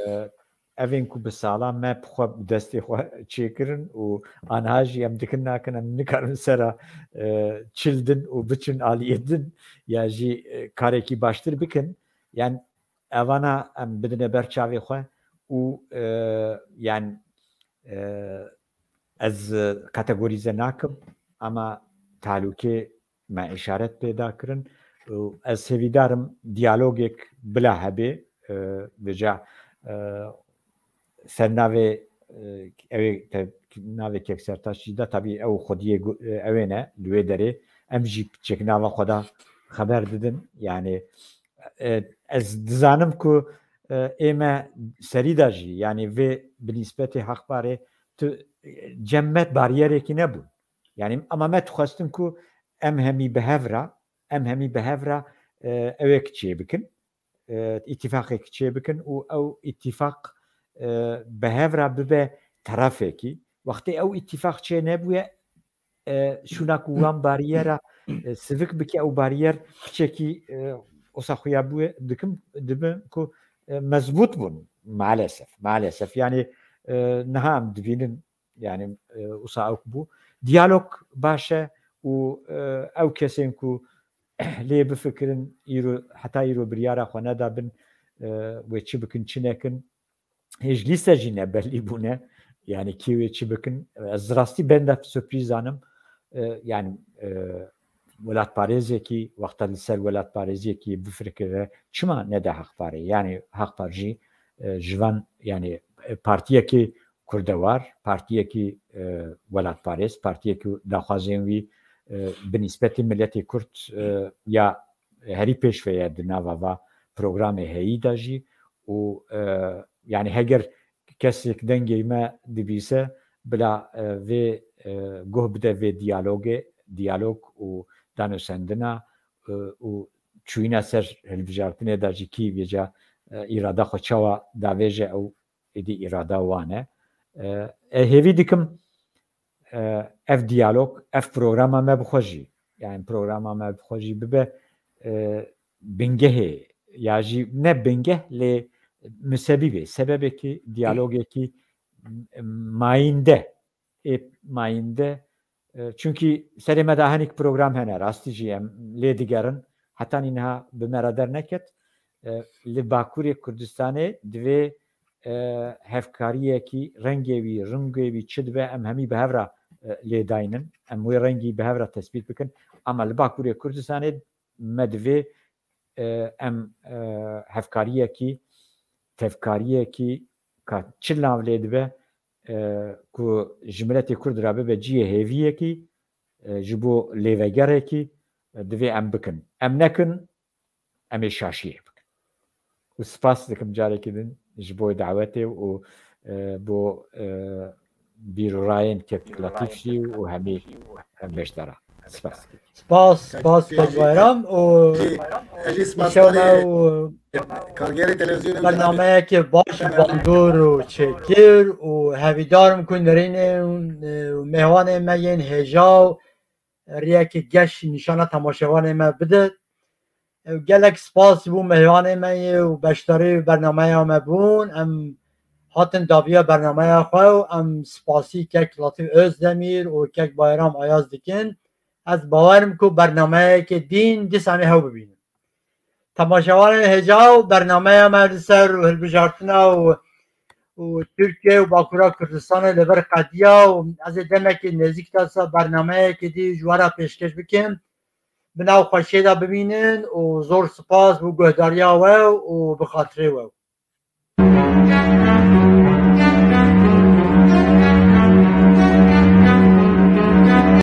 evên ku bi sala me bi xwe, bi destê xwe çêkirin û aniha jî em dikin nakin, em nikarin sera, e, çil din û biçin aliyê din ya jî, e, karekî baştir bikin. Yani evana em bidine ber çavê xwe û, e, yani, e, ez kategorîze nakim, ama talûkê me îşaret pê da kirin. Û ez hêvîdar im diyalogek bila hebe, e, vêca, e, ser navê, e, ew ê te-, navê kek Sertaç jî da, tabî ew xwediyê gu-, e, ew ê ne, li wê derê em jî çêknava xwe da xeber didin. Yani, e, ez dizanim ku, e, ê me serî da jî, yani vê bi nîsbetê Hakparê tu, e, cem me baryerekî nebûn. Yani ama me dixwestin ku em hemî bi hev re, em hemî bi hev re, e, ewek çê bikin, e, îtîfaqek çê bikin û ew îtîfaq, e, bi hev re bibe terefekî. Wextê ew îtîfaq çê nebûye, e, şûna ku wan bariyera, e, sivik bike, ew bariyer piçekî, e, wisa xuya bûye, dikim, dibin ku, e, mezbût bûn, maalesef, maalesef. Yani, e, niha em dibînin, yani, e, wisa ew bû. Diyalog baş e û, e, ew kesên ku lê bifikirin, îro, heta îro biryara xwe nedabin, e, wê çi bikin, çi nekin. hêj lîste jî nebellî bûne. Yani kî wê çi bikin? Ez rastî benda sürprîz anim. E, yani e, welatparêzekî, wexta li ser welatparêziyekî bifikire, çima nede Haqparê? Yani Haqpar jî e, ji van, yani e, partiyekî kurdewar, partiyekî e, welatparêz, partiyekî daxwazên wî e, bi nîsbetî miletê kurd e, ya herî pêşve ye di nava va programê heyî de jî û e, yani heger kesek dengê me dibîse bila e, vê e, guh bide vê diyalogê, diyalog û danûsendina e, û çûyîna ser hilbijartinê de jî kî vêca e, îrada xwe çawa davêje ew êdî îrada wan e. E, e, hêvî dikim e, ev diyalog, ev programa me bi xwe jî, yani programa me bi xwe jî bibe e, bingehê ya jî ne bingeh lê misebîbê, sebebekî diyalogekî mayînde, ê mayînde e, çunkî serê me de hinek program hene, rastî jî em lê digerin, hetanî niha bi me re derneket. E, li Bakurê Kurdistanê divê e, hevkariyekî rengê wî, rûngê wî çi dibe, em hemî bi hev re e, lê daynin. Em wê rengî bi hev re tespît bikin. Ama li Bakurê Kurdistanê me divê e, em e, hevkariyekî, tevkariyekî ka çi nav lê dibe e, ku ji miletê Kurd re bibe cihê hêviyekî, e, ji bo lêvegerekî e, divê em bikin. Em nekin, em ê şaşiyê bikin. Û spas dikim carekî din ji bo dawetê û e, bo e, bîr û rayên kek Letîf jî û hemî beşdara. Spas. Spas, spas Kek Bayram û Ez jî spas îşew me karê û kargêrê televîzyonê bernameyekê baş û bandor û çêkir û hevîdar im ku nerînê û, e, û mêvanê me yên hêja û riyekê geş nîşana temaşevanê me bide. Ew gelek spas bû mêvanê me yê û beşdarî bernameya me bûn. Em hatin daviya bernameya xwe û em spasî kek Latîf Özdemir û kek Bayram Ayaz dikin. Ez bawer im ku bernameyekê dîn dîsa em ê hew bibînin. Temaşevanên hêja û bernameya me li ser û hilbijartina û, û Tirkiye û Bakura Kurdistanê li vir qediya û ez ê demekê nêzîk de sa bernameyekê dî ji we re pêşkêş bikim. Bi nav xweşiyê de bimînin û zor spas bo guhdariya we û bi xatirê we.